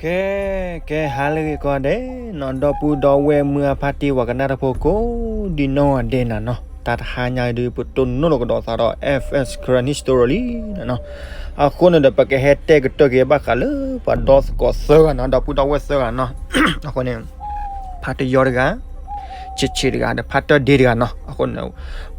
ကဲ ကဲ ဟါလၢအဂ့ၤကိးဂၤဒဲးနီၤ, ဒီပုၢ်ဒီဝဲၢ်မုၢ်အဖါတံၢ် ပှၤကနၣ်တၢ်ဖိကိးဒံနီၢ်ဂၤဒဲးနၤနီၤ, တၢ်တဟါညါအံၤဒုး ပတိၢ်နီၣ်လိာ်ကဒီးသးဒီး F S Karen History လံနၤနီၤ. အဃိန့ၣ်ဒီး ပကဟဲတဲကတၢၢ်က့ၤဘၣ်ဃးလၢပှၤဒီသကိးသၢဂၤနီၤ, ဒီပုၢ်ဒီဝဲၢ်သၢဂၤနီၤ. အဃိန့ၣ် ဖါတယီတဂၤ, ဆံးဆံးတဂၤ ဒီးဖါတၢၢ်ဒ့တဂၤနီၤ. အဃိန့ၣ်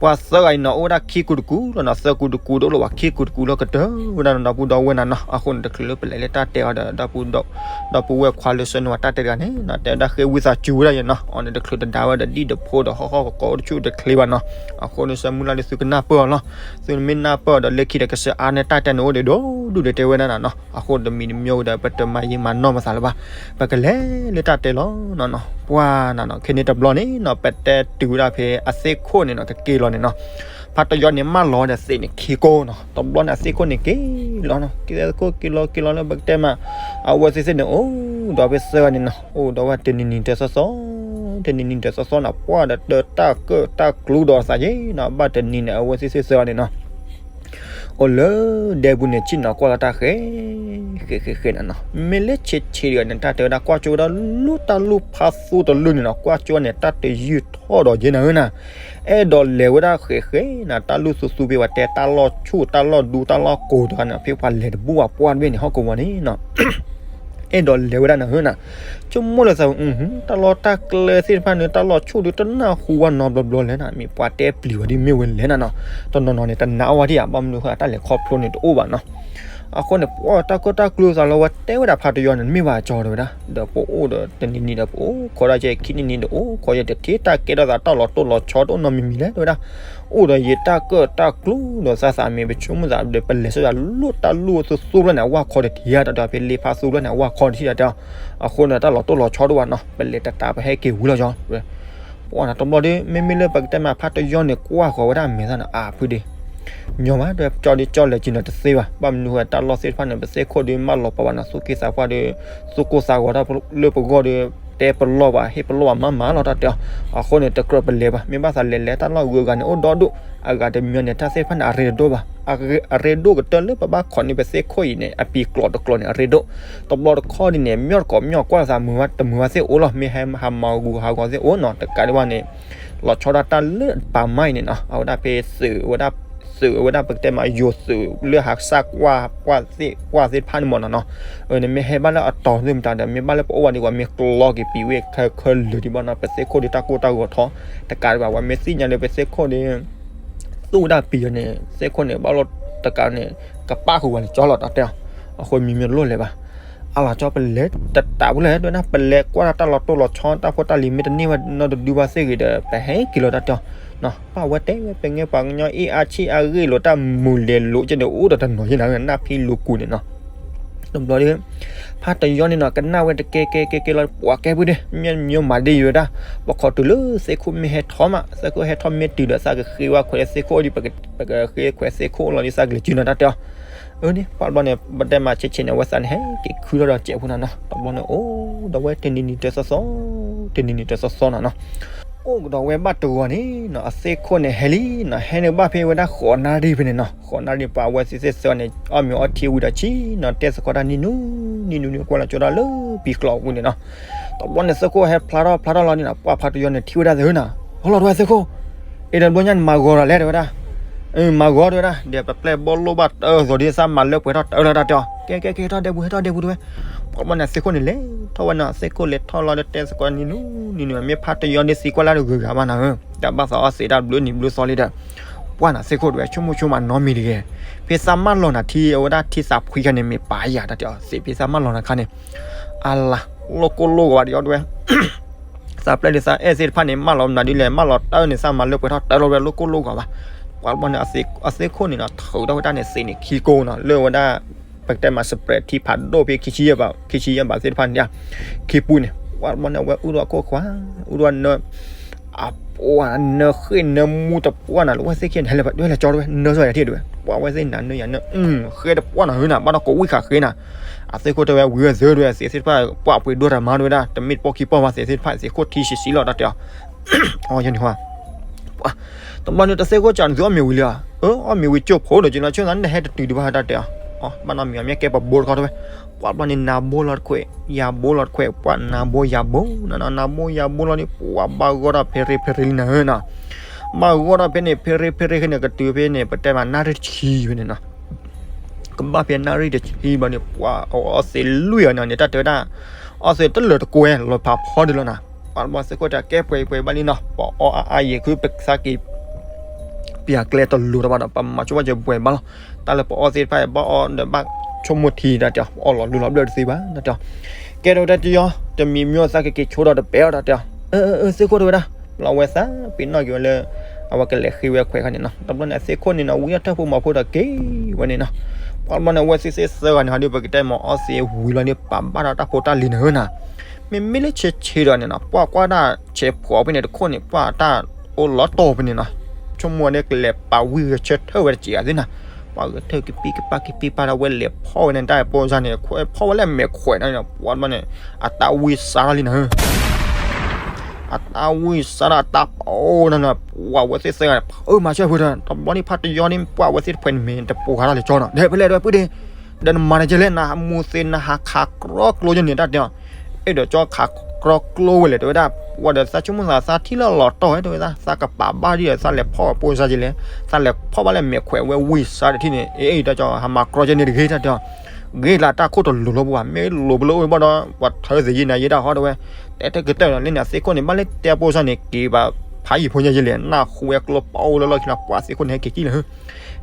ပှၤသၢဂၤအံၤနီၤ အိၣ်ဝဲဒၣ်ခံကူတကူလီၤနီၤ, သၢကူတကူတအိၣ်လၢၤဘၣ်, ခံကူတကူလၢကတၢၢ်ဝဲဒၣ်နီၤ ဒီပုၢ်ဒီဝဲၢ်နၤနီၤ. အဃိန့ၣ် တချုးလၢပလဲၤလၢတၢ်တဲအီၤဒီး ဒီပုၢ်ဝဲၢ်ခွါလၢဆှၢန့ၢ်ဝဲတၢ်တဲတဂၤန့ၣ်နီၤ, တဲဝဲဒၣ်ဃ့ဝံသးစူၤဝဲဒၣ်ယဲနီၤ, အီၤန့ၣ်တချုးတဒါဝဲဒီးဒံၣ်ဒီးဖိဒီးဟီၣ်ဟီၣ်ကကိးအိၣ်တဆူၣ်တချ့ဘၣ်နီၤ. အဃိန့ၣ် ဆၢမုၢ်လၢ်လၢသုကနၢ်ပၢၢ်အီၤလီၤ. သုမ့ၢ်နၢ်ပၢၢ်အီၤဒီး လၢခံဒီးကစၢ်အါန့ၢ်တၢ်တဲန့ၣ်အိၣ်ဒံးဒိၣ်ဒိၣ်ဒံး တဲဝဲဒၣ်နၤနီၤ. အဃိတမံၤတမံၤဒီး ပတမၤယံာ်မၤနီၢ်မသးလၢၤဘၣ်, ပကလဲၤလၢတၢ်တဲလီၤနၤနီၤ. ပှၤနၤနီၤ ခဲန့ၣ်တဘျီန့ၣ်နီၤ ပတဲတုၤဝဲဒၣ်ဖဲအသ့ၣ်ခိၣ်န့ၣ်နီၤ ကက့ၤလီၤန့ၣ်နီၤ. ဖါတယီန့ၣ် မၢလီၤဒီးသ့းန့ၣ်ခံကိနီၤ. တဘျီန့ၣ် အသ့ၣ်ခိၣ်န့ၣ်က့ၤလီၤနီၤ, က့ၤသ့ၣ်ခိၣ်က့ၤလီၤက့ၤလီၤလၢပကတဲမး အဝဲသ့ၣ်သ့ၣ်န့ၣ် အိၣ်ဒီးဖဲသၢဂၤန့ၣ်နီၤ, အိၣ်ဒီးဝဲတနံၤနံၤတသီသီ, တနံၤနံၤတသီသီနီၤ, ပှၤဒီးတၢ်ကၢၣ်တၢ်ကျူဒီးသးယဲနီၤ, ဘၣ်တနံၤန့ၣ် အဝဲသ့ၣ်သ့ၣ်သၢဂၤန့ၣ်နီၤ အိၣ်လၢဒဲပူၤန့ၣ် ဆ့ၣ်နီၤကွၢ်လီၤတၢ်ဃဲ ဃဲဃဲဃဲနၤနီၤ. မ့ၢ်လၢဆံးဆံးတဂၤန့ၣ် တၢ်တဲဝဲဒၣ် ကွၢ်ကၠိဝဲဒၣ်လၢတၢ်လူၢ်ဖးသူတလုၢ်န့ၣ်နီၤ, ကွၢ်ကၠိန့ၣ် တၢ်တယုၢ်ထီၣ်ဒီးယဲနၤဧၢနၤ, အဲၣ်ဒိးလဲၤဝဲဒၣ်ဃဲဃဲနၤ, တၢ်လူၢ်သူသူဖဲပှၤတဲတၢ်လီၢ်ဆူၣ်တၢ်လီၢ်ဒူတၢ်လီၢ်ကိၤတဂၤန့ၣ် ဖဲပှၤလဲၤတဘူၣ်ဘၣ်ပှၢ်တဘ့ၣ်န့ၣ် ဟီၣ်ကဝီၤန့ၣ်နီၤ အဲၣ်ဒိးလဲၤဝဲဒၣ်နၤဧၢနၤ, ဆိကမိၣ်လၢသးဝဲ တၢ်လီၢ်တၢ်ကျဲသ့ၣ်တဖၣ်န့ၣ် တၢ်လီၢ်ဆူၣ်ဒုးတနၢ်ဟူဘၣ်နီတဘျီဘျီလဲၣ်နၤ, မ့ၢ်ပှၤတဲပျံၤဝဲဒ်မ့ၢ်ဝဲလဲၣ်နၤနီၤ, တနီၤနီၤန့ၣ် တနာ်အီၣ်ဝဲဒံးဧါ, ဘၣ်မနုၤဃိ တၢ်လဲၤခီဖျိန့ၣ်တအိၣ်ဘၣ်နီၤ. အဃိန့ၣ် ပှၤတၢ်ကၢၣ်တၢ်ကျူသးလီၤ ဝဲတဲဝဲဒၣ်ဖါတယီန့ၣ် မ့ၢ်ဘၣ်ကၠီတဲဝဲဒၣ်, ဒီးပအိၣ်ဒီးတနံၤနံၤဒီး ပအိၣ်ခိးဒၣ်ကဲခံနံၤနံၤဒီး အိၣ်ခိးယဲ တထံၣ်တၢ်ကဲထီၣ်သး တၢ်လီၤတိၢ်လီၤဆီတအိၣ်နီတမံၤမံၤလဲၣ် တဲဝဲဒၣ်, အိၣ်ဒီးယဲတၢ်ကၢၣ်တၢ်ကျူဒီးသးသးမ့ၢ်ပဆိကမိၣ်သးဒီး ပလဲၤဆှၢယၤလၢတၢ်လူၢ်သူသူဖျၢၣ်န့ၣ် အဝၢ်ခီတထံၣ်ဧါ, တၢ်တဲဖဲလ့ဖးသူဖျၢၣ်န့ၣ် အဝၢ်ခီတထံၣ်ဧါတဲ, အဃိန့ၣ် တၢ်လီၤတိၢ်လီၤဆီတအိၣ်ဘၣ်နီၤ, ပလဲၤတတးပဟဲက့ၤဝံၤလီၤကၠီ ပှၤနၤတဘျီဒီး မ့မ့ၢ်လၢပကတဲမး ဖါတယီန့ၣ် ကွၢ်ဃီၤဝဲဒၣ်အမဲာ်သၣ်န့ၣ် အါဖုဒ့ ညီမး ဒီးကၠီဒုးကၠီလဲၤက့ၤနၤတသ့ဘၣ်, ဘၣ်မနုၤဃိ တၢ်လီၢ်သ့ၣ်တဖၣ်န့ၣ် ပသ့ၣ်ခိၣ်ဒုးမၢလီၤပာ်ဘၣ်နၤ သူၣ်က့သးပှၢ်ဒီး သူၣ်ကိၢ်သးဂီၤတၢ်လၢပဂီၢ်ဒီး တဲပလီၢ်ဘၣ် ဟ့ၣ်ပလီၢ်ဘၣ်မၤမၤလီၤ တၢ်တဲအီၤ, အဃိန့ၣ် တကြၢးပလဲၤဘၣ်, မ့ၢ်ဘၣ်သးလဲၤလဲၤတၢ်လီၢ်ဂုၤအဂၤန့ၣ် အိၣ်ဒီဒူၣ်, အဂၤတမံၤန့ၣ် တၢ်သ့ၣ်တဖၣ်န့ၣ် အရ့တဒိၣ်ဘၣ်, အရ့ဒိၣ်ကတၢၢ်လၢပဘၣ်ခိးန့ၢ်ပသ့ၣ်ခိၣ်အံၤန့ၣ် အပံၤကျိးတကျိးန့ၣ် အရ့ဒိၣ်, တဘျီတခီဒ်န့ၣ် မ့ၢ်တကိးမ့ၢ်ကွၢ်သးမုာ်ဝဲတမုာ်ဝဲသ့ၣ်အိၣ်လီၤ, မ့ၢ်ဟဲဟးမၤဂူာ်ဟးဂီၤသ့ၣ်အိၣ်နီၤ, တကးဒံးဘၣ်န့ၣ် လီၤဆီဒၣ်တၢ်လၢပာ်မါအံၤန့ၣ်နီၤ, အဝဲဒၣ်ဖဲသုးဝဲဒၣ် သုးဝဲဒၣ်ပကတဲမး ယိၤသုးလၢဟးစၢ်ကွၢ် ကွၢ်သ့ၣ် ကွၢ်သ့ၣ်တဖၣ်န့ၣ်မ့ၢ်နီၤနီၤ, အန့ၣ်မ့ၢ်ဟဲဘၣ်လၢအတီၤသ့ၣ်မတၤဒီး မ့ၢ်ဘၣ်လၢပအိၣ်ဝဲဒံးကွၢ် မ့ၢ်ကျီက့ၤပံၤဝဲခဲခဲလၢာ်ဒံးဘၣ်နီၤ, ပသ့ၣ်ခိၣ်ဒုးတၢ်ကိၢ်တၢ်ဂီၤထီၣ်, တကးဒံးဘၣ် ပှၤမ့ၢ်သ့ၣ်ညါလၢပသ့ၣ်ခိၣ်ဒုး သူၣ်ဝဲဒၣ်ပံၤအီၤန့ၣ် သ့ၣ်ခိၣ်န့ၣ် ဘၣ်လိာ်တကးန့ၣ် ကပၣ်ဃုာ်ဝဲလၢကၠီလီၤ တၢ်တဲအီၤ, အဃိမံၤမ့ၢ်လိၣ်လဲၤဘၣ် အလီၤကၠီ ပလဲၤတတးဘူးလဲၣ် တဲဝဲဒၣ် ပလဲၤကွၢ်တၢ်လီၤတိၢ်လီၤဆီ တၢ်ဖိတၢ်လံၤမ့ၢ်တန့ၢ်ဝဲနီတဒုဘၣ်သ့ၣ်ဂ့ၤဒီး ပဟဲက့ၤလီၤ တၢ်တဲအီၤ, ပှၤဝဲတဲဝဲ ပငဲပှၤကညီအ့ၣ်အါဆံၣ်အါဂ့ၢ်လိာ် တၢ်မုာ်လဲၤလိာ်ကဲန့ၣ် အိၣ်ဒီးတနီၤယဲနၤ နၢ်ဖံးလိာ်ကူန့ၣ်နီၤ, တဘျီဒီး ဖါတယီန့ၣ်နီၤ ကနၣ်ဝဲတကဲကဲကဲကဲလီၤ ပှၤကဲပုၢ်ဒီး မ့ၢ်မ့ၢ်မၤဒ်ယိာ်ဝဲဒၣ် ပခိးတုၤလၢသ့ၣ်ခိၣ်မ့ၢ်ဟဲထီၣ်မး သ့ၣ်ခိၣ်ဟဲထီၣ်မ့ၢ်တုၤဒီး သးကဃ့ဝဲခွဲးသ့ၣ်ခိၣ်ဒီး ပကဃ့ခွဲးသ့ၣ်ခိၣ်လီၤဒီး သးကလဲၤစုနီၤ တၢ်တဲအီၤ, အန့ၣ် ပှၤတဘျီန့ၣ် ပတဲမၤဆ့းဆ့းန့ၣ် အဝဲသးန့ၣ် ဟဲက့ၤခုထီၣ်ဒီးစဲးဖိနၤနီၤ တဘျီန့ၣ် အိၣ်ဒီးဝဲတနံၤနံၤတသီသီ တနံၤနံၤတသီသီနၤနီၤ, အိၣ်ကဒီးဝဲဘၣ်တဂီၤန့ၣ်နီၤ အသ့ၣ်ခိၣ်န့ၣ်ဟဲလံနီၤ ဟဲန့ၣ်ဘၣ်ဖဲဝဲဒၣ်ဃိးနၣ်ရံၣ်ဖဲန့ၣ်နီၤ ဃိးနၣ်ရံၣ် ပှၤအဝဲသ့ၣ်သ့ၣ်သၢန့ၣ် အီၣ်မ့ၤအီထံဝံၤဒီးဆံနီၤ တဲသကိးတၢ်နံၤနူနံၤနူနံၤ ကွၢ်လီၤကၠိဒၣ်လၢပံၤကျိးအပူၤန့ၣ်နီၤ, တဘျီန့ၣ် သ့ၣ်ခိၣ်ဟဲဖျါထီၣ်ဖျါထီၣ်လီၤန့ၣ်နီၤ ပှၤဖါတယီန့ၣ်ထံၣ်ဝဲဒၣ်သ့ၣ်နီၤ ဟီလီၤတဝဲသ့ၣ်ခိၣ် အ့ၣ် တဘျီညါန့ၣ် မၤဂီၤဒီးလဲၣ် တဲဝဲဒၣ်, မၤဂီၤ တဲဝဲဒၣ် ဒီးပပျဲၢ်ဘီလိၣ်ဘၣ်တၢ်အၢသီးဒ်သးမၤလၢပှဲၤထီၣ်တၢ်လၢတၢ်တဲအီၤ ကဲကဲကဲ ဟဲထီၣ်ဒဲပူၤ ဟဲထီၣ်ဒဲပူၤ တဲဝဲ, ပှၤဘျီန့ၣ် သ့ၣ်ခိၣ်န့ၣ်လဲၤထီၣ်ဝဲနီၤ သ့ၣ်ခိၣ်လဲၤထီၣ်လီၤဒီးတဲသကိးနံၤနူနံၤနူနံၤ မ့ၢ်ဖါတယီန့ၣ်သံကွၢ်လၢတဂုၤဂၤဘၣ်နၤဧၢ, တၢ်ဘၣ်သးအီၣ်သံးတၢ်ဘျုးနံၤဘျုးသီလံဒီး, ပှၤနၤသ့ၣ်ခိၣ်တဲဝဲ ဆိကမိၣ်ဆိကမးနီတမံၤတဂ့ၤ, ဖဲသးမၢလီၤနၤထံ အဝဲဒၣ်ထံသးဖှံခါန့ၣ် မ့ၢ်ပာ်ယၤတၢ်တဲအီၤ သ့ၣ်ဖဲသးမၢလီၤနၤခါန့ၣ်, အလၤ လိၣ်ကိၢ်လိၣ်ဂီၤဘၣ်ဒီးအီၤတဲဝဲ သးပျဲၢ်ဒ်သးအဲၣ်သ့ၣ်တဖၣ်န့ၣ် မၢလီၤမနုၤဒ်လဲၣ် မၢလီၤတၢ်န့ၣ် သးမၤလၢပှဲၤထီၣ်တၢ်လီၤဝဲလိၣ်ကိၢ်လိၣ်ဂီၤဘၣ်, ပှၤဘျီန့ၣ် အသ့ၣ်ခိၣ်န့ၣ်နီၤ ထုးထီၣ်ဝဲဒၣ်န့ၣ် သ့ၣ်န့ၣ်ခံကိနီၤ လၢဝဲဒၣ် ပကတဲမး spread ထံဖးဒိၣ်ဖဲ ခံဆံယဲၢ်ဘးသ့ၣ်တဖၣ်န့ၣ် ခံပူန့ၣ် ပှၤဘျီန့ၣ် အဝဲအုၣ်ထီၣ်အခိၣ်ခွါ အုၣ်ထီၣ်နၢ အပှၤနၢဃ့ၢ်နၢမူတပှၢ်နၤ လၢဝဲသ့ၣ်ခံန့ၣ် ဟဲလၢပှၤဒွဲၣ်လၢကၠီတဝဲ နၢစီၤယၤထံၣ်တဝဲ ပှၤဝဲသ့ၣ်နၤနၢယၤနၢ ဃဲတပှၢ်နၤဟၢနၤ ဘၣ်ဒီးကိးဝံၣ်ဃာ်ဃဲနၤ, အသ့ၣ်ခိၣ်တဲဝဲ ဝံၤအသၢတဝဲ သ့ၣ်သ့ၣ်တဖၣ် ပှၤပှ့ၤဒိၣ်တၢ်မၤတဝဲဒၣ် တမ့ၢ်တပီၢ်ခံပီၢ်ဘၣ် သ့ၣ်သ့ၣ်တဖၣ် သ့ၣ်ခိၣ်ထံဆံးဆံးလီၤ တၢ်တဲအီၤ အီယဲန့ၣ်ဟါ တဘျီန့ၣ် တသ့ၣ်ခိၣ်စးန့ၣ် သုအီၣ်မ့ၤဝံၤလံဧါ, အၢ အီၣ်မ့ၤဝံၤကၠိဖိဒီး ကၠိနီၤ ဆိသးန့ၣ် ဟဲတတုၤဒံးဘၣ် တၢ်တဲအီၤ ဘၣ်နီတမံၤအီၤ မ့ၢ်ကဲပှၤဘိတခီတဲဝဲ, ပှၤဘျီန့ၣ် နၤဘိလီၤတခွဲး ယၤဘိလီၤတခွဲး ပှၤနၤဘိယၤဘိနီၤ နၤဘိယၤဘိလီၤန့ၣ် ပှၤဘၣ်ဂီၢ်တၢ်ဖဲရ့ဖဲရ့လံနၤဧၢနီၤ, ဘၣ်ဂီၢ်တၢ်ဖဲန့ၣ် ဖဲရ့ဖဲရ့ခဲန့ၣ် ကတုၤဖဲန့ၣ် ပတဲမးနၣ်ရံၣ်တဆံဖဲန့ၣ်နီၤ ကဘၣ်ဖဲနၣ်ရံၣ်တဆံဘျီန့ၣ် ပှၤအီသံးလွံၢ်အီၤန့ၣ် တၢ်တဲဝဲဒၣ် အီသံးတလၢာ်တကွဲ လီၤဖးဖီဒုလီၤနီၤ, ပှၤဘျီသ့ၣ်ခိၣ်တဲ ကဲပှဲၤပှဲၤဘၣ်လံနီၤ ပှၤအီအါအါယံာ်ခုပသးက့ၤ ပျၢ်ကျဲတလိၤတဘၣ်ဒီး ပမၤဆိဘၣ်စၢၤပှဲၤဘၣ်လီၤ, တၢ်လၢပအီသံးတဖၣ် ဘၣ်အီဒီးဘၣ်ဆိကမိၣ်ထံတၢ်တဲအီၤ ပအီလီၤလူလီၤဘျၢၣ်တသ့ဘၣ်တၢ်တဲအီၤ, ကဲထီၣ်ဝဲဒၣ်တယီ တမံၤမံၤသးကက့ၤဆိဒီးတပဲအီၤတၢ်တဲအီၤ, အၢ သ့ၣ်ခိၣ်တဲဝဲဒၣ် ဘျီဝဲသးပ့ၤနီၣ်က့ၤဝဲလၢ အဝဲကလဲၤဃ့ဝဲခွဲးခါန့ၣ်နီၤ, တဘျီန့ၣ် အသ့ၣ်ခိၣ်န့ၣ်နီၤ ဝံအီၣ်ထၢၣ်ဖိမၤဖိဒီးက့ၤဝဲန့ၣ်နီၤ, ပှၤဘျီန့ၣ် အဝဲသ့ၣ်သ့ၣ်သၢဂၤန့ၣ် ဟီဒုး ပကတဲမ့ၢ်အီသံးဝံၤလီၤန့ၣ် ပာ်ဘၣ်ဒီးတၢ်ဖိတၢ်လံၤန့ၣ်ဧၢနီၤ, မ့မ့ၢ်လၢဆဲးဆဲးဒီးန့ၣ်နီၤ ပှၤကွၢ်ဒၣ်ဆဲးဖိးဖဲန့ၣ်တခိၣ်န့ၣ် ပှၤတၢ်အိၣ်လီၤတီၢ်ဖဲန့ၣ်နီၤ, ဆိကမိၣ်ဝဲဒၣ်ကလဲၤပာ်ဝံဂဲၤဆၢထၢၣ်ဝဲတစဲးအသ့နီၤ, ပှၤဂဲၤထၢၣ်ကပံၣ်ကပၢ်ကပံၣ်ပၢ်ဒီး ဝဲလဲၤဖီၣ်ဝဲန့ၣ် တၢ်ဖိစၢ်န့ၣ် ဖီၣ်ဝဲလၢမဲာ်ခွဲးန့ၣ် ပှၤဘျီန့ၣ် အတၢ်ဝံစါထီၣ်လံနၤဧၢ အတၢ်ဝံစါထီၣ်အတၢ်ပအိၣ်နီၤနီၤ, ပှၤဝဲသ့ၣ်သၢဂၤန့ၣ် ဖုမၤဆၢဖုဒီး တဘျီန့ၣ်ဖးတယီန့ၣ် ပှၤဝဲသ့ၣ်တဖှဲးန့ၣ်မ့ၢ်တပိာ်ဃာ်တၢ်လၢကၠီနီၤ, ဒီးဖဲလဲၣ်ဒီးပုၢ်ဒ့ ဒီးနမၤန့ၣ်ကဲလဲၣ် နဟးမူသ့နဟးခးကြီကျိယဲန့ၣ် တၢ်တဲအီၤ, အဲၣ်ဒိးကၠီခးကြီကျိဝဲလဲၣ် တဲဝဲဒၣ်, ပှၤဒီးသးဆိကမိၣ်သးသးထံၣ်လၢလီၤတီၢ်ဝဲ တဲဝဲဒၣ် သးကပာ်ဘၣ်ဒ်ဒီးသးလဲၤဖီၣ်ဝဲပိၢ်စၢ်ကဲလဲၣ်, သးလဲၤဖီၣ်ဘၣ်လၢမဲာ်ခွဲးဝဲဝံစါတထံၣ်န့ၣ် အ့ၣ် အံၤတၢ်ကၠီ ဟးမၤကြီကဲန့ၣ်တဂ့ၤ တၢ်တဲအီၤ, ဂ့ၤလၢတၢ်ခိၣ်တလိၤလီၤပှၤ မ့ၢ်လိၤပလိၤအိၣ်ဘၣ်ဒီး ပှၤထၢသ့ၣ်ယံၤနၤယံၤတၢ်ဟီတဲဝဲ, တဲတကတၢၢ်လၢန့ၣ် အသ့ၣ်ခိၣ်န့ၣ် ဘၣ်လၢတဲပိၢ်စၢ်န့ၣ် က့ၤဘၣ်ဖးယံၤဖိညါယံၤလဲၣ် နၢ်ဟူဝဲကျိပအိၣ်လၢလီၢ်ခံလီၤ ပှၤသ့ၣ်ခိၣ်န့ၣ် ဟဲက့ၤကံၣ်လၢ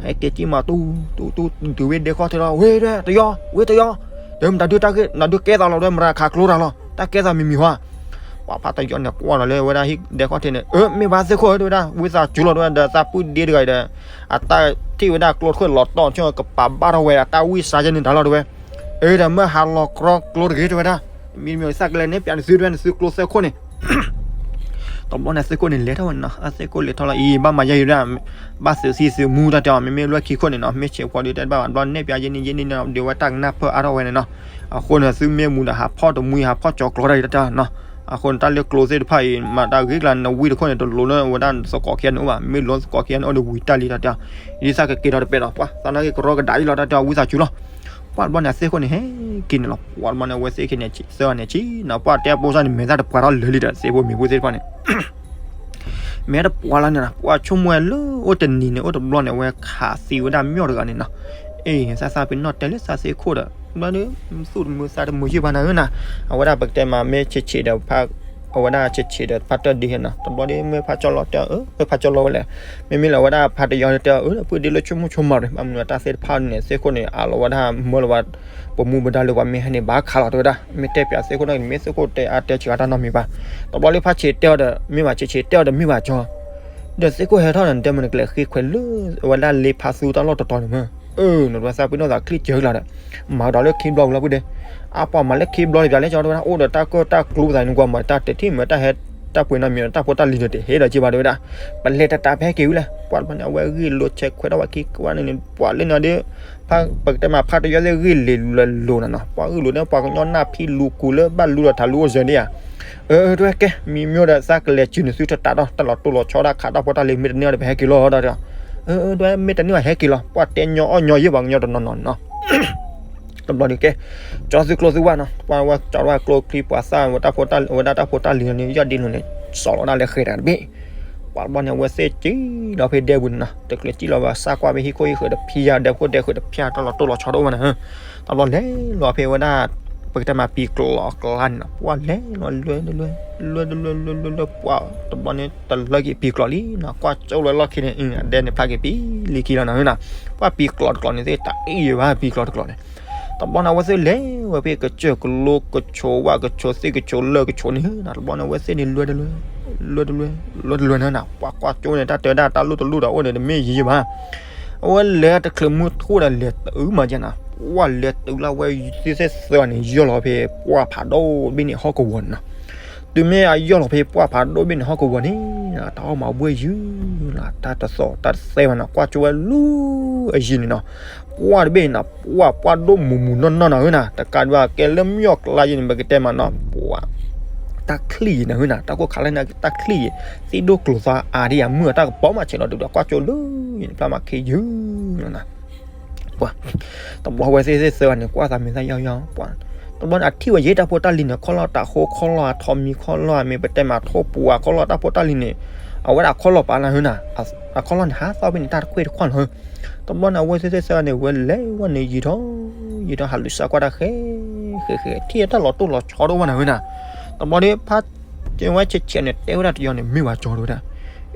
ဟဲက့ၤကံၣ်မးတူတူတူ တုၤဝဲဒဲခီၣ်ထံးလီၤ ဝဲဒၣ်တယီ ဝဲတယီ, ဒီးမတၤဒုးတၢ်ဂ့ၢ် နဒုးကဲသးလီၤ ဒီးမတၤခးကျိတၢ်လီၤ တၢ်ကဲသးမံၤမံၤဟီဧါ, ပှၤဖးတယီန့ၣ် ကွၢ်လီၤလၢဝဲဒၣ်ဟံၣ်ဒဲခီၣ်ထံးန့ၣ် အၢ မ့ၢ်ဘၣ်သ့ၣ်ခိၣ်ဧၢ တဲဝဲဒၣ် ဝံသးစူၤလီၤ တဲဝဲဒၣ် သးပုၢ်ဒ့တဂၤအံၤဒီး အတၢ်ထံၣ်ဝဲဒၣ်ကျိတခိၣ်လီၤတီၢ် ကပာ်ဘၣ်ထီၣ်ဝဲဒၣ်တၢ်ဝံစါယဲန့ၣ်တၢ်လီၤ တဲဝဲ, အၢ ဒီးမ့ၢ်ဟးလီၤကြီကျိတဂ့ၤ တဲဝဲဒၣ်, မံၤမံၤသးကလဲၤန့ၣ် ပျးနသု တဲဝဲ နသုကျိသၢခိၣ်န့ၣ် တဘျီန့ၣ် သ့ၣ်ခိၣ်န့ၣ် လဲၤထီၣ်ဝဲနီၤ အသ့ၣ်ခိၣ်လဲၤထီၣ်လီၤအံၤ ဘၣ်မၤယဲယံၤဒၣ် ဘၣ်သုးသံသုးမူတၢ်တဲအီၤ မ့မ့ၢ်လွဲၢ်ခံခိၣ်န့ၣ်နီၤ မ့ၢ်ဆဲးဖိးဒုးတဲတဘၣ်ဘၣ် တဘျီန့ၣ် ပျးယဲန့ၣ်ယဲန့ၣ်န့ၣ် ဒုးဝဲတၢ်ကနၢ်ပၢၢ်အါထီၣ်ဝဲန့ၣ်နီၤ, အဃိန့ၣ် သုမ့ၢ်မူဒီး ဟးဖီၣ်တမှံ ဟးဖီၣ်ကၠီၤကျိတၢ်တၢ်နီၤ, အဃိန့ၣ် တၢ်လၢကျိသ့ၣ်တဖၣ်အံၤ မၤတၢ်ဂ့ၤကျါ နဝံတခိၣ်န့ၣ် တလိၤလၢဝဲဒၣ်သကိးခံဂၤန့ၣ်အိၣ်ဘၣ် မ့ၢ်လိၤသကိးခံဂၤန့ၣ်အိၣ်ဒီးဝံၤတၢ်လံတၢ်တဲအီၤ, ဒ်သးကက့ၤထီၣ်တပဲာ်ဒီး ပှၤသးနာ်က့ၤကရီကဒးအံၤလီၤ တၢ်တဲအီၤ ဝံသးစူၤလီၤ ပှၤတဘျီန့ၣ် အသ့ၣ်ခိၣ်န့ၣ် ဟဲက့ၤန့ၣ်လီၤ ပှၤတဘျီန့ၣ် အဝဲသ့ၣ်ခံန့ၣ် သၢဂၤန့ၣ်ဆံးနီၤ ပှၤတဲပိၢ်စၢ်န့ၣ် မဲာ်သၣ်တပှၤထီၣ်လၢာ်လံဒီး သ့ၣ်ဖိမံၤဖိသ့ၣ်တဖၣ်န့ၣ် မဲာ်တပှၤလီၤန့ၣ်နီၤ ပှၤဆိကမိၣ်ဝဲလၢအိၣ်တနံၤန့ၣ် အိၣ်တဘျီန့ၣ် အဝဲခးသံဝဲဒၣ်မၠီၣ်တဂၤန့ၣ်နီၤ, အ့ၣ် သးသးပ့ၤနီၣ်တဲလၢသးသ့ၣ်ခိၣ်ဒီး ဘျီဒီး သူၣ်တမုာ်သးတမုာ်ယုၢ်ဘၣ်နၤဧၢနၤ, အဝဲဒၣ်ပကတဲမး မ့ၢ်ဆံးဆံးဒီး အဝဲဒၣ်ဆံးဆံးဒီး ဖးတၢၢ်ဒ်ဟဲနီၤ တဘျီဒီး မ့ၢ်ဖးကၠီလီၤတဲအီၤ အၢ မ့ၢ်ဖးကၠီလီၤဝဲလဲၣ်, မ့မ့ၢ်လၢအဝဲဒၣ်ဖးတယီန့ၣ်တဲအီၤ အၢ ပုၢ်ဒ့လၢဆိကမိၣ်ဆိကမးရံ ဘၣ်မနုၤတၢ်သ့ၣ်တဖၣ်န့ၣ် သ့ၣ်ခိၣ်န့ၣ် အလီၤဝဲဒၣ်မၢလီၤဝဲ ပမူပဒါလၢပှၤမ့ၢ်ဟဲန့ၣ် ဘၣ်ခးလီၤတဲဝဲဒၣ်, မ့ၢ်တဲပျးသ့ၣ်ခိၣ်န့ၣ် မ့ၢ်သ့ၣ်ခိၣ်တဲအါတဲစှၤတၢ်နီတမံၤဘၣ်, တဘျီလၢဖးဆံးတဲအီၤဒီး မ့ၢ်ဘၣ်ဆံးဆံးတဲအီၤဒီးမ့ၢ်ဘၣ်ကၠီ ဒီးသ့ၣ်ခိၣ်ဟဲထီၣ်ဒီး နတဲမ့ၢ်နကလဲၤဃ့ခွဲးလၢ အဝဲဒၣ်လ့ဖးသူတၢ်လီၢ်တတီၤန့ၣ်မ့ၢ်, အၢ နတဝဲသးပ့ၤနီၣ်သးချံကၢကလးဒီး မၤကဒီးလၢခံဘျီဝံၤလီၤပုၢ်ဒ့, အပှၤမၤလၢခံဘျီတပျးလဲၣ် ကၠီတဲဝဲဒၣ် အိၣ်ဒီးတၢ်ကၢၢ်တၢ်ကျူသးန့ၣ် ကွၢ်မၤတၢ်တထံၣ်မ့ၢ်တၢ်ဟဲ တၢ်ပှ့ၤနီတမံၤ တၢ်ဖိတၢ်လံၤန့ၣ်တဟဲဒီးက့ဘၣ်တဲဝဲဒၣ်, ပလဲၤတတးပဟဲက့ၤဝံၤလဲၣ် ပှၤတဘျီန့ၣ် အဝဲဂ့ၢ်လိာ်ဆဲးခွဲးထီၣ်ဝဲခံကွၢ်န့ၣ်န့ၣ် ပှၤလၢန့ၣ်ဒီး ပကတဲမးဖးတယီသ့ၣ်ဂ့ၢ်လံာ်လၢလိၤနၤနီၤ ပှၤဂ့ၢ်လိာ်န့ၣ် ပှၤကညီနၢ်ဖံးလူၤကူၤလၢဘၣ်လူၤဒီးထးလူၤအိၣ်စၢၤဒံးဧါ, အၢ တဲဝဲကဲ မံၤမ့ၢ်ဒီးသးကလဲၤစုနသုတတးဒီး တၢ်လီၤတိၢ်လီၤဆီဒၣ်ခးတၢ်ဖိတၢ်လံၤမ့ၢ်တန့ၢ်ဒီးပဟဲက့ၤလီၤဒီး, အၢ တဲဝဲမ့ၢ်တန့ၢ်ဘၣ်ဟဲက့ၤလီၤ ပှၤတဲညီအီၣ်ညီယဲၢ်ပှၤကညီတနီၤနီၤနီၤ တဘျီန့ၣ်ကဲ, ကၠီသုကျိသုဝဲနီၤ ပှၤဝဲကၠီဝဲကျိချံပှၤသၣ် ဝဲတၢ်ဖိတၢ် ဝဲဒၣ်တၢ်ဖိတၢ်လံၤန့ၣ် ယီၢ်ဒ့လိၤန့ၣ် စီၤလီၤဒၣ်လၢဃဲၤတၢ်တဘ့ၣ်, ပှၤတဘျီန့ၣ် အဝဲသ့ၣ်ကံလီၤဖဲဒဲပူၤန့ၣ်နီၤ တကျဲၤကံလီၤဝဲစၢ်ကွၢ်ဖဲဟံၣ်ခိၣ်ဟံၣ်ဃၢၤတဖံးယါ ဒဲခိၣ်ဒဲဃၢၤတဖံး တၢ်လီၤတိၢ်လီၤဆီတအိၣ်ဘၣ်နၤဧၢ, တဘျီလဲၤလီၤဖဲဝဲဒၣ် ပကတဲမးပံၤကျိၤအကျါန့ၣ်နီၤ ပှၤလဲၤလီၤလွဲလွဲလွဲလွဲလွဲလွဲ ပှၤတဘျီန့ၣ် တလၢက့ၤပံၤကျိၤလံနီၤ ကွၢ်ကၠိလၢလီၢ်ခံန့ၣ် အဒဲန့ၣ်ဖျါက့ၤပံၤလံခံလီၤနၤဧၢနီၤ, ပှၤပံၤကျိၤတကျိၤန့ၣ်သ့ၣ်တအံၣ်ယဲၢ်ဘၣ် ပံၤကျိၤတကျိၤန့ၣ် တဘျီန့ၣ် အဝဲသ့ၣ်လဲၤဝဲဖဲကစၢၢ်ကလိ ကဆိးဝၣ် ကဆိးသ့ၣ်ကဆိးလၢၢ်ကဆိးန့ၣ်နီၤ တဘျီန့ၣ် အဝဲသ့ၣ်န့ၣ်လွဲတလွဲ လွဲတလွဲ လွဲတလွဲန့ၣ်နီၤ ပှၤကွၢ်ကၠိန့ၣ် တၢ်တဲဝဲဒၣ်တၢ်လိၣ်တလိၣ်ဒီးအိၣ်န့ၣ် တမ့ၢ်ယံၤယံၤဘၣ် အဝဲလဲၤတချုးမုၢ်ထူၣ်ဒီးလဲၤတုၤမးကဲနီၤ ပှၤလဲၤတုၤလၢအဝဲသ့ၣ်သၢဂၤန့ၣ် ယီၢ်လီၤဖဲပှၢ်ဖးဒိၣ်တဘ့ၣ်န့ၣ်ဟီၣ်ကဝီၤန့ၣ်နီၤ, တုၤမ့ၢ်အယီၢ်လီၤဖဲပှၢ်ဖးဒိၣ်တဘ့ၣ်န့ၣ်ဟီၣ်ကဝီၤန့ၣ် တၢ်အီၣ်မၤဘှ့ၣ်ယုာ်နီၤ တၢ်တသီၣ်တၢ်တသဲဘၣ်နီၤ ကွၢ်ကၠိဝဲလူၤအယံၤန့ၣ်နီၤ, ပှၢ်တဘ့ၣ်န့ၣ်နီၤ ပှၢ်ပှၢ်ဒိၣ်မုၢ်မုၢ်နီၢ်နီၢ်နီၤဧၢနီၤ တကးဒံးဘၣ်ကဲလၢမၠီၣ်ကျါယံၤန့ၣ် ပကတဲမးနီၤ ပှၢ် တၢ်ချံၣ်ယံၤနၤဧၢနီၤ တၢ်ကိၢ်ခးလၢန့ၣ်တၢ်ချံၣ်ယံၤ သ့ၣ်ဒိၣ်ကျိၤသးအါဒံးဧါ မုၢ်အတၢ်ကပီၤမးဆဲးလီၤဒုးဒီး ကွၢ်ကၠိလၢယံၤန့ၣ် ဖျါမးခ့ယုာ်နီၤ ပှၤ တဘျီဝဲသ့ၣ်သ့ၣ်သၢဂၤန့ၣ် ကွၢ်သးမံၤသၣ်ယီယီ ပှၤ တဘျီန့ၣ် အထံၣ်ဝဲယဲတၢ်ဖိတၢ်လံၤန့ၣ် ခီၣ်လီၢ်တၢ်ဃိ ခီၣ်လီၢ်အထီမံၤ ခီၣ်လီၢ်အမ့ၢ်ပတဲမးထိၣ်ပူၤ အခီၣ်လီၢ်တၢ်ဖိတၢ်လံၤန့ၣ် အဝဲဒၣ်အခီၣ်လီၢ်ပာ်လၢဟၢနၤ အခီၣ်လီၢ်န့ၣ် ဟးသီၣ်ဖဲန့ၣ် တၢ်တခွဲၣ်တခွါလီၤဟၢ တဘျီန့ၣ် အဝဲသ့ၣ်သ့ၣ်သၢဂၤန့ၣ် ဝဲလဲၤဝဲန့ၣ်ယံာ်ထီၣ် ယံာ်ထီၣ် ဟးလူၤစါကွၢ်တၢ်ဃဲ ဃဲ ဃဲ ထံၣ်တၢ်လီၤတိၢ်လီၤဆီဒိၣ်ဝဲနၤဟၢနၤ တဘျီဒီး ဖါ ကဝဲဆဲးဆဲးန့ၣ် တဲဝဲဒၣ်တယီန့ၣ် မ့ၢ်ဝဲကၠီတဝဲဒၣ်,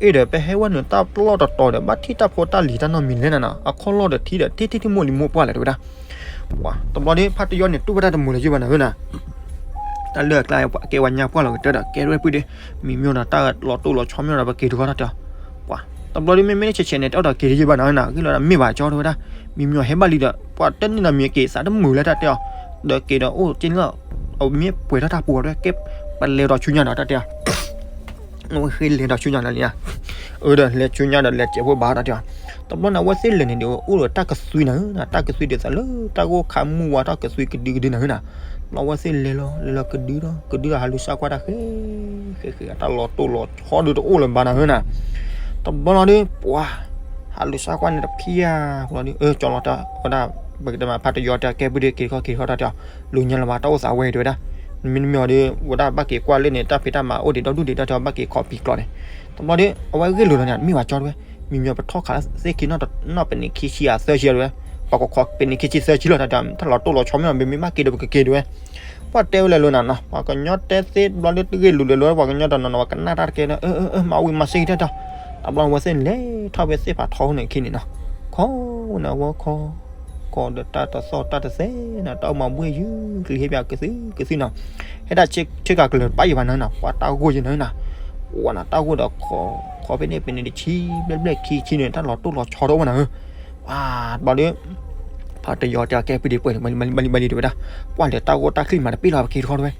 အ့ၣ်ဒီး ပဟဲဝဲနုာ်တၢ်ပလီၢ်တတီၤဒီး ဘၣ်ထံၣ်တၢ်ဖိတၢ်လံၤတၢ်နီတမံၤလဲၣ်နၤနီၤ, အခီၣ်လီၢ်ဒီးထံဒီး ထံၣ်ထံၣ်ထံၣ်မိၢ်လံၤမိၢ်ပှၢ်လဲၣ်တဝဲဒၣ်. ပှၤ တဘျီဒီး ဖါတယီန့ၣ် တူၢ်ဝဲဒၣ်တမုာ်လၢၤယုၢ်ဘၣ်နၤဧၢနၤ, တၢ်လၢအကျါ ကဲဝဲညါပှၢ်လီၤကတၢၢ်ဒီး ကဲရဲၣ်ပုၢ်ဒီး မံၤမ့ၢ်ဒီး တၢ်လီၤတိၢ်လီၤဆီမ့ၢ်ဒီး ပက့ၤတခီတၢ်တဲအီၤ. ပှၤ တဘျီဒီး မ့မ့ၢ်လၢဆဲးဆဲးန့ၣ် တဲအီၤဒီး က့ၤတယုၢ်ဘၣ်နၤဧၢနၤ, ဂ့ၢ်လီၤဒၣ်မ့ၢ်ဘၣ်ကၠီတဝဲဒၣ်, မံၤမ့ၢ်အီၤဟဲဘၣ်လံဒီး ပှၤတန့ၢ်နီတမံၤက့ၤ သးတမုာ်လၢတၢ်တဲအီၤ, ဒီးက့ၤဒီးအိၣ်က့ၤလၢ အမ့ၢ်ပှဲၤထီၣ်တၢ်ပူၤအီၤဒီး ကဲ ပလဲၤဒီးဆူညါဒီးတၢ်တဲအီၤ နဝဲဃ့လဲၤဒီးဆူညါလၢလံဧါ, အၢဒီးလဲၤဆူညါဒီးလဲၤစဲးဖိဘၣ်တၢ်တဲအီၤ, တဘျီန့ၣ် အဝဲသ့ၣ်လဲၤန့ၣ်ဒီး အိၣ်ဒီးတၢ်ကသွံနၤဧၢနၤ, တၢ်ကသွံဒ်သိးလၢ တၢ်ဂိၢ်ခးမုၢ်ဝါထီၣ်ကသွံကဒုကဒုနၤဧၢနၤ, တဘျီအဝဲသ့ၣ်လဲၤလီၤ လဲၤလီၤကဒုဒီး ကဒုဒီးဟးလူၤစါကွၢ်တၢ်ဃဲ ဃဲ ဃဲ တၢ်လီၤတိၢ်လီၤဆီဒုတအိၣ်လၢၤဘၣ်နၤဧၢနၤ, တဘျီလီၤဒီး ပှၤ ဟးလူၤစါကွၢ်န့ၣ်တဖျၢၣ်လီၤဒီး အၢ ကၠီလီၤတၢ်ဝဲဒၣ် ပကတဲမး ဖါတယီတဲ ကဲပုၢ်ဒီး က့ၤတခီက့ၤတခီတၢ်တဲအီၤ, လူၤညါလၢၤဘၣ် တၢ်အိၣ်သးဝဲတဝဲဒၣ်, မ့မ့ၢ်အီၤဒီး ဝဲဒၣ်ဘၣ်က့ၤကွၢ်လၢန့ၣ် တၢ်ဖံးတၢ်မၤအိၣ်ဒံးဒီဒူၣ်ဒံးတၢ်တဲအီၤ ဘၣ်က့ၤခီပံၤကျီန့ၣ်, တဘျီဒီး အဝဲဂ့ၢ်လိာ်လီၤန့ၣ် မ့ၢ်ဝဲကၠီတဝဲ, မံၤမ့ၢ်ပထီၣ်ခးသ့ခံနီၣ်တနီၣ်ပနံးခံဆံအသၢဆံတဝဲ, ပှၤကခီပနံးခံဆံသၢဆံလီၤ တၢ်တဲအီၤ တၢ်လီၤတိၢ်လီၤဆီမ့ၢ်အီၤ မ့မ့ၢ်ဘၣ်က့ၤဒီးပကက့ၤတဝဲ ပှၤတဲဝဲလဲၤလိာ်နၤနီၤ, ပှၤကညီတဲသ့တဘျီလၢတဂ့ၢ်လိာ်လဲၤလိာ် ပှၤကညီတနီၤနီၤ ပှၤကနၣ်တၢ်တကဲဒီး အၢ အၢ အၢ မၤဝံၤမၤစ့ၢ်ကီးတၢ်တီၤ, တဘျီဝဲသ့ၣ်န့ၣ်လဲၤထီၣ်ဖဲသ့ၣ်ဖးထီခိၣ်န့ၣ်ခံန့ၣ်နီၤ, ခီဝဲန့ၣ်အဝဲခီ, ခီဒီးတၢ်တသီၣ်တၢ်တသဲနီၤ တၢ်အိၣ်မၤဘှ့ၣ်ယုၢ် ကလံၤဟဲပၠးကသုကသုနီၤ, ဟဲဒၣ်ဆ့ကၤကလၢၤတပၣ်ယံၤဘၣ်နၤနီၤ ပှၤတၢ်ဂိၢ်ယံၤနၤနီၤ, ဝဲနၤတၢ်ဂိၢ်ဒီးခီ, ခီဖဲန့ၣ်ဖဲန့ၣ်တဆံဘျဲၣ်ဘျဲၣ်ခံဆံန့ၣ် တၢ်လီၤတိၢ်လီၤဆီထီၣ်ဝဲနၤဧၢ ပှၤတဘျီဒီး ဖါတယီတဲအကဲပုၢ်ဒံးပှဲၤန့ၣ် ဘၣ်လံဘၣ်လံဘၣ်လံတဝဲဒၣ်, ကွၢ်လၢတၢ်ဂိၢ်တၢ်ချံမးတပ့ၢ်လီၤ ပက့ၤတခီတဝဲ,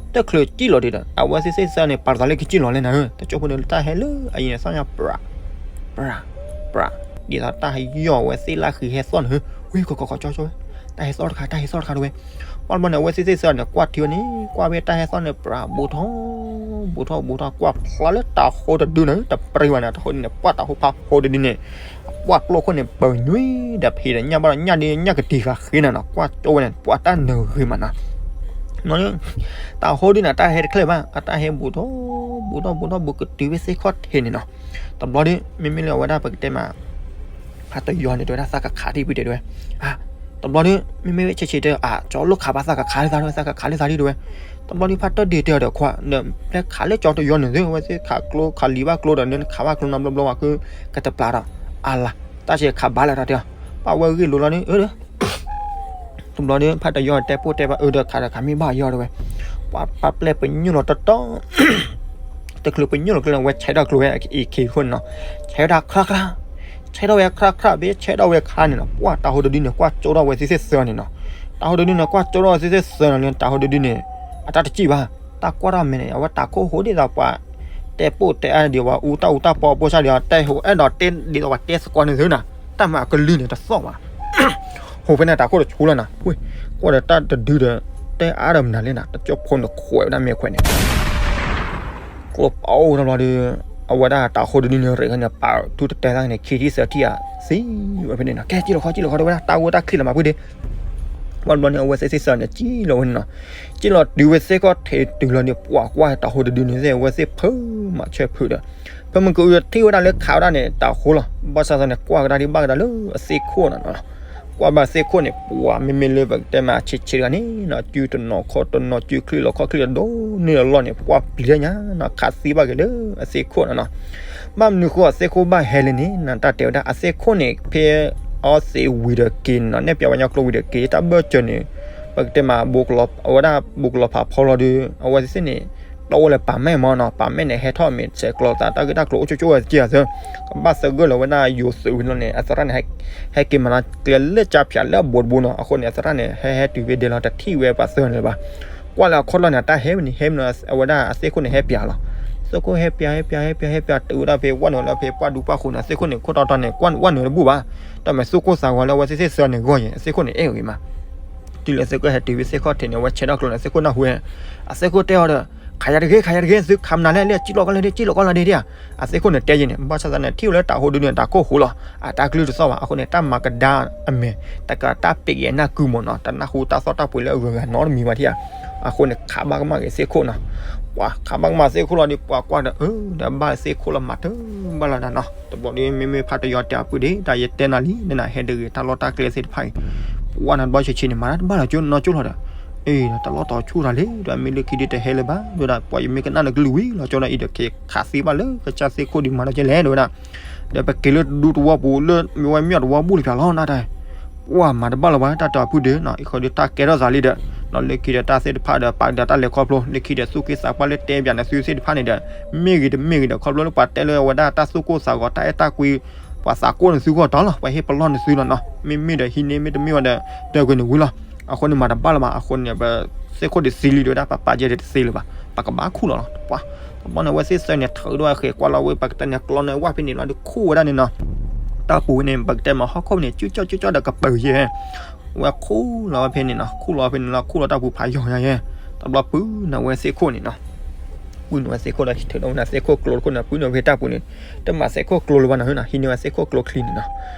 တချုးကံၣ်လီၤဒံးဒီး အဝဲသ့ၣ်သ့ၣ်သၢန့ၣ် ပာ်လီၤသးလၢကစံၣ်လီၤလဲၣ်နၤဧၢ, တကၠိဖိန့ၣ် တၢ်ဟဲလၢအယံၤန့ၣ် သီၣ်ညါပြး, ပြး, ပြး, ဒ်သိးတၢ်ဟဲယီၢ်ဝဲသ့ၣ်လၢဃံဟဲသီၣ်နၤဧၢ, ဝံၤကီကီကီကၠီကၠီဝဲ, တၢ်ဟဲသီၣ်တခါ တၢ်ဟဲသီၣ်တခါတဝဲ, ပှၤတဘျီန့ၣ် အဝဲသ့ၣ်သ့ၣ်သၢန့ၣ် ကွၢ်ထံဝဲန့ၣ် ကွၢ်ဝဲတၢ်ဟဲသီၣ်န့ၣ် ပြးဘူးထီၣ်, ဘူးထီၣ်ဘူးထီၣ် ကွၢ်ဖျါလၢတၤဟိတဒုန့ၣ် တပြံဝဲန့ၣ် တဟိန့ၣ် ပှၤတၤဟိဖးဟိတဒုန့ၣ် ပှၤကျိခိၣ်န့ၣ် ပညွံဒီးဖံးဒီး ညၣ်ဘၣ်ဒီးညၣ်ဒုး ညၣ်ကတံၤဃာ်ဃ့နၤနီၤ, ကွၢ်ကၠီဝဲန့ၣ် ပှၤတၢ်နၢၤဂ့ၤမးနီၤ, တၤဟိဒုန့ၣ် တၢ်ဟဲတချ့ဘၣ် အတၢ်ဟဲဘူးထီၣ်, ဘူးထီၣ်ဘူးထီၣ် ဘူးကတုၤဝဲသ့ၣ်ခီၣ်ထံးန့ၣ်နီၤ, တဘျီဒီး မ့မ့ၢ်လၢအဝဲဒၣ်ပကတဲမး ဖါတယီန့ၣ် တဲဝဲဒၣ်သးကခးထံၣ်ပုၢ်တဲဝဲ, တဘျီဒီး မ့မ့ၢ်ဝဲဆဲးဆဲးတဲ အကၠီလိၣ်ခးဘၣ်သးကခးလၢသး သးကခးလၢသးဒ်တဲဝဲ, တဘျီဒီး ဖါတၢၢ်ဒ့တဲအီၤဒီးခွါ ဒီးဖဲခးလၢကၠီတယီန့ၣ် သုဝဲသ့ၣ်ခးကျိ ခးလံာ်ဘၣ်ကျိဒီး နခးဘၣ်ကျိနီတဘျီဘျီ ပှၤကကတပျၢ်ဒီး အါလါ တၢ်ဆဲးခးဘၣ်လၢတၢ်တဲအီၤ, ပှၤဝဲဂ့ၢ်လိာ်လီၤန့ၣ် အၢ တဘျီဒီး ဖါတယီတဲပိၢ်တဲပှၤအၢဒီးခးဒီးခးမ့ၢ်ဘၣ်ယီၤတဲဝဲ, ပှၤပာ်ပျဲၢ်ပညိၣ်လီၤတတီၤ တချုးပညိၣ်လီၤကျဲလီၤ ဝဲဆဲးထီၣ်ကျိဝဲအခံခိၣ်န့ၣ်နီၤ, ဆဲးဝဲဒၣ်ခရၣ်ခရၣ်, ဆဲးထီၣ်ဝဲခရၣ်ခရၣ် ဖဲဆဲးထီၣ်ဝဲခါန့ၣ်နီၤ ပှၤတၤဟိတဒုန့ၣ် ကွၢ်ကၠိထီၣ်ဝဲသ့ၣ်သ့ၣ်သၢန့ၣ်နီၤ, တၤဟိတဒုန့ၣ် ကွၢ်ကၠိထီၣ်ဝဲသ့ၣ်သ့ၣ်သၢန့ၣ်လၢ တၤဟိတဒုန့ၣ် အတၢ်တစံၣ်ဘၣ်, တၢ်ကွၢ်ထီၣ်မဲာ်န့ၣ် အဝဲတၤခိၣ်ဟိဒ်သိးပှၤ တဲပိၢ်တဲအါဒံးဝဲအူတၢ်အူတၢ်ပီပိၢ်ဆၣ်ဒံး တဲဟိအဲၣ်ဒိးတဲဒ်သိးပှၤတဲသကိးန့ၣ်သုနီၤ, တၢ်မၤအကလုၢ်န့ၣ်တသီၣ်ဘၣ် ဟိဖဲန့ၣ်တၤခိၣ်တဆူလီၤနၤ, ကွၢ်ဒီးတၢ်တဒုဒီး တဲအါဒီးမနုၤလဲၣ်နၤ, တကၠိဖိန့ၣ်ခွဲးဝဲဒၣ်မဲာ်ခွဲးန့ၣ် ကျိပအိၣ်တဘျီဒီး အဝဲဒၣ်တၤဟိတဒုန့ၣ် ရ့ၣ်န့ၣ် ပာ်ထူတတဲသးန့ၣ် ခံထံၣ်သၢထံၣ်ဧါ သံဝဲဖဲန့ၣ်နီၤ, ကဲ ကံၣ်လီၤခီ ကံၣ်လီၤခီ တဲဝဲဒၣ် တၢ်ဂိၢ်တၢ်ချံလီၤမးပုၢ်ဒ့, ဘၣ်တဘျီန့ၣ် အဝဲသ့ၣ်သ့ၣ်သၢန့ၣ် ကံၣ်လီၤဝဲန့ၣ်နီၤ, ကံၣ်လီၤတုၤဝဲသ့ၣ်ခီၣ်ထံးတုၤလီၤန့ၣ် ပှၤကွၢ်တၤဟိတဒုန့ၣ်သ့ၣ် အဝဲသ့ၣ်ဖုးမၤဆၢဖုးဒီး ဖဲမုၢ်ကအုထံၣ်ဝဲဒၣ်လၢခးဝဲဒၣ်န့ၣ် တၤဟိလီၤ, ဘၣ်ဆၣ်သးန့ၣ် ကွၢ်ကဒါဒ်ဘၣ်ကဒါလၢအသ့ၣ်ခိၣ်နီၤနီၤ ကွၢ်ဘၣ်သ့ၣ်ခိၣ်န့ၣ် ပှၤမ့မ့ၢ်လၢပကတဲမးဆံးဆံးတဂၤန့ၣ်နီၤ စုတနီၤခီတနီၤ စုချံလီၤခီချံလီၤ ဒိၣ်န့ၢ်လီၤန့ၣ် ပှၤပျံၤတၢ်ညါနီၤ ခးသံဘၣ်က့ၤလၢအသ့ၣ်ခိၣ်နီၤနီၤ, ဘၣ်မနုၤဃိအသ့ၣ်ခိၣ်ဘၣ်ဟဲလံန့ၣ်နီၤ တၢ်တဲဝဲဒၣ်အသ့ၣ်ခိၣ်န့ၣ် ဖဲအီသံးဝံၤဒီးက့ၤနီၤ နဲၣ်ပၠးဝဲညီကျိဝံၤဒီးက့ၤ တၢ်ဘၢၣ်စၢၤန့ၣ် ပကတဲမး ဘူးကလီၤဖးဖီလီၤဒီး အဝဲသ့ၣ်န့ၣ် တအိၣ်လၢပာ်မဲာ်မးနီၤ ပာ်မဲာ်န့ၣ် ဟဲထီၣ်မ့ၢ်ဆဲးကျိးသး တၢ်ဂ့ၢ်တၢ်ကျိၤအိၣ်ကၠိကၠိဝဲတက့ၢ်အသၢ, ကဘၣ်သဂၢၢ်လီၤဝဲဒၣ်ယိၤသုးဝံၤလီၤန့ၣ် အသရၣ်န့ၣ် ဟဲက့ၤမၤလီၤကျဲလၢကၠါဖၠးလၢအဘူးတဘူးနီၤ အဃိန့ၣ် အသရၣ်န့ၣ် ဟဲဟဲတုၤဖဲဒဲလီၤ တထံၣ်ဝဲပှၤသၢဂၤန့ၣ်လၢၤဘၣ်, ကွၢ်လၢအခီၣ်လီၢ်န့ၣ် တၢ်ဟဲဝဲန့ၣ် ဟဲမ့ၢ်အဝဲဒၣ်အသ့ၣ်ခိၣ်န့ၣ် ဟဲပၠးလီၤ, သ့ၣ်ခိၣ်ဟဲပၠး ဟဲပၠး ဟဲပၠး ဟဲပၠး တုၤဝဲဒၣ်ဖဲဝဲနုာ်လၢဖဲပှၢ်ဒူပှၢ်ဃိန့ၣ် အသ့ၣ်ခိၣ်န့ၣ် ခိၣ်တီတီန့ၣ် ကွၢ်ဝဲနုာ်တဘူၣ်ဘၣ်, တၢ်မ့ၢ်သူၣ်ကိၢ်သးဂီၤလၢအဝဲသ့ၣ်သ့ၣ်သၢဂၤန့ၣ်ဂီၢ်ယဲၢ် အသ့ၣ်ခိၣ်န့ၣ်အဲၣ်ဂ့ၤမး တုၤလၢသ့ၣ်ခိၣ်ဟဲတုၤဝဲသ့ၣ်ခီၣ်ထံးန့ၣ် အဝဲဆဲးထီၣ်ကျိန့ၣ် သ့ၣ်ခိၣ်နၢ်ဟူဝဲ, အသ့ၣ်ခိၣ်တဲအီၤဒီး ခးယၤတဂ့ၤ ခးယၤတဂ့ၤ သုခးမနုၤလဲၣ် လၢစံၣ်လီၤကီၢ်လၢဒ့ စံၣ်လီၤကီၢ်လၢဒ့ဒၣ်ဧါ. အသ့ၣ်ခိၣ်န့ၣ်တဲယဲန့ၣ် ဘၣ်ဆၣ်သနာ်က့ ထံၣ်ဝဲလၢတၢ်ဟိဒုန့ၣ် တၢ်ခိၣ်ဟိလီၤ အတၢ်ကလုၢ်တသီၣ်ဘၣ်. အဃိန့ၣ် တၢ်မၤကဒါအမဲာ် တကးတၢ်ပ့ၤကဲနၢ်ကုမၢ်နီၤ တနၢ်ဟူတၢ်သီၣ်တၢ်ပှ့ၤလၢအဂၤဂၤနီတမံၤဘၣ်ထံၣ်ဧါ. အဃိန့ၣ် ခးဘၣ်ကမၣ်က့ၤသ့ၣ်ခိၣ်နီၤ. ပှၤခးဘၣ်ကမၣ်သ့ၣ်ခိၣ်လီၤဒီး ပှၤကွၢ်ဒီး အၢ ဒီးဘၣ်သ့ၣ်ခိၣ်လီၤမၤတၢ်ဘၣ်လီၤဒၣ်နီၤ. တဘျီဒီး မ့မ့ၢ်ဖးတယီၤတဲအပုၢ်ဒ့ တၢ်ယတဲနၤလံ နနၤဟဲတဂ့ၤ တၢ်လီၢ်တၢ်ကျဲသ့ၣ်တဖၣ်အံၤ ပှၤနၤတဘျီဆံးဆံးန့ၣ် မၤတၢ်တဘၣ်လီၤ ကၠိနီၢ်ကၠိလီၤဒီး အ့ တၢ်လီၢ်တတီၤဆူၣ်တၢ်လံ ဒီးမ့ၢ်လၢခံဒုးတဟဲလၢၤဘၣ် ဒီးပှၤယမ့ၢ်ကနၣ်နကလုၢ်ဝံၤလီၤ ကၠိဒီးအံၤဒီး က့ၤခးသံဘၣ်လၢကစၢ်သ့ၣ်ခိၣ်ဒံးမၤတၢ်ကဲလဲၣ် ဒ်ဝဲဒၣ် ဒီးပက့ၤလၢဒူသဝီပူၤလၢ မ့ၢ်ဝဲမ့ၢ်အီၤသဝီဘူၣ်လံဖျါလီၤ နတၢ် ပှၤမၤတဘၣ်လီၤဘၣ် တၢ်တဲအပုၢ်ဒ့နီၤ အံၤဃီဒီးတၢ်ကဲထီၣ်သးလံဒီး ဒီးလၢခံဒီးတၢ်သ့ၣ်တဖၣ်ဒီး ပာ်ကဒါတၢ်လဲၤခီဖျိ လၢခံဒီးသူၣ်က့သးပှၢ်လၢတဲဘၣ်နသုသ့ၣ်တဖၣ်န့ၣ်ဒီး မ့ၢ်ဂ့ၤတမ့ၢ်ဂ့ၤဒီး ခီဖျိလၢပှၤတဲလၢအဝဲဒၣ်တၢ်သူၣ်ကိၢ်သးဂီၤ တၢ်အဲၣ်တၢ်ကွံ ပှၤသးကိၢ်န့ၣ်သုဂီၢ်တီလီၤ ပှၤဟ့ၣ်ပလီၢ်န့ၣ်သုလီၤနီၤ မ့မ့ၢ်ဒီးဟံးန့ၢ် မ့တမ့ၢ်ဝဲဒီး တၢ်ကွံာ်န့ၣ်ဝံၤလီၤ အဃိန့ၣ်မၤတဘၣ်လီၤဘၣ် အဃိန့ၣ် ပသ့ၣ်ခိၣ်ဒံးသံလံဒီးဝဲဒၣ် ပပာ်ကဲဒီးတသ့လၢၤဘၣ် ပကဘၣ်ခူၣ်လီၤလီၤ ပှၤ တဘျီန့ၣ် အဝဲသ့ၣ်သၢန့ၣ် ထုးဒီးအဃဲၤကွၢ်လီၤဝဲ ပကတဲန့ၣ် ကျီန့ၣ်ဝၣ်ဖဲန့ၣ်လီၤဒီးခူၣ်ဝဲဒၣ်န့ၣ်နီၤ တၢ်ပူၤဝဲန့ၣ် ပကတဲမးဟီၣ်ခိၣ်ဖဲန့ၣ် ကၠူကၠီကၠူကၠီဒီးကပၢၤယဲ ဝဲခူၣ်လီၤဝဲဖဲန့ၣ်နီၤ ခူၣ်လီၤဖဲန့ၣ်လီၤ ခူၣ်လီၤတၢ်ပူၤဖးယီၤညါယဲ တဘျီပုၢ်န့ၣ်ဝဲသ့ၣ်ခိၣ်န့ၣ်နီၤ ပုၢ်န့ၣ်ဝဲသ့ၣ်ခိၣ်ဒီး ထုးဒီးဝဲန့ၣ်သ့ၣ်ခိၣ်ကျိတခိၣ်န့ၣ် ပုၢ်န့ၣ်ဝဲတၢ်ပူၤန့ၣ် တမၤသ့ၣ်ခိၣ်ကျိလၢၤဘၣ်နီၤ ဟံးန့ၢ်ဝဲသ့ၣ်ခိၣ်ကျိချံန့ၣ်နီၤ ဟံ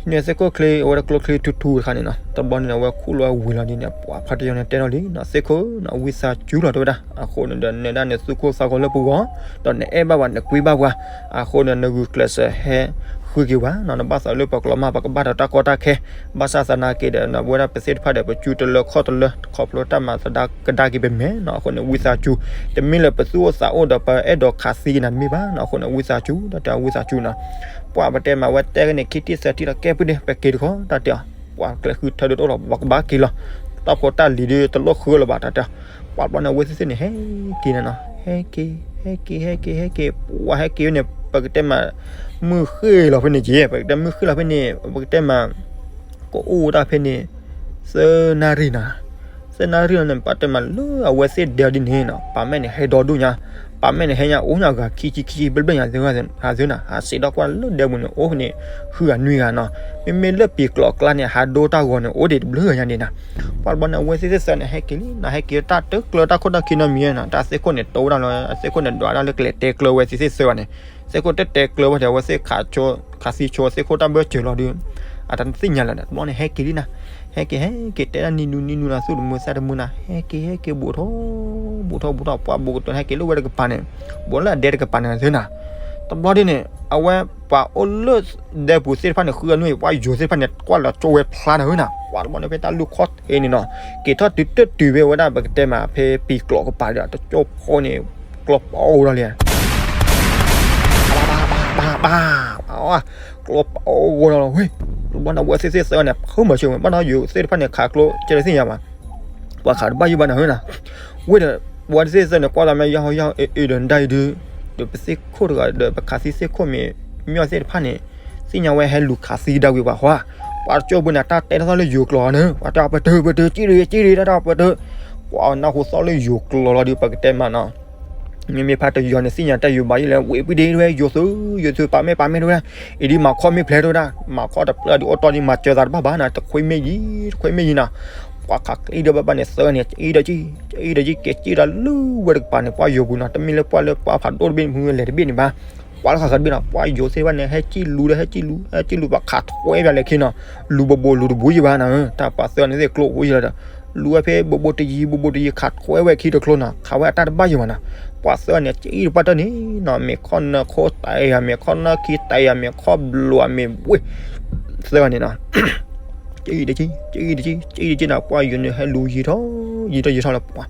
းန့ၢ်သ့ၣ်ခိၣ်ချံ အဝဲဒၣ်ကျိချံထူထူတခါန့ၣ်နီၤ တဘျီန့ၣ် အဝဲခူၣ်လီၤဝံၤလီၤဒ်န့ၣ် ပှၤဖးတယီၤန့ၣ်တဲထီၣ်လံနီၤ သ့ၣ်ခိၣ်နီၤ ဝံသးစူၤလီၤတဲဝဲဒၣ် အဃိန့ၣ်ဒီး နဒၣ်နသူၣ်ကိၢ်သးဂီၤလၢပဂီၢ် ဒီးနအဲၣ်ဘၣ်ပှၤ နကွံဘၣ်ပှၤ အဃိန့ၣ် နဂုာ်ကျဲးစၢးဟဲဃုက့ၤဝဲနီၤ နဘၣ်သးလၢပကျိမး ပကဘၣ်ဒီးတၢ်ကီတၢ်ခဲ ဘၣ်ဆၣ်သနာ်က့ဒီး နဝဲဒၣ်ပသ့ၣ်တဖၣ်ဒီး ပစုတလၢခီၣ်တလၢ ခီဖျိတၢ်မၤသဒါကဒါက့ၤပမဲာ်နီၤ အဃိန့ၣ် ဝံသးစူၤ တမ့ၢ်လၢပသူၣ်အိၣ်သးအိၣ်ဒီး ပအဲၣ်ဒိးခးသံက့ၤနၤတမ့ၢ်ဘၣ်နီၤ အဃိန့ၣ် ဝံသးစူၤ တၢ်တဲဝံသးစူၤနီၤ ပှၤပတဲမးဝဲတဲက့ၤန့ၣ် ခံထံၣ်သၢထံၣ်ဒီးကဲပုၢ်ဒ့ ပက့ၤတခီ တၢ်တဲအီၤ ပှၤကျဲဃုထၢဒိၣ်တအိၣ်လီၤ ပကဘၣ်က့ၤလီၤ တၢ်ဖိတၢ်လံၤဒ်တလိၣ်ဃုလၢၤဘၣ် တၢ်တဲအီၤ ပှၤတဘျီန့ၣ် အဝဲသ့ၣ်သ့ၣ်န့ၣ် ဟဲက့ၤန့ၣ်နီၤ ဟဲက့ၤ ဟဲက့ၤ ဟဲက့ၤ ဟဲက့ၤ ပှၤဟဲက့ၤဝဲန့ၣ် ပကတဲမး မုၢ်ဃ့ၢ်လီၤဖဲန့ၣ်က့ၤ ပကတဲမုၢ်ဃ့ၢ်လီၤဖဲန့ၣ် ပကတဲမး ကအိၣ်ဝဲဒၣ်ဖဲန့ၣ် သၢနၣ်ရံၣ်နီၤ သၢနၣ်ရံၣ်လီၤန့ၣ် ပှၤတဲမးလၢအဝဲသ့ၣ်ဒဲဒ်န့ၣ်နီၤ ပာ်မဲာ်န့ၣ်ဟဲဒီဒူၣ်ညါ ပာ်မဲာ်န့ၣ်ဟဲညါအိၣ်ညါဂၤခံဆံခံဆံဘျဲၣ်ဘျဲၣ်ညါသုဂၤသုနီၤ ဟးစံးထီၣ်ကွၢ်လၢဒဲပူၤန့ၣ် အိၣ်ဖဲန့ၣ် ဃုဂၤနွံဂၤနီၤ မ့မ့ၢ်လၢပံၤကျိာ်ကျါန့ၣ် ဟးဒိတၢ်ဂီၤန့ၣ် အိၣ်ဒံးတဘျုးဂၤညါဒံးနီၤ ပှၤတဘျီန့ၣ် အဝဲသ့ၣ်သ့ၣ်သၢန့ၣ် ဟဲက့ၤလံနီၤ ဟဲက့ၤတၢ်တကျၢၤတၢ်ခိၣ်တၢ်ခံနီတမံၤနီၤ တၢ်သ့ၣ်ခိၣ်န့ၣ် တိဝဲဒၣ်လီၤ အသ့ၣ်ခိၣ်န့ၣ် ဒွးဒၣ်လၢကလဲၤတဲကျၢၤဝဲသ့ၣ်သ့ၣ်သၢဂၤန့ၣ် သ့ၣ်ခိၣ်တတဲကျၢၤဝဲဒီး အဝဲသ့ၣ်ခးသံဆိသ့ၣ်ခိၣ်တၢ်ဘၢစၢၤလီၤဒီး အတသ့ၣ်ညါလၢၤဒီး တဘျီန့ၣ် ဟဲက့ၤလံနီၤ ဟဲက့ၤ ဟဲက့ၤတဲဒၣ်နံၤနူနံၤနူနီၤ သူၣ်တမုာ်သးတမုာ်နီၤ ဟဲက့ၤ ဟဲက့ၤဘူးထီၣ် ဘူးထီၣ်ဘူးထီၣ် ပှၤဘူးကတၢၢ်န့ၣ် ဟဲက့ၤလၢဝဲတကပၤန့ၣ် ဘူးလၢအဒဲတကပၤန့ၣ်သုနီၤ တဘျီဒ်န့ၣ် အဝဲပှၤအိၣ်လၢဒဲပူၤသ့ၣ်တဖၣ်န့ၣ် ဃုအနွံ ပှၤယိၤသ့ၣ်တဖၣ်န့ၣ် ကွၢ်လီၤကၠိဝဲဖျါန့ၣ်နီၤ ပှၤတဘျီန့ၣ် ဖဲတၢ်လူၢ်ခီၣ်ထံးန့ၣ်နီၤ က့ၤထီၣ်တုၤတတုၤဖဲဝဲဒၣ်ပကတဲမး ဖဲပံၤကျိာ်ကပၤဒီး တကၠိဖိန့ၣ် ကျိပအိၣ်ဒီးလံ ဘၣ်ဘၣ်ဘၣ်ဘၣ် ကျိပအိၣ်ဒီးလီၤဝဲ တဘျီန့ၣ် အဝဲသ့ၣ်သ့ၣ်သၢန့ၣ် ဖုမၤဆိဝဲ ဘၣ်နီၤယိၤသ့ၣ်တဖၣ်န့ၣ် ခးကျိကဲတသ့ၣ်ညါဘၣ် ပှၤခးတဘၣ်ယိၣ်ဘၣ်န့ၣ်နီၤ ဝဲဒီး ပဝဲသ့ၣ်သၢန့ၣ် ကွၢ်လီၤမ့ၢ်ယၢ်ဟီယၢ်အ့ၣ်ဒီးဒၣ်အံၤဒုး ဒီးပသ့ၣ်ခိၣ်တဂၤဒီး ပခးသံသ့ၣ်ခိၣ်မ့ၢ် မ့ၢ်အီၤသ့ၣ်တဖၣ်န့ၣ် သ့ၣ်ညါဝဲဟဲလူၤခးသံဒၣ်ဝံၤပှၤဃီ ပှၤတကၠိဖိန့ၣ် တၢ်တဲထီၣ်လၢယိၤကျိာ်န့ၣ် ပှၤတဲအပတုာ်ပတုာ် ကံၣ်ရံၣ်ကံၣ်ရံၣ် တၢ်တဲအပတုာ် ပှၤနၢ်ဟူသီၣ်လၢယိၤကျိာ်လီၤဒီး ပကတဲမးနီၤ မ့မ့ၢ်ဖးတယီၤန့ၣ် သ့ၣ်ညါတၢ်ယိၤဘၣ်ယိၣ်လဲၣ် ဝံၤပံၤဒ့ဝဲ ယိၤသု ယိၤသု ပာ်မ့ၢ်ပာ်မ့ၢ်တဝဲ အံၤဒ်မၤခီမ့ၢ်ဖျဲးတဝဲဒၣ် မၤခီတဖျၢၣ်ဒ်အိၣ်တီဒ်မၤစၢၤသးတဘၣ်ဘၣ်နီၤ တခွ့မ့ၢ်ယံၤ တခွ့မ့ၢ်ယံၤနီၤ ပှၤခးကျံၣ်ဒီးဘၣ်ဘၣ်န့ၣ် သၢဂၤန့ၣ် ကံၣ်ဒီးကံၣ် ကံၣ်ဒီးကံၣ် က့ၤကံၣ်ဒီးလုၢ်ဝဲတကပၤန့ၣ် ပှၤယိၤပူၤနီၤ တမ့ၢ်လၢပှၤလၢပှၤဖးဒိၣ်တဘ့ၣ်န့ၣ် မ့ၢ်ဝဲလဲၤတဘ့ၣ်န့ၣ်ဘၣ် ပှၤလၢခးခးတဘ့ၣ်နီၤ ပှၤယိၤသ့ၣ်တဖၣ်န့ၣ် ဟဲကံၣ်လူၤဒီး ဟဲကံၣ်လူၤ ဟဲကံၣ်လူၤ ပှၤခးထွဲဘၣ်လဲၤခံနီၤ လူၤဘိးဘိးလူၤတဘူးယံၤဘၣ်နီၤ တၢ်ပှၤသၢဂၤန့ၣ်သ့ၣ်ကျိအိၣ်ယံၤလီၤဒီး လူၤဝဲဖဲဘိးဘိးတယံၤ ဘိးဘိးတယံၤ ခးထွဲဝဲခံတကျိနီၤ ခးဝဲအတၢ်တဘၣ်ယိၤဘၣ်နီၤ ပှၤသၢဂၤန့ၣ် ကံၣ်တပှၢ်တၢၢ်န့ၣ်နီၤ မ့ၢ်ခီနၢခိတၢ်ယၤ မ့ၢ်ခီနၢခံတၢ်ယၤ မ့ၢ်ခီဘျိး မ့ၢ်ဝ့ၢ် သၢဂၤန့ၣ်နီၤ ကံၣ်တကံၣ် ကံၣ်တကံၣ် ကံၣ်တကံၣ်နီၤ ပှၤယိၤန့ၣ် ဟဲလူၤယံၤထီၣ် ယံၤထီၣ်ယံၤထီၣ်လၢပှၤ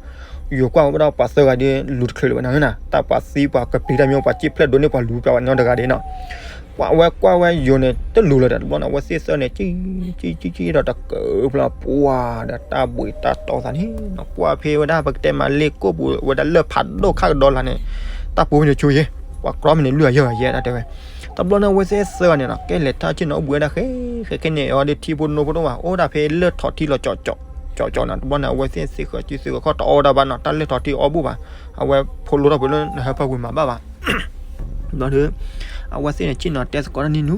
ယိၤကွၢ်ဝဲဒၣ်ပှၤသၢဂၤဒီး လူၤတချုးလၢၤဘၣ်နီၤ တၢ်ပှၤသံပှၤကပျံၤတၢ်မ့ၢ်ပှၤစံၣ်ဖျဲးဒိးန့ၢ်ပှၤလူၤပျၢ်ဝဲနီတဂၤဒဲးနီၤ ပှၤဝဲကွၢ်ဝဲယိၤန့ၣ် တလူၤလၢၤဒီး တဘျီန့ၣ် အဝဲသ့ၣ်သၢန့ၣ် ကံၣ် ကံၣ် ကံၣ် ကံၣ်ဒီးတကၢၢ်ဖျါ ပှၤဒီးတၢ်ဘှံးတၢ်တီၤသးန့ၣ်နီၤ ကွၢ်ဖဲဝဲဒၣ်ပကတဲမးလ့ၣ်ကိၣ်ပူၤ ဝဲဒၣ်လၢၢ်ဖးဒိၣ်ခၣ်ကဒီလါန့ၣ် တၢ်ပူၤဖဲန့ၣ်ဆိယဲ ပှၤကြီမ့ၢ်န့ၣ်လွံၢ်အယဲၢ်ယဲၢ်တၢ်တဲဝဲ တဘျီန့ၣ် အဝဲသ့ၣ်သၢဂၤန့ၣ်နီၤ ကဲလဲၤထၢၣ်ဆ့ၣ်နီၤ အိၣ်ဘှံးဝဲဒၣ်ဃဲ ဃဲဃဲန့ၣ် အဝဲဒၣ်ထံဖိနိဖိတအိၣ်ဘၣ် အိၣ်ဒၣ်ဖဲလၢၢ်ထီၣ်ထံလီၤကၠီကၠီနီၤ တဘျီန့ၣ် အဝဲသ့ၣ်သ့ၣ်ဃၢၤစုသ့ၣ်ဃၢၤခီၣ်တအီၣ်ဝဲဒၣ်ဘၣ်နီၤ တၢ်လၢၢ်ထီၣ်ထံအီၣ်ဘူၣ်ဘၣ် အဝဲဖိလိထီၣ်ပှဲၤလၢနဟၢဖၢပူၤမၤဘၣ်ဘၣ် ဘျီဒီး အဝဲသ့ၣ်န့ၣ်ဆ့ၣ်နီၤတဲသကိးတၢ်နံၤနူ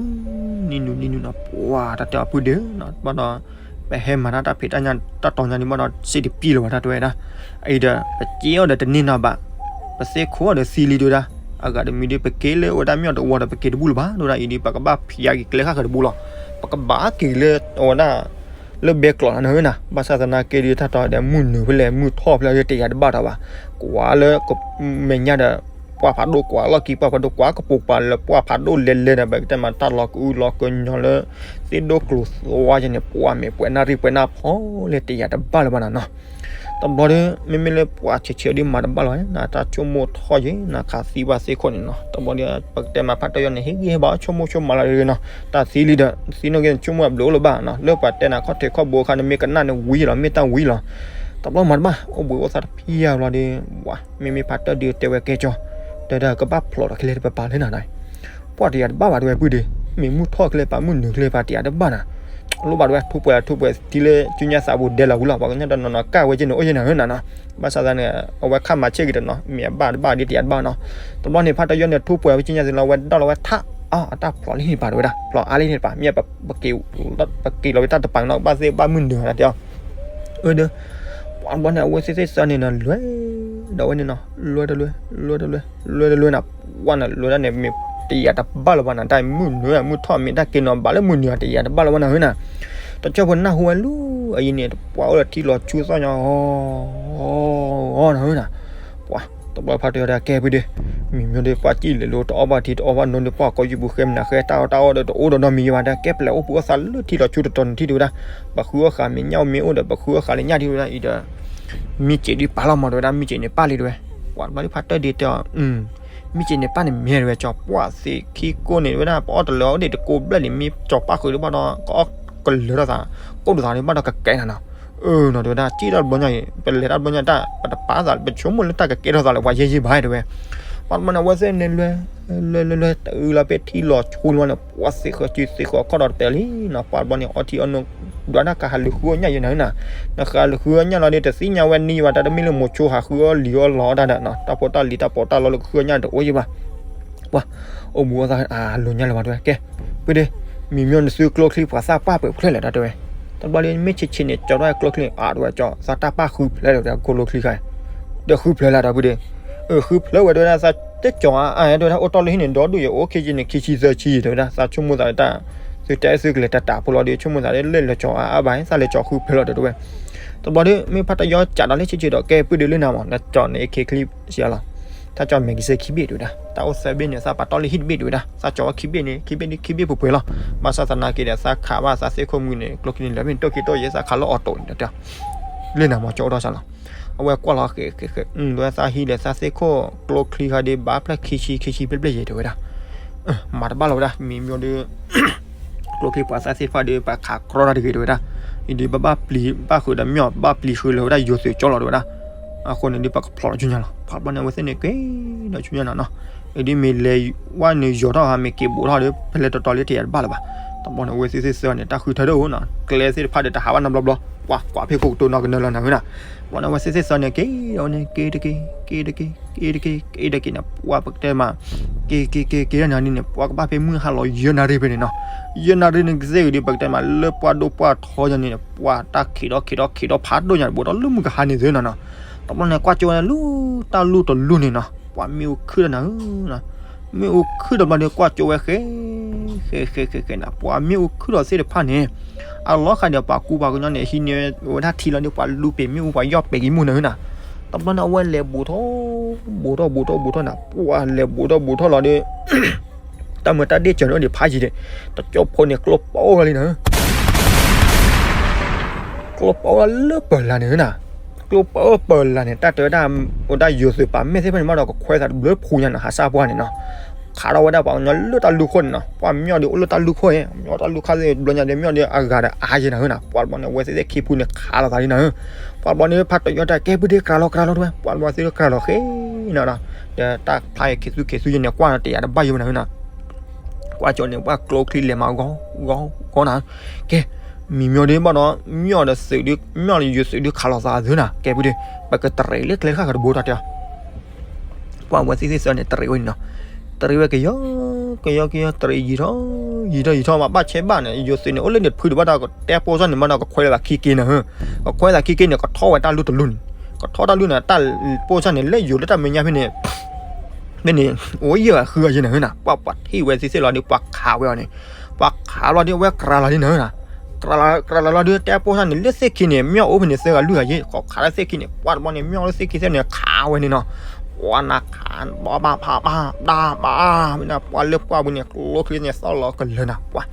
နံၤနူ နံၤနူနီၤ ပှၤတၢ်တဲအီၤပုၢ်ဒ့နီၤ ဘၣ်ဒီး ပဟဲမၤတၢ်တၢ်ဖံးတၢ်ညၣ်တၢ်တီၤညါန့ၣ်ဘၣ်ဒီး စ့တပံၢ်လၢၤဘၣ်တၢ်တဲဝဲဒၣ် အအံၤဒီး ပစ့အီၤဒီးတန့ၢ်နီၤဘၣ် ပသ့ၣ်ခိၣ်ဒီးသံလံတဲဝဲဒၣ်, အဂၤတမံၤဒီး ပက့ၤလၢအဝဲဒၣ်မ့ၢ်အီၤတဝီဒီး ပက့ၤတဘူၣ်လၢၤဘၣ် တဲဝဲဒၣ်. အံၤဒီး ပကဘၣ်ဖျါက့ၤကျဲဃၣ်ဃၢၤတဘူၣ်လီၤ. ပကဘၣ်က့ၤလၢအဝဲဒၣ် လၢဘဲကျိးန့ၣ်နၤဧၢနၤ. ဘၣ်ဆၣ်သနာ်က့ဒီး တၢ်တီဒီး မုၢ်နုာ်ဖဲလဲၣ် မုၢ်ထီၣ်ဖဲလဲၣ်ဒီး တယာ်တဘၣ်တၢ်ဘၣ်. ကွၢ်လၢမဲာ်ညါဒီး ပှၢ်ဖးဒိၣ်ကွၢ်လီၢ်ခံ, ပှၢ်ဖးဒိၣ်ကွၢ်ကပိာ်ပၤလၢ ပှၢ်ဖးဒိၣ်လဲၤလဲၤဒီး ပကတဲမး တၢ်လီၤကအုလီၤကညီလၢ သ့ၣ်ဒိၣ်ကျိၤသွါယဲန့ၣ် ပှၢ်မဲာ်ပှဲၤနၣ်ရံၣ်ပှဲၤနၣ်ဖီလဲၣ် တယာ်တဘၣ်လၢၤဘၣ်နၤနီၤ. တဘျီဒီး မ့မ့ၢ်လၢပှၤဆဲးဆဲးဒီး မၤတဘၣ်လီၤ, နတၢ်ဆိကမိၣ်ထီၣ်ယဲ နခးသံဘၣ်သ့ၣ်ခိၣ်န့ၣ်နီၤ. တဘျီဒီး ပကတဲမး ဖးတၢ်ယီန့ၣ် ဟ့ၣ်ဂံၢ်ဟ့ၣ်ဘါ ဆိကမိၣ်ဆိကမးလီၤတဂ့ၤနီၤ. တၢ်သံလံဒီး သံနီၣ်ဂ့ၤ ဆိကမိၣ်အဘျုးအိၣ်လၢၤဘၣ်နီၤ. လၢပှၤတဲနၤ ခီၣ်ထံးခီၣ်ဘိအခါန့ၣ် မ့ၢ်ကနၣ်န့ၣ်ဝံၤလီၤ, မ့ၢ်တၢ်ဝံၤလီၤ. တဘျီမၤတဘၣ် အိၣ်ဘှံးအိၣ်သါတဖျၢၣ်ဘျီဒီး ဝၤ မ့မ့ၢ်ဖးတၢ်ဒုးတဲဝဲကဲကၠီ, တဲဒၣ်ကဘၣ်ဖျိးဒီးကလဲၤတပပၤလၢနၤနီၤ. ပှၢ်တယာ်တဘၣ်ဘၣ်တဲဝဲ ပုၢ်ဒီး, မ့ၢ်မုၢ်ထီၣ်ကလဲၤပာ် မုၢ်နုာ်ကလဲၤပာ် တယာ်တဘၣ်နၤ. လိၣ်ဘၣ်တဲဝဲ ထိၣ်ပှဲၤထိၣ်ပှဲၤ ထံလၢကၠူညါသးပူၤဒဲလီၤဝံၤလီၤ. ပှၤကညီတနီၤနီၤ ကၣ်ဝဲက့န့ၣ် အိၣ်ယဲနၤဧၢနၤနီၤ. ဘၣ်ဆၣ်သနာ်က့ အဝဲခါမၤဆ့ၣ်က့ၤတနီၤ မ့ၢ်အဘၣ်တဘၣ်ဒီး တယာ်တဘၣ်နီၤ. တဘျီန့ၣ် ဖးတၢ်ယီန့ၣ် ထိၣ်ပှဲၤဝဲကၠူညါသ့လီၤ ဝဲဒီၣ်လီၤဝဲထးအါ အတၢ်ဖျိးလံန့ၣ်ပာ်တဲဝဲဒၣ်, ဖျိးအါလံန့ၣ်ပာ် မ့ၢ်ပက့ၤလီၤဝဲတၢ်တပၤနီၤ ဘၣ်သ့ၣ်ဘၣ်မုၢ်နုာ်နၤတဲအီၤ. အၢဒီး ပှၤတဘျီန့ၣ် အဝဲသ့ၣ်သ့ၣ်သၢန့ၣ်နီၤ လွဲဒီးဝဲန့ၣ်နီၤ လွဲတလွဲ လွဲတလွဲ လွဲတလွဲနၤ. ပှၢ်န့ၣ် လွဲဒၣ်န့ၣ် မ့ၢ်တယာ်တဘၣ်လၢၤဘၣ်နၤ တၢ်မုၢ်နုာ်မုၢ်ထီၣ်မ့ၢ်တၢ်က့ၤနီၤ ဘၣ်လၢမုၢ်နုာ်တယာ်တဘၣ်လၢၤဘၣ်နၤဧၢနၤ. တကၠီၣ်ဖိနၢ်ဟူဝဲလူၤ အအံၤန့ၣ် ပှၢ်အိၣ်ဒီးထံလီၤဆူသီၣ်ညါ အီ အီ နၤဧၢနၤ. ပှၤ တဘျီဖးတၢ်ယီဒီး ကဲပုၢ်ဒီး, မံၤမ့ၢ်ဒီး ပှၢ်စံၣ်လဲၤလိၤတအီၣ်ဘၣ်ထံတအီၣ်ဘၣ်နိဒီး ပှၢ်ကိးယုၢ်ပူၤဃဲမနၤဃဲ တၢ်အီၣ်တၢ်အီဒီး တအိၣ်ဒီးနီတမံၤဘၣ်ဒီး ကဲပလဲၤအိၣ်ပှၤအိၣ်သးလၢထံလီၤဆူတတီၤန့ၣ်ထံၣ်တဲဝဲဒၣ်. ပှၤဃုအီၣ်ဃာ် မ့ၢ်ညၣ်အိၣ်မ့ၢ်အိၣ်ဒီး ပှၤဃုအီၣ်ဃာ်လၢညၣ်ထံၣ်တဲဝဲဒၣ်အံၤဒီး မ့ၢ်စ့းဒုးပာ်လီၤမးတဲဝဲဒၣ် မ့ၢ်စ့းန့ၣ်ပာ်လံတဲဝဲ. ပှၤတဘျီဒုးဖးတၢ်ဒုးတဲအီၤ မ့ၢ်စ့းန့ၣ်ပာ်န့ၣ်မ့ၢ်တဲဝဲ ကၠီပှၢ်သ့ၣ်ခံကိၢ်န့ၣ်တဲဝဲဒၣ် ပအီၣ်တလၢအီၣ်ဒံးတကိးဘျဲၣ်န့ၣ် မ့ၢ်ကၠီပၢ်ဃုာ်ဒံးဘၣ်ဒီး ကအီၣ်ကလၢၤထီၣ်သး ကိၣ်ဒံးသးဒံးဘၣ်ဒီးကကဲနၤနီၤ. အၢနီၤတဲဝဲဒၣ် စံၣ်ထီၣ်တဘျီညါအံၤ ပလဲၤတၢ်တဘျီညါတၢ် ပတပာ်သး ပဆိကမိၣ်လၢတၢ်ကကဲထီၣ်သးလၢ ပှၤယဲၢ်ယဲၢ်ဘၣ်တဲဝဲ. ပှၤတဘျီန့ၣ် အဝဲသ့ၣ်န့ၣ်လွဲ လွဲလွဲလွဲ တအုလီၤဖဲထံလီၤဆူန့ၣ်ဝဲန့ၣ် ပှၢ်သ့ၣ်ဃၢၤစုသ့ၣ်ဃၢၤခီၣ်ဒီးတပဲာ်လံနီၤ. ပှၤတဘျီန့ၣ် အီထံအီနိ ဒွးတၢ်ကဟးလူၤဃုအီၣ်ညၣ်ယဲနၤဧၢနၤ. နဃးလူၤဃုအီၣ်ညၣ်လီၤဒီး တသ့ၣ်ညါဝဲနံၤဘၣ် တၢ်တမ့ၢ်လၢမိၤဆိဟးဃုအီၣ်လံၤအီၣ်လီၤတၢ်ဒီးနီၤ တၢ်ဖိတၢ်လံၤတၢ်ပီးတၢ်လီလၢကဃုအီၣ်ညၣ်တအိၣ်ယဲဘၣ်. ပှၤ အိၣ်မူအီၣ်သးအလိၤညါလၢၤဘၣ်တဲဝဲ ကဲ ပုၢ်ဒီး မံၤမ့ၢ်နသုကျိချံပှၤသၣ်ပၢ်ပှဲၤဖျၢၣ်လဲၣ်ဒီးတဲဝဲ. တဘျီဒီး မ့ၢ်ဆံးဆံးန့ၣ် ကၠီထီၣ်ကျိချံအါတဲဝဲ ကၠီသးတၢ်ပၢ်ဃုဖျၢၣ်လဲၣ်ဒီး ကျိချံခါ ဒီးဃုဖျၢၣ်လဲၣ်ဒီးပုၢ်ဒီး အဃုဖျၢၣ်ဝဲတဲဝဲဒၣ် သးတကၠီအါအါတဲဝဲဒၣ် အိၣ်တီၢ်လၢဟံၣ်န့ၣ် ဒီဒူၣ်ယအိၣ်ခံဆံန့ၣ် ခံဆံသၢဆံတဲဝဲဒၣ် သးဆိကမိၣ်သးလၢတၢ် သုတဲသုကလဲၤတၢ်တၢ်ဖိလီၤဒီး ဆိကမိၣ်သးလၢလဲၤလၢကၠီအါအါဘၣ် သးလဲၤကၠီဃုဖျၢၣ်လီၤတဲဝဲ. တဘျီဒီး မ့ၢ်ဖးတၢ်ယီကးဒီးလၢဆံးဆံးဒီး ကဲပုၢ်ဒီးလၢနၤမး နကၠီန့ၣ်အခ့ချံစံးလီၤ တၢ်ကၠီမဲာ်ကံစဲခံဘ့ၣ်တဲဝဲဒၣ် တၢ်အိၣ်သၢဘ့ၣ်န့ၣ် သးပာ်တီၢ်လၢဟံၣ်တဘ့ၣ်တဲဝဲဒၣ် သးကၠီဝဲခံဘ့ၣ်န့ၣ် ခံဘ့ၣ်န့ၣ် ခံဘ့ၣ်ပှဲၤပှဲၤလီၤ. ဘၣ်ဆၣ်သနာ်က့ဒီး သးခးဘၣ်သးသ့ၣ်ခိၣ်မုၢ်န့ၣ် ကျိချံန့ၣ် လၢမ့ၢ်တိၢ်ခံတိၢ်ယဲ သးခးလၢအီၤတိာ်န့ၣ်ဒီး လၢနၤမးကၠီအိၣ်ဒီးစၢ်လီၤ. အဝဲကွၢ်လီၤဃဲးဃဲးဃဲး လၢသးဟံးဒီးသးသ့ၣ်ခိၣ်ကျိချံခါဒီး ဘၣ်ဖျၢၣ်ခံဆံခံဆံဘျဲၣ်ဘျဲၣ်ယဲတဲဝဲဒၣ် မၤတဘၣ်လီၤဝဲဒၣ် မံၤမ့ၢ်ဒီး ကျိချံပှၤသၣ်သ့ၣ်တဖၣ်ဒီး ပှၤခးကြီတၢ်တဂ့ၤတဲဝဲဒၣ်. အံၤဒီးဘၣ်ဘၣ်ပျံၤဘၣ်ဃုာ်ဒီးမ့ၢ်အီၤ ဘၣ်ပျံၤဃုာ်လၢၤဝဲဒၣ်ယိၤသုးကၠီလီၤတဲဝဲဒၣ်. အဃိန့ၣ်ဒီး ပှၤကဖျိးလီၤဆူညါလီၤ. ပှၤဘျီန့ၣ် အဝဲသ့ၣ်န့ၣ်က့ၤဒီးဆူညါနၤနီၤ. အံၤဒီးမ့ၢ်လဲၤဝဲန့ၣ်ယိၤထီၣ်ဧါ မ့ၢ်က့ၤဘူးထီၣ်ဒီး ဖဲလဲၣ်တီတီလၢတယာ်တဘၣ်လၢၤဘၣ်. တဘျီန့ၣ် အဝဲသ့ၣ်သ့ၣ်သၢန့ၣ် တၢ်ဃုထၢဒီးအိၣ်နီၤ ကျဲသ့ၣ်တဖၣ်ဒီးတဟးဘၣ်နီတဘျီဘျီ ကွၢ်ကွၢ်ဖဲခိၣ်ကတိၤနီၢ်ကနၢလီၤနၤဧၢနၤ. ဘျီန့ၣ် အဝဲသ့ၣ်သ့ၣ်သၢန့ၣ် က့ၤဒီးန့ၣ် က့ၤတက့ၤ က့ၤတက့ၤ က့ၤတက့ၤ က့ၤတက့ၤန့ၣ် ပှၤပကတဲမး က့ၤက့ၤက့ၤက့ၤဒီးနၤန့ၣ် ပှၤကဘၣ်ဖဲမုၢ်ဟါလီၤယဲၢ်နၣ်ရံၣ်ဖဲန့ၣ်နီၤ. ယဲၢ်နၣ်ရံၣ်န့ၣ် ကသ့ၣ်ဂ့ၤဒီး ပကတဲမး လၢပှၢ်ဒိၣ်ပှၢ်ထီယဲန့ၣ် ပှၤတၢ်ခံးဒီးခံးဒီးခံးဒီးဖးဒိၣ်ညါတဘိဒီး လၢမုၢ်ကဟါန့ၣ်သ့နီၤနီၤ. တဘျီန့ၣ် ကွၢ်ကၠိဝဲလၢတၢ်လူၢ်တလူၢ်န့ၣ်နီၤ ပှၤမ့ၣ်အူခုၣ်ဒီးနၤဧၢ မ့ၣ်အူခုၣ်တဘျီဒီး ကွၢ်ကၠိဝဲဃဲ ဃဲ ဃဲ ဃဲ ဃဲနၤ ပှၤမ့ၣ်အူခုၣ်ဒီးသ့ၣ်တဖၣ်န့ၣ် အလီၤဃာ်ဒီးပှၤကူပှၤကညီန့ၣ် ဟံးန့ၢ်ဝဲဒၣ်ထံလီၤဒီး ပှၤလူပ့ၤမ့ၣ်အူ ပှၤယီၢ်ပ့ၤက့ၤမ့ၣ်နၤဧၢနၤ. တဘျီန့ၣ် အဝဲလဲၤဘူးထီၣ် ဘူးထီၣ်ဘူးထီၣ်ဘူးထီၣ်နၤ ပှၤလဲၤဘူးထီၣ်ဘူးထီၣ်လီၤဒီး တၢ်မုာ်တၢ်ဒ့ၣ်စၢၤန့ၣ်အိၣ်ဒံးဖးယံၤဒီး တကၠိဖိန့ၣ် ကျိပအိၣ်လံနၤဧၢ ကျိပအိၣ်လၢပၢၤလၢ်န့ၣ်နၤ, ကျိပအိၣ်ပၢၤလၢ်န့ၣ် တၢ်တဲဝဲဒၣ် အိၣ်ဒၣ်ယိၤသုးပာ်မ့ၢ်သ့ၣ်တဖၣ်န့ၣ် ဘၣ်ဒီးကခွဲးသးတဘျုးဖှူညါနီၤ ဟးစၢ်ပှၢ်န့ၣ်နီၤ, ခးထီၣ်ဝဲဒၣ်ပှၤကညီလၢတၢ်လူၢ်ခိၣ်န့ၣ်နီၤ, ပှၤမ့ၢ်အီၤဒီးအိၣ်လၢတၢ်လူၢ်ခိၣ်န့ၣ်, မ့ၢ်အီၤတၢ်လူၢ်ခါသ့ၣ်တဘျီညါဒီး မ့ၢ်အီၤဒီးအဂၤဒီးအါယဲနၤဧၢနၤ, ပှၤတဘျီန့ၣ် အဝဲသ့ၣ်သ့ၣ်ခံဖုန့ၣ်ခးလိာ်သးလံနၤဧၢ, ပှၤတဘျီန့ၣ် ဖးတယီတၢ်ကဲပုၢ်ဒ့ၣ်ကြၤလီၤကြၤလီၤတဝဲ ပှၤတဘျီသ့ၣ်တကြၤလီၤဃဲနၤဒီး, ဒီးတၢ်ဖျါအံၤခံသူခံသူယဲန့ၣ် ကွၢ်နီၤတယၤတဘၣ်ယဲနၤဧၢနၤ ကွၢ်ကၠိန့ၣ် ပှၤကျိချံလဲၤမၤဂီၤဂီၤဂီၤနၤ, ကဲ, မံၤမ့ၢ်ဒီးဘၣ်ဒီး မ့ၢ်အီၤဒီးသုးဒုး မ့ၢ်အီၤဒီးယိၤသုးဒုးခးလိာ်သးသုနၤ, ကဲပုၢ်ဒ့ၣ် ပကတရံးလၢကျဲဃၣ်ဃၢၤတဘိတၢ်တဲအီၤ, ပှၤဝဲသ့ၣ်သ့ၣ်သၢန့ၣ် တရံးဝဲန့ၣ်နီၤ, တရံးဝဲကယီကယီကယီ တရံးယံာ်ထီၣ် ယံာ်ထီၣ်ယံာ်ထီၣ်မး ဘၣ်ဆဲးဘၣ်န့ၣ် ယိၤသုးန့ၣ် အိၣ်လၢန့ၣ်တဖုဒံးဘၣ်ဒီး ကတဲပိာ်စၢ်န့ၣ်မးဒီး ကခွဲးလၢသးခံက့နၤဧၢ, ကခွဲးသးခံက့န့ၣ် ကထီၣ်ဝဲတၢ်လူၢ်တလူၢ်န့ၣ် ကထီၣ်တၢ်လုၢ်န့ၣ် တၢ်ပိၢ်ဆၣ်န့ၣ် လၢယိၤလၢတၢ်မဲာ်ညါဖဲန့ၣ် ဖဲန့ၣ် အိၣ်ယဲၢ်ဂၤဃုဂၤယဲၢ်နၤဧၢနၤ, ပှၤပှၤထံၣ်ဝဲသ့ၣ်သ့ၣ်လီၤဒီး ပှၤခးဝဲအီၤန့ၣ်, ပှၤခးလီၤဒီး အဝဲကြၤလီၤဒ်နၤဧၢနၤ, ကြၤလီၤလီၤဒီး တဲပိၢ်ဆၣ်န့ၣ် လၢသ့ၣ်ခံန့ၣ် မၠီၣ်အိၣ်ဖဲန့ၣ်သၢဂၤလွံၢ်ဂၤယဲၢ်, ဃီခးလၢသ့ၣ်ခံန့ၣ် ပှၤတဘျီန့ၣ် မၠီၣ်လၢသ့ၣ်ခံသ့ၣ်န့ၣ် ခးဝဲန့ၣ်နီၤ, ပှၤနၤခး ဘၣ်ဘၣ်ဖးဘၣ် ဒၣ်ဘၣ် မ့ၢ်ဒၣ်ပှၤလၢပှၢ်ပူၤန့ၣ် ကျိချံန့ၣ် သီၣ်လီၤကလၢနၤ ပှၤ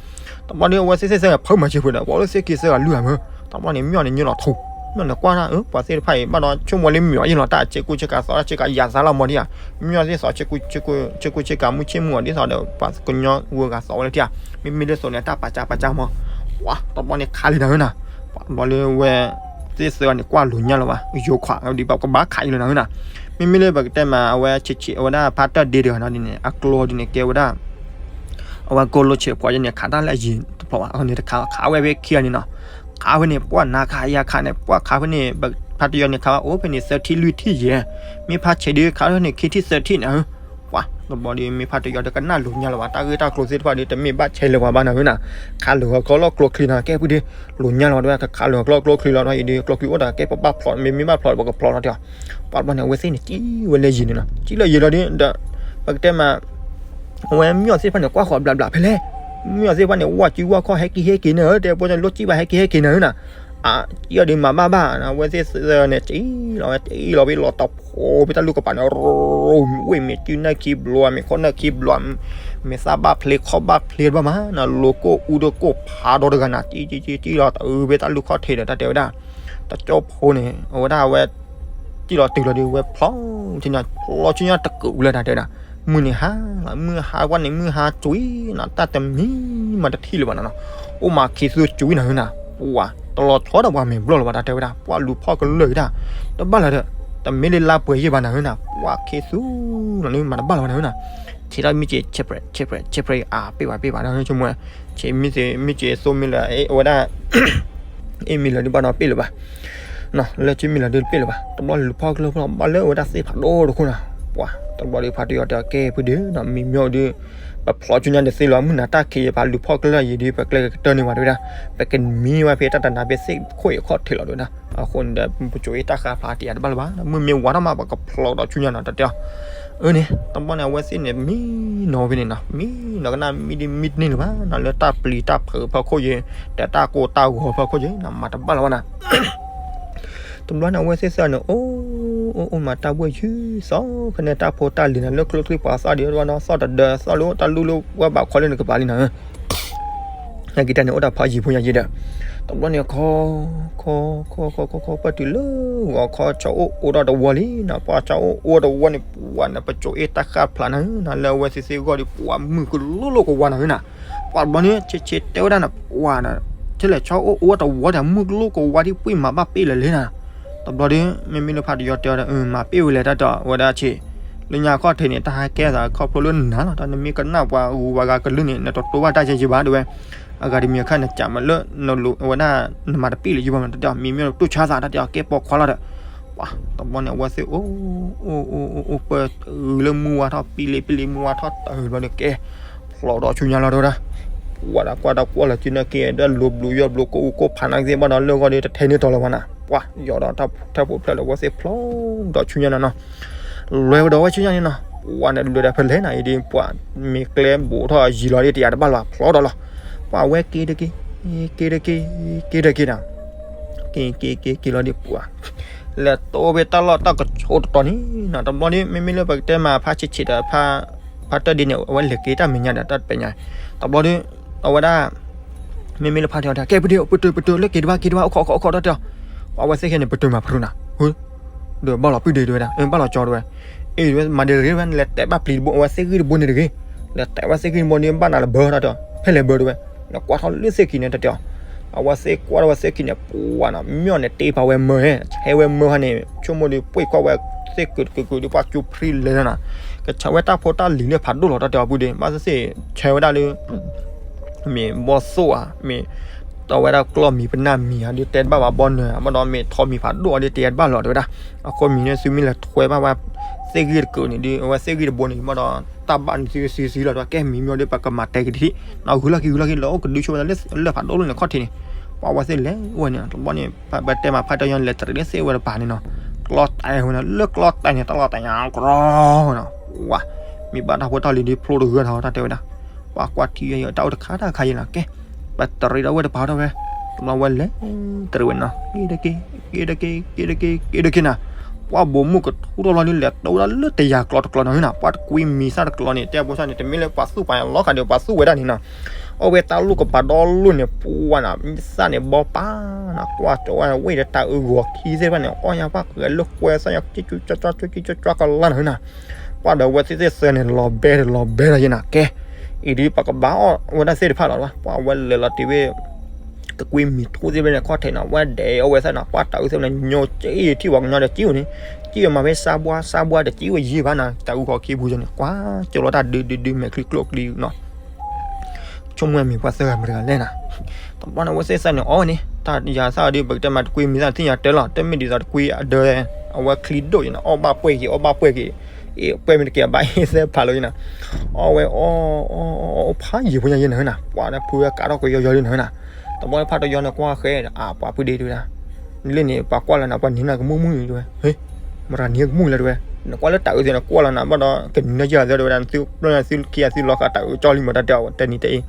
တဘျီဒီး အဝဲသ့ၣ်သ့ၣ်သ့ၣ် ဖုမၤစၢၤဖုဒီး ပှၤလၢသ့ၣ်ခံသၢဂၤလွံၢ်ဂၤမ့ၢ်, တဘျီန့ၣ် မၠီၣ်န့ၣ် ညိလီၤထူ, မၠီၣ်န့ၣ်ကွၢ်နၤဧၢ ပှၤသ့ၣ်တဖၣ်အံၤ ဘၣ်ဒီးဆိကမိၣ်လၢမၠီၣ်ယဲၢ်လီၤ တၢ်ဆ့ကူဆ့ကၤသီ တၢ်ဆ့ကၤယၤသးလီၤမၢ်ဒံးဧါ, မၠီၣ်သ့ၣ်သီ ဆ့ကူဆ့ကၤမုၢ်ဆ့ၣ်မုၢ်အီၤဒ်သိးဒီး ပှၤကညီဂုၤဂၤသီဝဲလၢထံဧါ, မ့မ့ၢ်လၢသိးန့ၣ် တၢ်ပာ်စၢ်ပာ်စၢ်မၢ်, ပှၤတဘျီန့ၣ်ခးလံနၤဧၢနၤ, ပှၤတဘျီလၢဝဲ သ့ၣ်သၢဂၤန့ၣ် ကွၢ်လိာ်ညါလီၤဘၣ် ယိၤခွးဒီး ပကဘၣ်ခးအံၤလီၤနၤဧၢနၤ, မ့မ့ၢ်လၢပကတဲမး အဝဲဆံးဆံး အဝဲဒၣ်ဖါတၢၢ်ဒ့တဂၤနီၤဒ်န့ၣ် အကျိဒ်န့ၣ် ကဲဝဲဒၣ် အဝဲကိၢ်လိဆဲးပှၤယဲၢ်န့ၣ် ခးတၢ်လၢအယံၤတဖျိးဘၣ် အဃိန့ၣ်တခး ခးဝဲဖဲခံဂၤန့ၣ်နီၤ, ခးဖဲန့ၣ် ပှၤနၤခးယၤခးန့ၣ် ပှၤခးဖဲန့ၣ် ဖါတယီန့ၣ် ခးဝဲအိၣ်ဖဲန့ၣ် သၢထံၣ်လွံၢ်ထံၣ်ယဲၢ်, မ့ၢ်ဖါဆဲးဒုးခးဖဲန့ၣ် ခံထံၣ်သၢထံၣ်န့ၣ်ဧၢ, ပှၤတဘျီဒီး မ့ၢ်ဖါတယီဒီးကနၣ်လိာ်ညါလီၤဘၣ် တၢ်ဂ့ၢ်တၢ်ကျိၤသ့ၣ်တဖၣ်ဒီး တမ့ၢ်ဘၣ်ဆဲးလၢၤပှၤဘၣ်နၤဧၢနၤ, ခးလိာ်ဟီၣ်ကျိလီၢ်ကျိချံနီၤ ကဲပူၤဒီး လိာ်ညါလီၤဘၣ် တဝဲ ကခးလိာ်ဟီၣ်ကျိလီၢ်ကျိချံလီၤဒီး အံၤဒီး ကျိချံအိၣ်ဒီး ကဲပဘၣ်ဖျိး မ့မ့ၢ်ဘၣ်ဖျိးဒီး ပကဖျိးလီၤတဲအီၤ, ပှၤတဘျီန့ၣ် အဝဲသ့ၣ်န့ၣ် ကံဝဲလၢယံၤန့ၣ်နီၤ ကံလၢယံၤလီၤဒီး ပကတဲမး အဝဲမၠီၣ်သ့ၣ်တဖၣ်န့ၣ် ကွၢ်ဃီၤဘျးဘျးဖဲလဲၣ်, မၠီၣ်သ့ၣ်တဖၣ်န့ၣ် ဝၢ်စုဝၢ်ခီၣ်ဟဲက့ၤဟဲက့ၤန့ၣ်ဧၢ တဲပိၢ်န့ၣ် လိၣ်စံၣ်ဘၣ်ဟဲက့ၤဟဲက့ၤန့ၣ်ဧၢနၤ, အကံအီၤဒီးမၤဘၣ်ဘၣ် အဝဲသ့ၣ်သၢန့ၣ် ကံလီၤဝဲ ကံလီၤဖဲလီၤတဖိးဖဲတၢ်လူၢ်ကပၤန့ၣ် ရိမ့ၢ်ဝ့ၢ်မ့ၢ်စုနၢ်ခံဘျီ မ့ၢ်ခီၣ်နၢ်ခံဘျီ မ့ၢ်သၣ်ဘၣ်ဖျ့ခီၣ်ဘၣ်ဖျ့တဘၣ်မး နလိၤကိၢ်အူဒိၣ်ကိၢ်ဖးဒီတဂၤနၤ ကံကံကံကံလီၤတအုးဖဲတၢ်လူၢ်ခီၣ်ထံးဒီး တၢ်တဲဝဲဒၣ် တကၠီဖိန့ၣ် အဝဲဒၣ်အဝဲ ကံလီၤတုၤလီၤဒီး ဝဲဖျီထံန့ၣ် ဖျီဆူညါတကုးလၢတၢ်တဲဝဲဒၣ် မုၢ်န့ၣ်ဟါလီၤ မုၢ်ဟါဝဲန့ၣ် မုၢ်ဟါကွံာ်နၤ တၢ်တမံၤမးတထံၣ်လၢၤဘၣ်နၤနီၤ, အိၣ်မးခံသူကွံာ်နၤဧၢနၤ, ပှၤတလီၤဆီဒီးပှၤမဲာ်ဘျီၣ်လၢၤဘၣ် တၢ်တဲဝဲဒၣ် ပှၤလူၤဖီၣ်ကလၢာ်အံၤဒၣ် တဘၣ်လၢၤဒီး တမ့ၢ်လၢလါပှဲၤယဲၢ်ဘၣ်နၤဧၢနၤ, ပှၤခံသူလီၤန့ၣ် မၤတဘၣ်လၢၤဘၣ်နၤဧၢနၤ, ထံၣ်ထီၣ်မ့ၢ်က့ၤ ဆဲးပြဲး ဆဲးပြဲး ဆဲးပြဲး အါ ပ့ၢ်ဘၣ်ပ့ၢ်ဘၣ်ဒီး ဆိကမိၣ် ဆ့မ့ၢ်က့ၤ မ့ၢ်က့ၤသိမ့ၢ်လၢ အဝဲဒၣ် အ့ၣ်မ့ၢ်လၢဒုးဘၣ်ဒီးပ့ၢ်လၢၤဘၣ် လၢဆ့မ့ၢ်လၢဒုးတပ့ၢ်လၢၤဘၣ် တဘျီလူၤဖီၣ်ကလၢာ်ဖီၣ်ဘၣ်လၢအဝဲဒၣ်သ့ၣ်ဖးဒိၣ်တခိၣ်နၤ, ပှၤ တဘျီဒီးဖါတယီတဲအီၤ ကဲဖုဒုးနီၤ မ့ၢ်မ့ၢ်အိၣ်ဒုး ပဖျီဆူညါဒ်သ့လီၤ မုၢ်နၤတၢ်ခံးယဲၢ် ပှၤလူၤဖီၣ်ကလၢာ်ယံၤဒုး ပကျဲကတၢၢ်န့ၢ်ဘၣ်တဲဝဲဒၣ်, ပကမံဝဲဖဲတၢ်တနါဖဲသ့ၣ်ခိၣ်အံၤခီၣ်ထံးလီၤတဲဝဲဒၣ်, အဃိန့ၣ်ဒီး ပစိၤအ့ၣ်တၢ်ဃါဖျါတယၤတဘၣ်လၢၤဘၣ် မုၢ်မ့ၢ်ဝါထီၣ်မး ပကဖျီဒီးဆူညါနီၤ တၢ်တဲအီၤ အၢန့ၣ် တဘျီန့ၣ် အဝဲသ့ၣ်န့ၣ် မံနီၤဖဲန့ၣ်နီၤ မံနီၤကနၣ်မံဒ်မံတန့ၢ်လၢၤဘၣ်နီၤ လၢတၢ်ပျံၤတၢ်ဖုးဖီခိၣ်ယဲၢ် ဒီးတၢ်ကိၢ်တၢ်ဂီၤဖီခိၣ်ယဲၢ်နီၤ မၤတဘၣ်လၢၤဘၣ်နီၤ တဘျီန့ၣ် အဝဲသ့ၣ်သၢန့ၣ် အိၣ်အိၣ်အိၣ်မၤတၢ်ဘှံးယုၤသီ ဖဲန့ၣ်တၢ်ဖိတၢ်လံၤန့ၣ် လၢချိၣ်ချံပှၤသီၣ်ဒံးဝဲနီၤ သီၣ်တဒၢသီၣ်လၢတၢ်လူၢ်လၢဝဲဘၣ်ခီလၢနကပၤလံနီၤ နက့ၤတၢ်န့ၣ် အိၣ်တၢ်ဖးယံၤဖိညါယံၤဒီး တဘျီန့ၣ် ခီ ခီ ခီ ခီ ခီ ခီ ပၢၢ်တုၤလၢဂီၤခီ ဆီအိၣ်အိၣ်ဒီးတဝီလံနီၤ ပှၤဆီအိၣ်အိၣ်တဝီန့ၣ် ပှၤန့ၣ် ပစိၤအ့ၣ်တၢ်ဃါဖျါနၤဧၢနီၤ လၢအဝဲသ့ၣ်သ့ၣ်ဂီၢ်ဒီး ပှၤမုၢ်ကလိလိကဝါနၤဧၢနီၤ ပှၤတဘျီန့ၣ် ဆ့ဆ့တဲဝဲဒၣ်နီၤ ပှၤန့ၣ် ထဲလဲၣ်ဆီအိၣ်အိၣ်တဝီဒီး မုၢ်ကလိကဝါဒ်ပှၤမၤဘၣ်ပ့ၢ်လၢာ်လဲၣ်နီၤ တဘျီဒီး မ့မ့ၢ်လၢဖါတယီတဲအီၤဒီး မၤပ့ၢ်ဝဲလဲၣ်တၢ်တီ အဝဲဒၣ်ဆ့ လၢညါခီၣ်ထံးန့ၣ် တၢ်ဟဲကဲသးခီဖျိလၢနၤလီၤ တၢ်နမ့ၢ်ကနၣ်ပှၤဂုၤပှၤဂၤကလုၢ်န့ၣ် နတတိၢ်ဘၣ်တၢ်ယဲယဲဘၣ်တဲဝဲ အဂၤတမံၤအခါန့ၣ် ကးမးလၢ နလိၤအဝဲဒၣ် နမၤတပ့ၢ်လၢၤယဘၣ်မး တၢ်တဲအီၤ မ့မ့ၢ်တိၢ်ဆါသးတၢ်တဲအီၤ ကဲပိာ်ခွါလီၤဒီး ပှၤတဘျီန့ၣ် အဝဲသ့ၣ်အိၣ် အိၣ် အိၣ် အိၣ် အိၣ် ပၢၢ်တုၤလၢမုၢ်ဝါထီၣ် ပံလ့ပံလ့မုၢ်ဝါထီၣ်တၢ်ဘျီဒီးကဲ ဖျိးဒီးဆူညါလီၤတဲဝဲဒၣ် ပှၤဒီးကွၢ်ဒီးကွၢ်လီၤစုနာ်က့ ဒီးလိၤဘျုးယီၢ်ဘျုးကိၢ်အူကိၢ်ဖးနၤကသ့ၣ်ဘၣ်ဒီးလၢဂီၢ်ဒီးတထဲန့ၢ်တီၤလၢၤဘၣ်နီၤ ပှၤယီၤဒီးထၢၣ်ဖိဖျဲးလၢအဝဲသ့ၣ်ဖျိးဒီးဆူညါနီၤနီၤ လဲၤဝဲဒီးဝဲဆူညါန့ၣ်နီၤ ပှၤန့ၣ်လွဲၢ်ဒီးဝဲဆူညါန့ၣ်နီၤ ပှၤမ့ၢ်ကျဲဘူးထီၣ်ယံၤလီၤဒ်တယၤတဘၣ်လၢၤဘၣ် ဖျိးဒီးလီၤ ပှၤဝဲက့ၤတက့ၢ် က့ၤတက့ၢ် က့ၤတက့ၢ်နီၤ က့ၤက့ၤက့ၤက့ၤလီၤဒ်ပှၤ လဲၤတိဖဲတၢ်လီၢ်တၢ်ကဆိးတတီၤန့ၣ်နီၤ တဘျီဒီး မ့မ့ၢ်လၢပကတဲမးဖါဆံးဆံးဒီး ဖါတၢၢ်ဒ့န့ၣ် အဝဲလဲၤက့ၤတၢ်မဲာ်ညါဒီးတၢ်တပဲာ်ညါ တဘျီဒီး အဝဲဒၣ် မ့မ့ၢ်လၢဖါတယီတဲ ကဲပတုာ် ပတုာ် ပတုာ် လၢက့ၤတဘၣ် က့ၤတဘၣ် အိၣ်ခိး အိၣ်ခိး အိၣ်ခိး တၢ်တဲအီၤ ပှၤဝဲသ့ၣ်ခဲန့ၣ် ပတုာ်မးဖုးနၤ ဟၢ ဒီးဘၣ်လီၤပုၢ်ဒ့တဲဝဲဒၣ် ဘၣ်လီၤကၠီတဲဝဲ အ့ၣ် မၤဒ်တဂ့ၤဝဲ လဲၤတဲဘၣ်ပျံၤတဘိ အဝဲသ့ၣ်ဂံၢ်တဘိန့ၣ်တဂ့ၤ လဲၤတဲဝဲသ့ၣ်ဂံၢ်တဘိန့ၣ် ဘၣ်နၤလၢဘၢထီၣ်တဲအီၤ ဖဲလဲၣ်ဘၢတဲဝဲ လဲၤကွၢ်ထီၣ်လၢသ့ၣ်ခံန့ၣ် တၢ်တဲအီၤ အဝဲသ့ၣ်ကွၢ်ထီၣ်ဝဲသ့ၣ်ခံန့ၣ် ပှၤနီၤ မၠီၣ်န့ၣ်တ့ပာ်ဝဲမၢဟဲ ဆဲးဝဲမၢဟါန့ၣ် ဆိကမိၣ်ဒီး ပှ့ၤကွၢ်ဝဲသ့ၣ်ကုာ်တကုာ်ကုာ်ဒီး ပှၤကၠိဖရံလဲၤလီၤနီၤ ကဆဲးဝဲတၢ်ဖိတၢ်လံၤလၢဖးဒိၣ်လီၤ တၢ်တဲအီၤပုၢ်ဒ့ ဘၣ်သ့ၣ်သ့ၣ် ဆဲးဝဲဒၣ်လၢ မ့ၢ်ဘီၣ်သိၣ်ဧါ မ့ၢ် တီဝဲဒၣ်ကျီၢ်မံၤပနၢ်မံၤဧါ ဒ်တဲတဘၣ်ဘၣ်ဘီနၢၤ ဘၣ်ဒီးမ့ၢ်ထီမံၤဖးဒိၣ်ဧါ ဒ်တဲတဘၣ်လီၤ တဲဝဲဒၣ် အဃိမံၤန့ၣ် သုမ့ၢ်လဲၤထွဲဘၣ်ဝဲ သ့ၣ်ဂံၢ်တကုာ်န့ၣ် ဒ်အဝဲသ့ၣ်ဂံၢ်တဘိန့ၣ် ဘၣ်ဒီး တၢ်ဘၣ်န့ၣ်သုသံသံလီၤ တဲဝဲ ကဲမံၤမ့ၢ်ဒ်ပကမၤတဲက့ၤတထံၣ် နီၤ ဂုာ်လီၢ်ခံ ဂုာ်လီၢ်ခံ လၢအိၣ်ကဒုဆိဝဲဒၣ်လၢဖးဒိၣ်လိၤန့ၣ်ခီၣ်ထံးန့ၣ် ပှၤဝဲသ့ၣ်လဲၤအိၣ်ဝဲန့ၣ် တဘျီန့ၣ် ပတဲမးဖါတၢၢ်ယီၤန့ၣ် လဲၤတရံးလၢသ့ၣ်ဝဲတပၤန့ၣ်နီၤ ကျီတၢ်ဝဲန့ၣ် လၢကျီတၢ်န့ၣ် တၢ်လီၤတၢ်ညါကရီနီၤ, ဝါ, မ့ၢ်ဘၣ်တၢ်ဖိတၢ်လံၤဒ်ဖျိတဂၢၢ်ထီၣ်တၢ်တဲဝဲဒၣ်, ပှၤကွၢ်ထံယီၤယီၤ တၢ်အိၣ်တခါတၢ်ခါယဲနီၤ, ကဲ, ပတရံးဒီးဝဲတပၤထီၣ်ဝဲ, တဘျီဝဲလဲၤတရံးဝဲနီၤ, က့ၤတက့ၤ, က့ၤတက့ၤ, က့ၤတက့ၤ, က့ၤတက့ၤနၤ, ပှၤဘိးမုၢ်ကထူထီၣ်လီၤဒ်လဲၣ် တအိၣ်ဒၣ်လၢတယၤကျီတကျီနီၤနီၤ, ပှၤတကွံမံၤစၢ်တကျီန့ၣ် တဲဖိစၢ်န့ၣ် တမ့ၢ်လၢပှၤသူၣ်ပှၤလီၤဃာ်ဒီး ပှၤသူၣ်ဝဲဒၣ်န့ၣ်နီၤ အဝဲတၢ်လိၣ်ကပၤဒီလိၣ်န့ၣ် ပှၤနီၤ မံစၢ်န့ၣ် ဘီပၢ်နီၤ ကွၢ်ကၠီဝဲဝဲဒီးတၢ်အုးဂီၤခံသ့ၣ်တဖၣ်န့ၣ် အီၣ်ညါပှၢ်ဃဲၤလၢကွဲသီၣ်ညါ ကံကၠူကၠီကၠီ ကံကၠူကၠီကလါနီၤနီၤ, ပှၤဒီးဝဲသ့ၣ်သ့ၣ်သၢန့ၣ် လီၤဘဲဒီးလီၤဘဲလီၤယဲနီၤ, ကဲ, အံၤဒ်ပကဘၣ်အီၣ်ဝဲဒၣ်သ့ၣ်တဖၣ်လီၤ, ပှၤဝဲလဲၤလီၤတ့ၢ်ဝဲ တကွံမံၤထူသ့ၣ်ဖဲန့ၣ် ခီၣ်ထံးနီၤ ဝဲဒဲးအီၣ်ဝဲသၣ်နီၤ ပှၤတၢ်အုးသ့ၣ်နီၤ ညီက့ထံၣ်ဝဲကညီဒီးကံအိၣ်န့ၣ် ကံအိၣ်မၤဖဲစါဘှါ စါဘှါဒီးကံအိၣ်ယံာ်ဘၣ်နီၤ တၢ်အုးဂီၤခံပူၤန့ၣ် ကွၢ်ကၠီလီၤတၢ်ဒုဒုဒု မဲာ်ချံကျိၣ်ကျံနီၤ ဆိကမိၣ်မံၤပှၤသၢဂၤမတၤတဂၤလဲၣ်နီၤ, တဘျီန့ၣ် အဝဲသ့ၣ်သၢန့ၣ် အီၣ်ဝဲန့ၣ် တၢ်ယၤသၣ်ဒီး ပကတဲမးတကွံမံၤသၣ်သ့ၣ်ညါတဲလီၤ တမ့ၢ်ဒ်သိးတကွံအဒၢ အဝဲချံဒိၣ်ယဲနီၤ အီၣ်ဘၣ်ပှဲၢ်က့ၤ အီၣ်ဘၣ်ပှဲၢ်က့ၤ အ့ၣ် ပှဲၢ်မ့ၢ်တကဲဘၣ်အ့ၣ်သဲဖးလီၤယဲနီၤ, အီၣ်ဝဲအီၣ် အီၣ် အီၣ် အီၣ်ဖးယံာ်ဖိညါယဲနီၤနီၤ ပှၤဒီးဖုဝဲကးထီၣ်ကယီယီလံနီၤနီၤ, တဘျီဖးတယီန့ၣ် ကွၢ်ဃဲ အပှၤဖုဒ့တဲဝဲဒၣ် လၢန့ၣ် ပှၤကွၢ်လီၤနၤ ပှၤနံၤနၤကမူၣ်မူၣ်န့ၣ်တဲဝဲ, ဟ့ မတၤနံၤကမူၣ်လဲၣ်တဲဝဲ, နကွၢ်လၢတၢ်အုးသ့ၣ်နကွၢ်လီၤနၤ ဘၣ်ဒီးကနံၤနၤယဲၢ်လီၤတဲဝဲဒၣ် နသုပျၢၢ်နၤသုခံဂၤသုလီၤဃာ်တၢ်အုးကၠီလံမတၤတဲအီၤ တဲနံၤတဲအံၤ,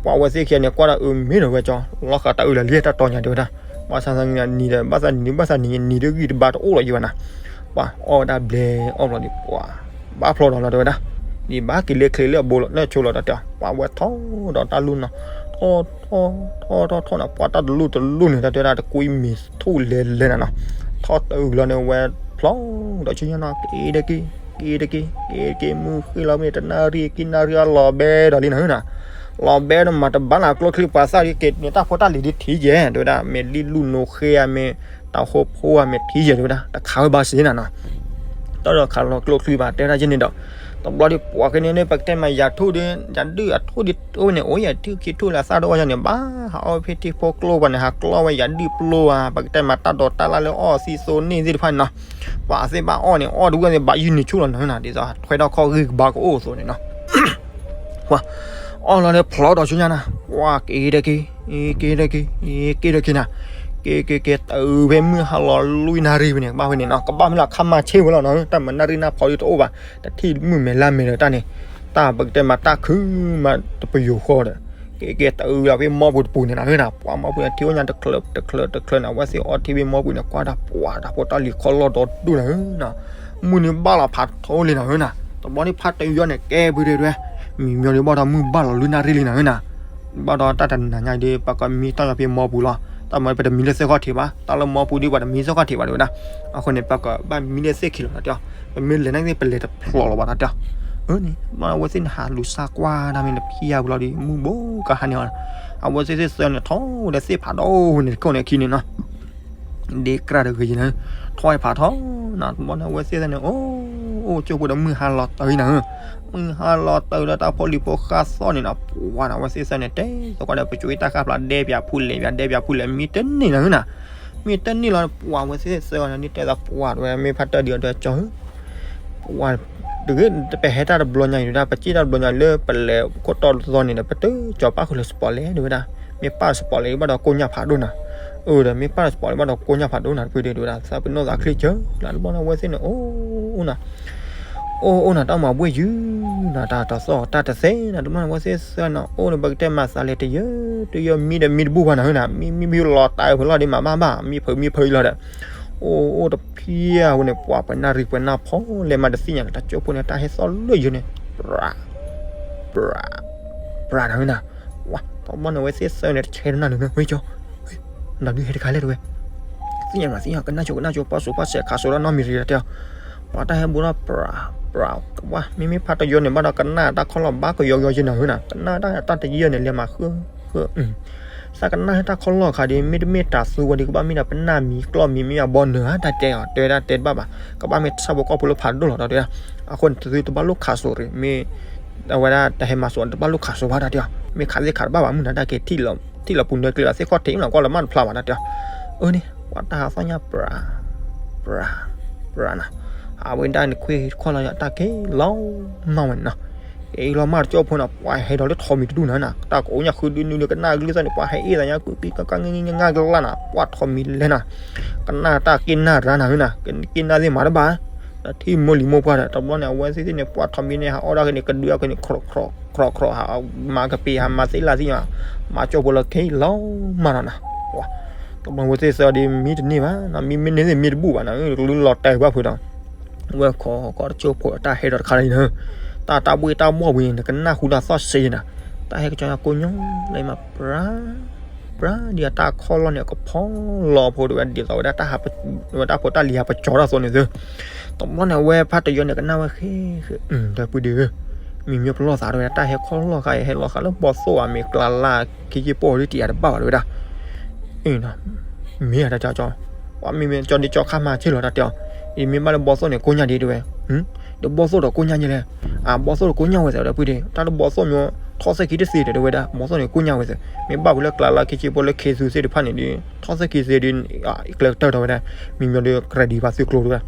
ပှၤဝဲသ့ၣ်ခံဂၤန့ၣ် ကွၢ်ဒီးအုးမ့ၢ်ဒီးဝဲကၠီ လီၤဃာ်တၢ်အုးလၢလံတၢ်တီၤညါတဲဝဲဒၣ်, ဘၣ်ဆၣ်သနာ်က့နံၤဒီး ဘၣ်သးနံၤဒီး ဘၣ်သးနံၤ နံၤတဂံၢ်တဘါတအိၣ်လီၤယဲဘၣ်နီၤ, ပှၤအီၣ်ဝဲဒၣ်ဘျဲအီၣ်ဘျီဒီး ပှၤဘၣ်ဖျီဒီးလီၤတဲဝဲဒၣ်, ဒ်ဘၣ်က့ၤလၢချ့လၢအဘိလီၤ လၢအဆိလီၤတၢ်တဲအီၤ ပှၤဝဲထီၣ်ဒီးတၢ်လူၢ်နီၤ, ထီၣ်ထီၣ် ထီၣ်ထီၣ်ထီၣ်နီၤ ပှၤတၢ်တလူၢ်တလူၢ်န့ၣ် တၢ်တဲဝဲဒၣ်တကွံမံၤထူၣ်လဲၤလဲၤနၤနီၤ, ထီၣ်တၢ်အုးလီၤန့ၣ် ဝဲဖျီဒီးဆူညါနီၤ က့ၤတက့ၤ က့ၤတက့ၤ က့ၤတက့ၤ မုၢ်ဃ့လီၤမ့ၢ် တနၣ်ရံၣ်ခံနၣ်ရံၣ်အလီၤဘဲဒီးလံနီၤနီၤ, လီၤဘဲဒီးမၤတဘၣ်လၢကျိချံပှၤသၣ်လံ က့ၤန့ၣ်တၢ်ဖိတၢ်လံၤဒ်ထံၣ်ယဲၢ် တဲဝဲဒၣ် မ့ၢ်လံၣ်လူၢ်နိဃ့ဧါ မ့ၢ်တၢ်ဃိဖိဧါ မ့ၢ်ထံၣ်ယဲၢ် တဲဝဲဒၣ် တခးဝဲဘၣ်စ့ၢ်နီၤနီၤ တၢ်ဒီးခးလီၤကျိချံဘၣ် တဲဝဲဒၣ်ယဲၢ်န့ၣ်ဒီး တဘျီဒီးပှၤက့ၤန့ၣ်န့ၣ် ပကတဲမးယၤထူၣ်ဒီး ယၤဒုၣ်အထူၣ်ဒီး အိၣ်ဝဲန့ၣ် အိၣ်ယၤထူၣ်ခံထူၣ်လၢအသၣ်ဒိၣ်အီၣ်ယၤန့ၣ် ဘၣ်ဟးအီၣ်ဖဲထံဖိကျိပှၤန့ၣ် ဟးကျီဝဲယၤဒုၣ်ပျိဝဲ ပကတဲမးတၢ်ဒိးတၢ်လၣ်လၢအီၣ်သံသိန့ၢ်သ့ၣ်တဖၣ်န့ၣ်နီၤ, ပှၤသ့ၣ်ဘၣ်အီၣ်န့ၣ် အီၣ်တဝံၣ်န့ၣ် ဘၣ်ယုၢ်နံၤဆူၣ်လီၤနီၤ ဒ်သိးထွဲထီၣ်ခီၣ်ဂံၢ်ကဘါကအိၣ်အသိးန့ၣ်နီၤ ပှၤအီၣ်လီၤလၢဖျီဒီးဆူညါနီၤ ပှၤက့ၤတက့ၤ က့ၤတက့ၤ က့ၤတက့ၤနီၤ, က့ၤက့ၤက့ၤတအုးဖဲမုၢ်ဟါလီၤလွံၢ်နၣ်ရံၣ်ဖဲန့ၣ် ကဘၣ်ဖဲန့ၣ်နီၤ ကဘၣ်မ့ၢ်လီၤခါမၤဆ့ၣ်ဝဲလီၤနီၤ တၢ်မၤနၣ်ရံၣ်နၢ်ဖီဒ်တအိၣ်ဘၣ် တထံၣ်မုၢ်မဲာ်လါမဲာ်ဒီးတၢ်န့ၣ် တၢ်ပကတဲမးတၢ်ခုမးတပယိၤဃီဒီး က့ၤက့ၤတအုးလီၤဖဲမီပူၤတပူၤန့ၣ်နီၤနီၤ ပှၤမီပူၤန့ၣ် ထံၣ်အိၣ်ညါတချၢးတချၢးတချၢးန့ၣ် အဝဲသ့ၣ်အီထံဖဲမီပူၤန့ၣ် ကွၢ်တၢ်ပှၤတၢ်ဖိတၢ်လံၤခီလီၢ်ဒီဒူၣ်န့ၣ်နီၤ မုၢ်န့ၣ်ဘၣ်လီၤဖးထီလံနီၤနီၤ တဘျီန့ၣ်ဖးတယီန့ၣ် ကဲဖုဒဲဒွဲ မံၤမီၤဒ်ဘၣ်ဒီးမုၢ်ဘၣ်လီၤလွံၢ်နၣ်ရံၣ်လံနီၤနီၤ ဘၣ်ဒီးတၢ်တနၤညါဒ် ပကမံတၢ်ညီဖဲမီပူၤလီၤ တၢ်မၤပတမံလၢသ့ၣ်ခီၣ်ထံးဘၣ် တၢ်လၢမီပူၤဒ်ပှၤတမံသ့ၣ်ခီၣ်ထံးဘၣ်တဲဝဲဒၣ် အဃိန့ၣ် ပကဘၣ်မံလၢသ့ၣ်ခံလီၤတၢ်တဲအီၤ ပမ့ၢ်လဲၤန့ၣ်ပလဲၤတဖျိးလီၤဘၣ်တၢ်တဲအီၤ အန့ၣ် ဘၣ်အဝဲသ့ၣ်န့ၣ်ဟးလူၤစၢ်ကွၢ်တၢ်မ့ၢ်တဖံးယါပူၤလီၤဒီး မုၢ်ဘိကဟါန့ၣ်အီၤ အဝဲသ့ၣ်သ့ၣ်သၢန့ၣ် ထီၣ်ဝဲဒီးသ့ၣ်ဖးဒိၣ်န့ၣ်တခိၣ်န့ၣ်အခံန့ၣ်နီၤ ဒ့ကြၢ်တဂ့ၤယဲၢ်န့ၣ် ထီၣ်ဝဲဖးထီနီၤ တဘျီန့ၣ် အဝဲသ့ၣ်သၢန့ၣ် အိၣ် အိၣ်ကၠိဖိဒီးမုၢ်ဟါလီၤတၢ်အံၤနၤဧၢ မုၢ်ဟါလီၤတၢ်အံၤဒီးတၢ်ဖိလံၤဖိဃၣ်သီၣ်န့ၣ်နီၤ ပှၤနီၤ အဝဲသ့ၣ်သၢန့ၣ် တဲသကိးဒီး ပစိၤအံၤတၢ်ဃၣ်ဖျါဒဲပၠးဖူလဲၣ်ပၠး ဒဲပၠးဖူလဲၣ် မံတန့ၢ်နၤဧၢနၤ မံတန့ၢ်လီၤ ပှၤဝဲသ့ၣ်သၢန့ၣ် ဒ်တဲသးပှၤတဝဲ မ့ၢ်ဖးတၢၢ်ဒံးအီၤဒီးကၠီဧၢ ပှၤ တဂ့ၤ ပဟဲတၢ်တဘျီညါအံၤဒၣ် ပစ့ၢ်တၢ်တဘျီညါလၢပလဲၤခိၣ်တီၢ်တသီန့ၣ်ဒီး ပတကၠီၤပၣ်ဃုာ်လၢစပီးလဲၣ်တဲဝဲဒၣ် မ့ၢ်ပၣ်စပီးလဲၣ်ဘၣ်ဒီးကိၣ်ညၣ်ဖးဒိၣ်နၤ အၢဒီး မ့ၢ်ပၣ်စပီးလဲၣ်ဘၣ်ဒီးကိၣ်ညၣ်ဖးဒိၣ်နၤ တဖုဒဲးတဲဝဲဒၣ် သးပနီၣ်သးချ့ကၢလၢတဘျီန့ၣ် အဝဲသ့ၣ်န့ၣ် အိၣ်အိၣ်နၤ အိၣ်အိၣ်နၤ တၢ်မၤဘှ့ၣ်ယုၢ်နၤ တၢ်တသီၣ်တၢ်တသဲနၤ တဘျီန့ၣ် အဝဲသ့ၣ်သၢနၤ အိၣ်ဒီး ပကတဲမၤသးလဲၤတယၢတယၢ မံဒီးမံတဘူၣ်ဘၣ်နၤဧၢနၤ မံမံမံလီၤတၢ်အၢဖဲလီၤဒ်မၤဘၣ်ဘၣ် မံဖုးမံဖုးအံၤလီၤဒီး အိၣ်အိၣ်တဖံးအဝဲန့ၣ် ပှၤပနၢ်ရံၣ်ပနၢ်ဖီလဲၤမၤတသ့ၣ်ညါလၢတၢ်ကၠိဖိန့ၣ် တၢ်ဟဲသီၣ်လၢယိၤန့ၣ် ပြၢ ပြၢ ပြၢနၤဧၢနၤ ဝါ တဘျီန့ၣ် အဝဲသ့ၣ်သၢန့ၣ် တဆဲးတနၢ်လၢၤနၤ ဝဲကၠီ နဒုးဟဲတခါလဲၣ်တဲဝဲ သ့ၣ်ညါမးသ့ၣ်ညါ ကနၣ်ကၠိကနၣ်ကၠိ ပှၤစိာ်ပှၤစဲးခးစိာ်ဒီးနီတမံၤတဂ့ၤတဲအီၤ ပှၤတၢ်ဟဲဘူးဒီး ပြၢ ပြၢ ဝါ မ့မ့ၢ်ဖးတယီန့ၣ် ဘၣ်ဒီးကနၣ်တၢ်ခီၣ်လီၢ်ဘၣ်ကယီကယီယဲၢ်နၤဧၢနၤ ကနၣ်တၢ်တၢ်တယီန့ၣ် လဲၤမၤဃု ဃု သးကနၣ်တၢ်ခီၣ်လီၢ်ခါဒီး မ့တမ့ၢ်တၢ်သူဝဲဒီး ကဘၣ်မ့ၢ်ဒၣ်ပနၢ်မံၤကျီၢ်မံၤ မ့ၢ်အဘီနၢၤဧါ တၢ်တဲအီၤ တဲဝဲဒၣ်တဲတဘၣ်ဘၣ် ကဘၣ်မ့ၢ်ဆၣ်ဖိကီၢ်ဖိလၢဖးဒိၣ်လီၤ တၢ်တဲ အဃိန့ၣ် သုတဘၣ်လိၣ်ခးစိာ်ရ့ၣ် မ့ၢ် အဝဲဒၣ်တၢ်ဟဲမၤစိာ် တဘၣ်လိၣ်ခးစိာ်ဘၣ် တၢ်တဲအီၤ မ့ၢ်ခးသ့ၣ်ခးတဘၣ်ဘၣ် မုၢ်နၤတၢ်က့ၤ ထံၣ်လီၤပူၤနၢၤကျဲလီၤသ့ၣ်ခီၣ်ထံးမး ကွၢ်လီၤမၢ်တဖျါဘၣ် တၢ်တဲအီၤ အၢန့ၣ် ပှၤတၢ်ဟးသီၣ်ညါ ပြၢ ပြၢ ပြၢနၤ အဝဲဒၣ်န့ၣ် ခွ့ခီၣ်လီၤ တၢ်က့ၤလီၤမၢ်ဝဲန့ၣ်နီၤ က့ၤလီၤမၢ်တကၠီဖိနၤ ပှၤဟဲဒီးလၢထိးမံၤတဒူၣ်နၤနၤ တၢ်ကိးညၣ်ဃုဒုနုာ်ဒီးကနၣ်ဂ့ၤသၣ်န့ၣ် ပှၤဟဲအ့ၣ်သးညါကွံာ်ကွံာ်ကကငါ်ငါ်ကလၢ်နၤ ပှၤထိးမံၤလဲၣ်နၤ ကနၣ်တၢ်က့ၢ်နၢ်ရၤနၤနၤ က့ၢ်နၢ်သ့ၣ်မၤတဘၣ် တထံၣ်မိၢ်လံၤမိၢ်ပှၢ်ဒီး တဘျီန့ၣ် အဝဲသ့ၣ်သ့ၣ်န့ၣ် ပှၤထိးမံၤန့ၣ် ဟးအီၣ်ဒၣ်က့ၤန့ၣ် ကဒုအက့ၤန့ၣ် ခီၣ်ခီၣ်ခီၣ်ခီၣ် ဟးမၤကပ့ၤ ဟးမၤသ့ၣ်လၢ်သ့ၣ်ညါ မၤကၠီၣ်ဖိလၢခဲအံၤလီၤမၢ်နၤနၤ တဘျီဝဲသ့ၣ်သၢဒီး မံတန့ၢ်ဘၣ် မံမ့ၢ်န့ၢ်သ့ၣ်မံတဘူၣ်ဘၣ်နၤ ကလုလီၤတဲာ်ဘၣ်ဖုးဒီး ဝဲခီခီတကၠိဖိတၢ်ဟဲဒီးတခါလၢအံၤနၤ တၢ်တၢ်ဘှ့ၣ်တၢ်ဘှီၣ်ဝံၤန့ၣ် နကနၢ်ဟူတၢ်သီၣ်စ့နၤ တၢ်ဟဲကကၠီညါကိးညီ လၢမၤပြၤ ပြၤဒ်အတၢ်ခီၣ်လီၢ်န့ၣ် အကဖီလီၤဖိတဝဲဒ်သိးဝဲဒၣ်တၢ်ဟး ဝဲတၢ်ဖိတၢ်လံၤဟးပကၠီတၢ်သိးန့ၣ်သု တဘျီန့ၣ် အဝဲဖါတယီန့ၣ် ကနၣ်ဝဲဃ့ဃ့ ဒီပုၢ်ဒီဝဲၢ် မံၤမ့ၢ်ပလီၢ်သးတဝဲဒၣ် တၢ်ဟဲခီၣ်လီၢ်ခါအံၤ ဟဲလီၤဃာ်လၢဘီသိၣ်ဘၣ် မ့ၢ်ကျါလၢခံက့ၢ်ပီၢ်ဒ် တယာ်တဘၣ်ဘၣ်တဝဲဒၣ် မ့ၢ်တၢ်ကၠီကၠီ ပှၤမ့မ့ၢ်ကၠီဒ်ကၠီခါမၤဆ့ၣ်လီၤတၢ်တဲအီၤ အံၤမ့ၢ်ဘၣ်လၢဘီသိၣ်န့ၣ် ကိညါဒ်တဝဲ ဒီးဘီသိၣ်ဒီးကိညါယဲလဲၣ် အဘီသိၣ်ဒီးကိညါဝဲသ့ၣ်ဒီပုၢ်ဒီဝဲၢ် တၢ်လၢဘီသိၣ်မ့ၢ်ထီၣ်သ့ၣ်ခံတသ့ဒီးတဝဲဒၣ် ဘီသိၣ်န့ၣ်ကိညါဝဲသ့ၣ် မ့ၢ်ဘၣ်ဝဲလၢကျါလၢခံက့ၢ်ပီၢ်လၢခ့သူသ့ၣ်တဖၣ်န့ၣ်ဒီး ထီၣ်သ့ၣ်ခံသ့ဒီး ကျဲကတၢၢ်ထီၣ်ဝဲဒၣ် မံၤမ့ၢ်ဒီး ကြၢးဒံးဘၣ်သုကျိၤတဝဲ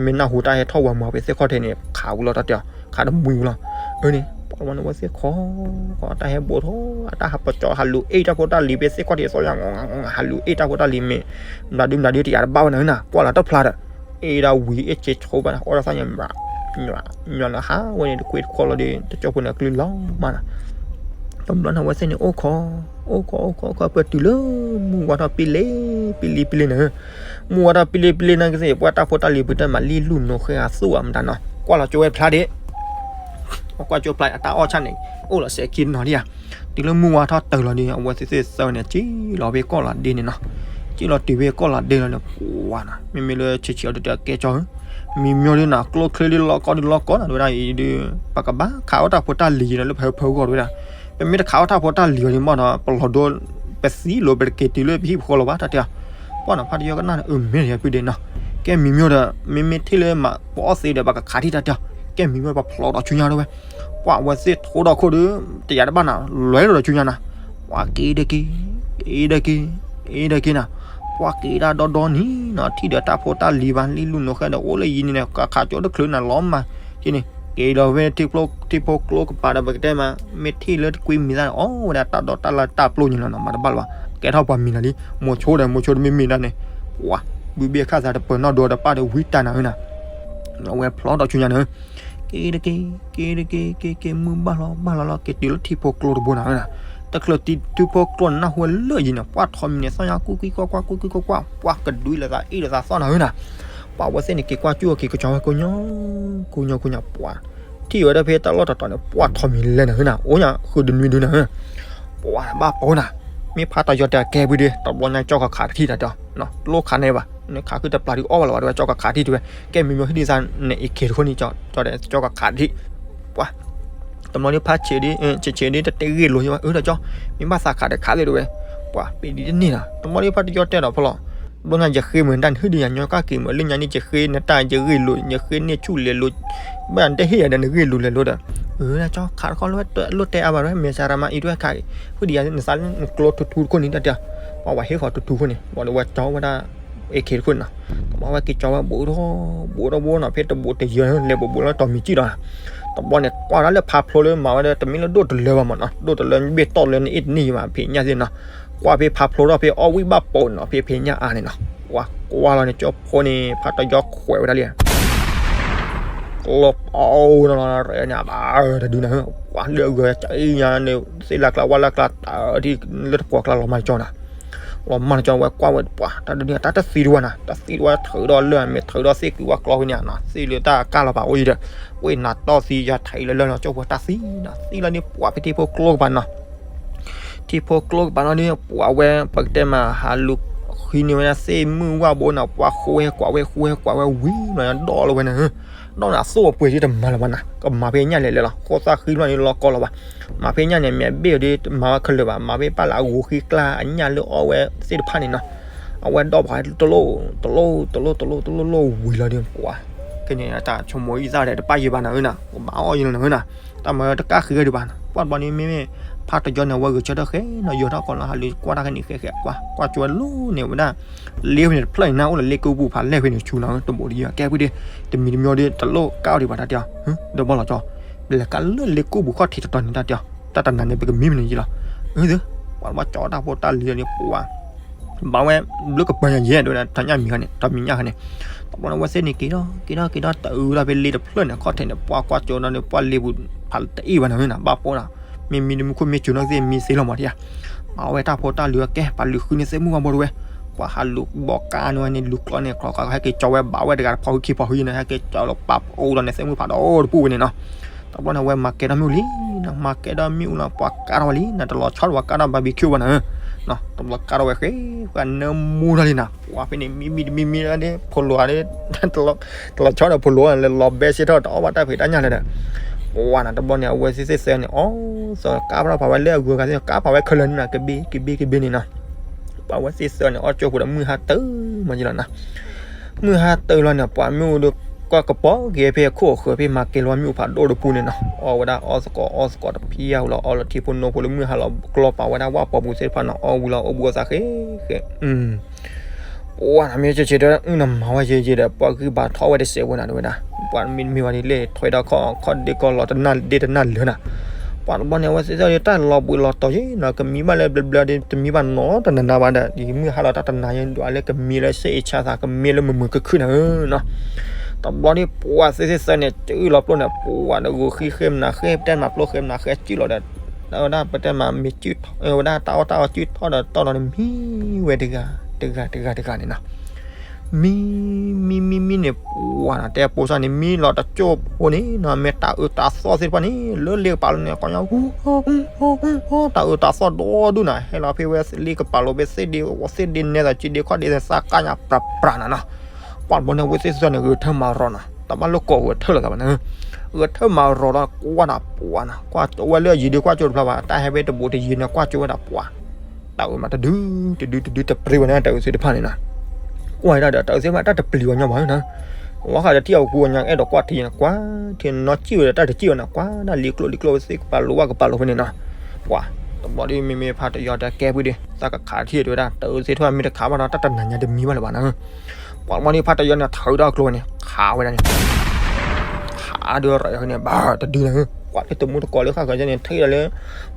မ့ၢ်နၢ်ဟူတၢ်ဟဲထီၣ်ဝဲမၤဖဲသ့ၣ်ခီၣ်ထံးန့ၣ် ခးဝံၤလီၤတၢ်တဲအီၤ ခးတမှံဝံၤလီၤ အန့ၣ် ပှၤဝဲန့ၣ်ဝဲသ့ၣ်ခီ တၢ်ဟဲဘိးထီၣ် တၢ်ဟးပကၠီဟးလူၤအ့ၣ်တၢ်ဖိတၢ်လံၤ ဖဲသ့ၣ်ခီၣ်ထံးသီၣ်ယါ ဟးလူၤအ့ၣ်တၢ်ဖိတၢ်လံၤမ့ၢ် မတၤဒုမတၤဒုတယာ်တဘၣ်ဝဲနၤနၤ ကွၢ်လီၤတဖျါဒီး အ့ၣ်ဒၣ်ဝံၤအ့ၣ်က့ၤဆိပာ်နၤ အီၣ်ဒၣ်သၣ်ညါ ညီနဟးဝဲန့ၣ်တကွ့တခွီလီၤဒီး တကၠိဖိန့ၣ်အကလုၢ်လီၤမၢ်နၤ တဘျီန့ၣ် အဝဲသ့ၣ်န့ၣ် အိၣ်ခိး အိၣ်ခိး အိၣ်ခိး အိၣ်ခိး ပတုၤလၢမုၢ်ဝါထီၣ်ပံလ့ပံလံပံလ့နၤ မုၢ်ဝါထီၣ်ပံလ့ပံလ့နၤကသ့ၣ် ပှၤတၢ်ဖိတၢ်လံၤပူၤတၢ်မၤလံၣ်လူၢ်နိာ်ဃဲအသူၣ်အမတၤနီၤ ကွၢ်လီၤကၠိဝဲဖျါဒံး ကွၢ်ကၠိဖျါအတၢ်အီၣ်ဆၣ်န့ၣ် အိၣ်လီၤစဲးခံနီၤဒံးဧါ တုၤလၢမုၢ်ဝါထီၣ်တၢၤလီၤဒီး အဝဲသ့ၣ်သ့ၣ်သၢန့ၣ် စံၣ်လီၤဖဲကီၢ်လီၤဒ့န့ၣ်နီၤ စံၣ်လီၤတုၤဖဲကီၢ်လီၤဒ့လီၤန့ၣ် ပှၤနၤ မ့မ့ၢ်လၢဆံးဆံးအီၤဒုးတကဲကၠီဧၢ မံၤမ့ၢ်ဒုးနၤ ကျိချ့ဒုးလီၤကီဒုးလီၤကီနၤ တဝဲဒၣ်အံၤဒုး ပကဘၣ်ခးအီၣ်တၢ်ဖိတၢ်လံၤလၢဖၢဖၢဂီၢ်တဝဲဒၣ် ပမ့ၢ်တခးအီၣ်တၢ်ဖိတၢ်လံၤအီၤန့ၣ်မ့ၢ်နီၤ ပလီၤဒိ ပသံလိာ်ပတက့ၤတုၤလၢပဟံၣ်ပဃီလီၤဘၣ်တၢ်တဲအီၤ ပှၤနၤဖါတယီကနၣ်န့ၣ် အမ့ၢ်ယပုၢ်ဒ့နီၤ ကဲမံၤမ့ၢ်ဒီး မ့မ့ၢ်ထံၣ်လၢပအီၣ်သ့ဒီး ပကခးထံၣ်တၢ်တဲအီၤ ကဲမံၤမ့ၢ်ပဖျီဒီးဆူညါတဝဲ ပှၤအဝဲသ့ၣ်ထိဒီးခိၣ်ဒီး တယာ်တဘၣ်နၤ လွဲဒီးဆူညါနၤ ပှၤက့ၤတက့ၤ က့ၤတက့ၤ က့ၤတက့ၤနၤ ပှၤက့ၤတၢ်ဒီဒီနံၤနီၤ ထံၣ်ဒီးတၢ်ဖိတၢ်လံၤဘၣ် လံၣ်လူၢ်နိာ်ဃဲဒီးအိၣ်လၢယံၤန့ၣ် ကခးကၠိတချုးနၤလီၤမး က့ၤန့ၣ် က့ၤဒီးဖဲ ထံဖိကျိကပၤဒီး ပကတဲမး မ့ၢ်ထံၣ်လၢတကွံမံၤသၣ်န့ၣ် အီၣ်ဝဲဒၣ်တၢ်ဒီတၢ်လၢတၢ်ပျိၢ်ညါလီၤနီၤ မၤတဘၣ်လၢၤဘၣ် ကဲထီၣ်ပှၤမံၤလီၤလံ မိၤဆိဒီး မိၤဆိတမ့ၢ်မံၤဒၣ်န့ၣ် ပှၤ ဘုဘ့ၣ်ခၣ်သးတပၢၤနီၣ်ဒိးတပၣ်ဒီးဝံတၢ်နၤဧၢနၤ အဝဲဖျီဒီးဆူညါန့ၣ် က့ၤတက့ၤ က့ၤတက့ၤ က့ၤက့ၤ မုၢ်ဘၣ်လီၤ ဘၣ်လီၤလီၤ က့ၤတုၤလၢထံဖိကျိတဘိနၤဧၢနၤ တချုးထံဖိကျိန့ၣ် နၢ်ဟူဝဲလၢယံၤန့ၣ် ပှၤထိးမံၤန့ၣ် သီၣ်ညါ ကွံာ်ကွံာ်ကွၢ်ကွၢ် ကွံာ်ကွံာ်ကွၢ်ကွၢ် ပှၤကဒွံလၢသးအ့ၣ်လၢသးသီၣ်နၤဧၢနၤ ပှၤအဝဲသ့ၣ်န့ၣ် က့ၤကွၢ်ကၠိက့ၤကစီဝဲကိးညီ ကိးညီကိးညီ ပှၤ ထံၣ်ဝဲဒၣ်ဖဲတၢ်လီၢ်တတီၤန့ၣ် ပှၤထိးမံၤလဲၣ်နၤဧၢနၤ အိၣ်ညါဃုဒနွံဒုနၤဧၢ ပှၤဘၣ်ပိာ်နၤ မ့ၢ်ဖါတယီတဲာ်ကဲပုၢ်ဒ့ တဘျီညါကၠီကခးတထံၣ်တၢ်တဲအီၤ တလိၣ်ခးန့ၢ်ဘၣ် နခးဃုတပျၢ်ဒုးအီၣ်ဘၣ်လီၤဘၣ် တဝဲကၠီကခးထံၣ်တဝဲ ကဲမံၤမံၤဟ့ၣ်ဒ်သးန့ၣ် အ့ၣ်ခ့တခိၣ်န့ၣ် ကၠီတဲကၠီကခးတထံၣ် ပှၤ တဘျီဒုးဖါဆံးဒုး ဆံးဆံးဒုး တတဲဂ့ၢ်လိာ်ယဝဲ အၢ တကၠီ မ့ၢ်ဘၣ်သးခးဒီးခးသ့တဝဲ ပှၤ ပ့ၤဒ်တန့ၢ်လီၤ တဘျီဒုးဖါတယီတဲဒီးဖီလီၤ ဘျီညါယဃ့မုာ်တၢ်နဟုၣ်ဒံးယၤ ညီကၢ်က့ၤမုာ်လၢညါန့ၣ် ယဃ့နတၢ်ယဂ့ၢ်လိာ် ယဃ့န့ၢ်ဆူၣ်လဲၤလိာ် ဘၣ်တဟ့ၣ်ယၤဒီးနဂ့ၢ်လိာ်လဲၤလိာ်ဒီး အၢ တကၠီ ခးတခီလၢဝဲ လိၣ်တဲအါဘၣ်ဝဲ မဲာ်ဆါရမါအံၤတဝဲခး ဟုၣ်ဒံးယၤ နသးလၢနကျိထူထူတခိၣ်န့ၣ်တၢ်တဲ ပှၤဝဲဟ့ၣ်ဃီထူထူခိၣ်န့ၣ် ဘၣ်ဒီးဝဲကၠီဝဲဒၣ် အ့ၣ်ခ့တခိၣ်န့ၣ်နီၤ တဘျီဝဲက့ၤကၠီဝဲဘူးထီၣ် ဘူးထီၣ်ဘူးနီၤ ဖဲတဘူးတယၢၢ် လဲၤဘူးဘူးလၢတီၤမံၤကံၣ်ဒီး တဘျီန့ၣ် ကွၢ်ဒၣ်လၢဖးဖျိလၢမၤဝဲဒီး တမ့ၢ်လၢဒိၣ်တလၢဘၣ်မးနီၤ ဒိၣ်တလၢဘ့ၣ်တီၢ်လၢနအ့ၣ်တန့ၢ်ယဘၣ် ဖံးညၣ်သ့ၣ်နီၤ ကွၢ်ဖဲဖးဖျိထီၣ်ဖဲအီၣ်ဝံၣ်ဘၣ်ပိာ်နီၤ ဖဲဖံးညၣ်အါန့ၣ်နီၤ ကွၢ်ကွၢ်လီၤန့ၣ် ကၠီဖိန့ၣ် ဖးတယီခွဲးဝဲဒၣ်လံ ကျီပီန့ၣ်လီၤ တဒုန့ၣ် ပှၤလၢအဂၤကၠီညါန့ၣ် သ့ၣ်လၢကျါဝၣ်လၢကျါ တၢ်ထံၣ်လၢတပှီၤကျါလီၤမၢ်ကၠီနၤ လီၤမၢ်ကၠီဝဲကွၢ်ဝဲ ပှၤ တၢ်ဒုန့ၣ် တၢ်တသံတဝဲနၤ တသံတဝဲ ထုးဒီးလၢ မ့ၢ်ထုးဒီးသ့ၣ်ကွံာ်ဝဲကျီဝဲန့ၣ်နီၤ သ့ၣ်လၢတၢ်ကၢ်လီၤပာ်အိၣ်အံၤဒီး ဝဲနၤတီၢ်သံယၤထံးလၢလၢနီၤ ကၠီဖိတၢ်သံနီၤ သံလီၤန့ၣ် ပှၤဖဲထံဖိကျိကပၤနီၤ ထံဖိကျိကပၤနီၤန့ၣ် ပှၤဝဲ ပကတဲမး ဟးလူၤဃံန့ၢ်ဝဲဒၣ်သ့ၣ်မုၢ်ဝၣ်ဘိနီၤ ပှၤဃိဟဲကွၢ်ဝဲ ဃိဟဲကွၢ်ဝဲဝံၤနီၤ ဒီးလီၤဝဲန့ၣ် ဒီးန့ၣ်အသိၣ်အပှဲၤဒ်တမၤလၢၤဘၣ်နၤ ကမၤဖဲညၣ်လဲၤလဲၤလီၤ ဃိသၣ်ဃံလီၤန့ၣ်လီၤကီလီၤဘၣ် မၤဖဲညၣ်န့ၣ် မ့ၢ်အဘ့ၣ်ဒီး မၤဝဲခဲလၢာ်ဘၣ် မၤဖဲပၢ်လၢအဂိၤဃံကျါ အညၣ်လၢအီၣ်ဝဲသ့ၣ်တဖၣ်န့ၣ်နီၤ အဝဲဒီးပှၤတလိၣ် တလိၣ် တလိၣ် တလိၣ် တလိၣ်လိၣ်ဝံၤလီၤဒီး ပှၤ ကဲန့ၣ် တၢ်ဆိကမိၣ်အံသၣ်ဒီး တပၣ်ယံၤဘၣ်နၤဧၢနၤ ကဘၣ်အီၣ်ယံၤလီၤနၤဧၢနၤ တၢ်မၤတကၢ်ဃံးဂ့ၤဒံးဘၣ် ပှၤတဘျီန့ၣ်မ့မ့ၢ် ဖါတယီန့ၣ် အဝဲဂဲၤဆၢထၢၣ်ဃဲနီၤ ယီၤထီၣ်ကီးလီၤ ဟးလူၤကွၢ်တၢ်ခဲန့ၣ်ဃဲဃဲ ကွၢ် ကွၢ်ကၠီဝဲလိၤန့ၢ်ဝဲဒၣ် လ့ဖဲန့ၣ်တဖျၢၣ်န့ၣ် နၢ်အိၣ်လၢလ့ကအိပူၤဖးလဲၢ်ဖဲန့ၣ်ဆူနီၤ တဘိးတယံၤ ကဲဖုဒ့ တမံၤတမံၤဒီး တလိၣ်ကၢ်အီၤဒံးဘၣ်တၢ်တဲအီၤ ဒီးဘၣ်လီၤကၠီ လဲၤကးလၢလ့ကိၣ်ပူၤခီၣ်ထံးတတီၤန့ၣ်တၢ်တဲအီၤ, တၢ်တနၤန့ၣ် ပကမံမနုၤယံၤလီၤ. အၢ ပှၤဘၣ်ကၠီတၢ်ဖိတၢ်လံၤန့ၣ် ပှၤ ဘၣ်ဝဲ ဘျုးကပၤညါယဲၢ်ဒ်ဝဲဒၣ် ထီၣ်ညၣ်မံၤခါန့ၣ် ထီၣ်မံၤညၣ်ခါန့ၣ်, တဘျီန့ၣ် အဝဲသ့ၣ်န့ၣ်က့ၤထီၣ်က့ၤထီၣ်က့ၤထီၣ် တအုးဒီးဖဲလ့တဖျၢၣ်န့ၣ် ခီၣ်ထံးန့ၣ် ပှၤကွၢ်ကၠီဒီးန့ၣ် ပှၤလ့ပူၤဖးတအ့ၣ်ဘၣ်န့ၣ် ဘၣ်ပိာ်ဒီး မ့ၢ်မံတမုၢ်ခိၣ်မ့ၢ်ကၠိနီၣ်သ့ၣ်မံသ့လီၤမးတယၤ, ဘၣ်ဝဲတၢ်ဖိတၢ်လံၤအကဲ ပှၤလူၤဃုန့ၢ်သ့ၣ်မုၢ်ဝါဘိတဝဲ, ပှၤဟးလူၤဘီကါန့ၣ်ဝဲန့ၣ် လူၤကျီန့ၣ် ကျီကျီဟဲက့ၤကၠီဝဲဘၣ်ဝဲတဂၤတဖီဟူခံဖီဟူယဲန့ၣ် ဟဲက့ၤကၠီလီၤပာ်အိၣ်ဒီးန့ၣ် သ့ၣ်မုၢ်ဖးဒီးအိၣ်တပူၤဝဲန့ၣ်နီၤ. တဘျီန့ၣ် အဝဲမၤကဲထီၣ်မ့ၣ်အူလံနီၤ, မၤကဲထီၣ်မ့ၣ်အူလီၤ ပှၤကါထီၣ်ဝဲလံနီၤ, တလီၤဆီဒီးပှၤကါထီၣ် barbecue ဘၣ်နီၤ, တဘျီကါထီၣ်ဝဲဃဲ ပှၤနၢမူထီၣ်လံနီၤ, ပှၤဖဲန့ၣ် မံမံတမံမံလၢန့ၣ် ဖိလိၤဧါန့ၣ် တလီၤဆီဒီးဖိလိၤလၢလီၤဘဲစ့ၢ်ထီၣ် တအီၣ်ဘၣ်တၢ်ဖံးတၢ်ညၣ်လၢၤဒီး, ပှၤနီၤ တဘျီန့ၣ် အဝဲသ့ၣ်သ့ၣ်သၢန့ၣ် အီၣ်သီးကါဖးထီၣ်ဖးဝဲလၢအဂုၤအဂၤသ့ၣ် ကါဖးဝဲခဲလၢာ်န့ၣ်နီၤ ကဘ့ကဘ့ကဘ့န့ၣ်နီၤ, ပှၤဝဲသ့ၣ်သၢန့ၣ် အီၣ်ကၠိဖိဒီးမုၢ်ဟါတၢၢ်မးယလီၤနီၤ. မုၢ်ဟါတၢၢ်လီၤန့ၣ် ပှၤမ့ၣ်အူဒီး ကွၢ်ကပီၤက့ၤဖဲအခိၣ်အဃၢၤ ဖဲမၤကဲလီၤမ့ၣ်အူဖးဒိၣ်တပူၤန့ၣ်နီၤ, အီၣ်ဝဲဒၣ်အီၣ်သကိးအီသကိးတဖံးအါဝံၤလီၤ အီလီၤထံဖိနိဖိလၢမုၢ်ဟါလီၤကျီပာ်ဝဲဒၣ်ဝၣ်ပီပူၤသ့ၣ်တဖၣ်နီၤ အီၣ်ဝံၤလီၤအိၣ်ဘူးအသးဃဲဃဲ ပှၤနီၤ မ့ၢ်ဆဲးဆဲးတဲ အုၣ်နီၤမၤဝဲယဲယဲဒီး ပှၤဂံၢ်ဘါထီၣ်ဝဲတစဲးဝဲနီၤ တဲဝဲဒၣ်, ပှၤမ့ၢ်မ့ၢ်ဝဲဒ်လဲၣ် ထွဲဒီးခီၣ်ခီၣ်ဒ့ကီၢ်လီၤတနၢ်ဒ့တနၢ်လၢာ်နီၤ, ပှၤတဘျီန့ၣ် အဝဲသ့ၣ်သၢတၢ်လီၤဘှံးလီၤတီၤယဲနီၤ ကမံဘၣ်လၢဘျၢဘျၢဒ် တမံဘၣ်နီတနၤနၤဘၣ်ဒီး ယမုၢ်ဟါလီၤတၢ်တနၤယဲ ဒွးလၢကမံလၢစ့အ့ၣ်ဆါသး ကမံလၢမုာ်မုာ်ခုၣ်ခုၣ်နၤဧၢနီၤ, တဘျီန့ၣ် ပှၤသ့ၣ်သ့ၣ်သၢန့ၣ် တုၤလီၤပျိန့ၣ် ပှၤဒီးဂိၤဃံဃဲမနၤဃဲ ပတဲမၤပျိဃဲမနၤဃဲစုၣ်လီၤဒီး ဝဲဒၣ်ပတဲမၤမ့ၢ်စုၣ်ထီၣ် ဝဲဒၣ်တၢ်အီၣ်တၢ်အီစုၣ်ထီၣ်ဒီးတီၢ်လီၤန့ၣ် မံဝဲတဂၤ တဂၤတဂၤတဂၤန့ၣ်နီၤ, မံ မံ မံ မံန့ၣ် ပှၤနီၤ တဲပိစၢ်န့ၣ် မံလီၤတကၠိၢ်ဖိန့ၣ်နီၤ မ့ၢ်တၢ်အၢတၢ်သီၣ်သ့ၣ်တဖၣ်န့ၣ် လၢလ့ကပၤလီၤန့ၣ် ကီၢ်ညါ တၢ်အၢတၢ်သီၣ်ဒိၣ်ဒိၣ်နီၤ ဟဲလီၤဖဲဝဲလ့ကပၤလီၤဖဲသ့ၣ်ဒ့ သ့ၣ်ဒ့နဲသး စုဒ့ခီၣ်ဒ့သး ကါညါပြးပြးနီၤနီၤ, ပှၤတဘျီန့ၣ် အဝဲသ့ၣ်သၢန့ၣ် ဂဲၤထၢၣ်မၤရီၤနီၤ တဘၣ်လၢကိးဂဲၤထၢၣ်လၢၤဂၤဘၣ်န့ၣ် ဂဲၤထၢၣ်မၤရီၤဒီး ကွၢ်နီၤ ပှၤနီၤ ကွၢ်ကၠိဝဲလၢအယံၤဒ့ ကွၢ်ကၠိတဖျါဘၣ် တၢ်ဟဲဖဲတဘူးတယံၤန့ၣ် ကွၢ်ကၠိဝဲဒၣ်ပှၤ တၢ်အၢမးတဒု တဒု တဒု တပျံၤဝဲန့ၣ် တၢ်အၢသ့ၣ်တဖၣ်န့ၣ်နီၤ, ကွၢ်ဝဲဒၣ်ဒီး တၢ်အၢသ့ၣ်တဖၣ် တၢ်တပျံၤဝဲညီဘၣ်နီၤ, လီၤဃာ်ဒီးထံၣ်အီၤဃူအီၤညါ အဲၣ်ဒိးကွၢ်ထံနီၤ ကွၢ်ထံနီၤ စံၣ်ဝဲဒီး တၢ်တစံၣ်ဝဲနီၤ ကွၢ်ဒၣ်လံကျိၣ်လံကျိၣ်ဝဲသ့ၣ်ကပၤလိၤဝဲကပၤလိၤဖဲန့ၣ်နီၤ, ပှၤ တဘျီဒီး မ့မ့ၢ်ဖါတယီဒီး ကဲဖုဒ့ သးကခးထံၣ်တဲဝဲဒၣ် တၢ်အၢသ့ၣ်တဖၣ်မ့ၢ်တခးဘၣ်ဒီး တၢ်တနၤညါတမံဘၣ်လၢၤဘၣ်နီၤ, ပှၤတဘျီဒီး ဖါတယီန့ၣ် ထုးဒီးအကျိၤဝဲန့ၣ် ခးဝဲဒၣ်န့ၣ် ခးဒီးရၤန့ၣ် ဘၣ်တဒုလီၤ, ကွၢ်လၢတမူတကိးလၢဃၣ်ဃၢၤန့ၣ် ထံၣ်ဒီးလၢ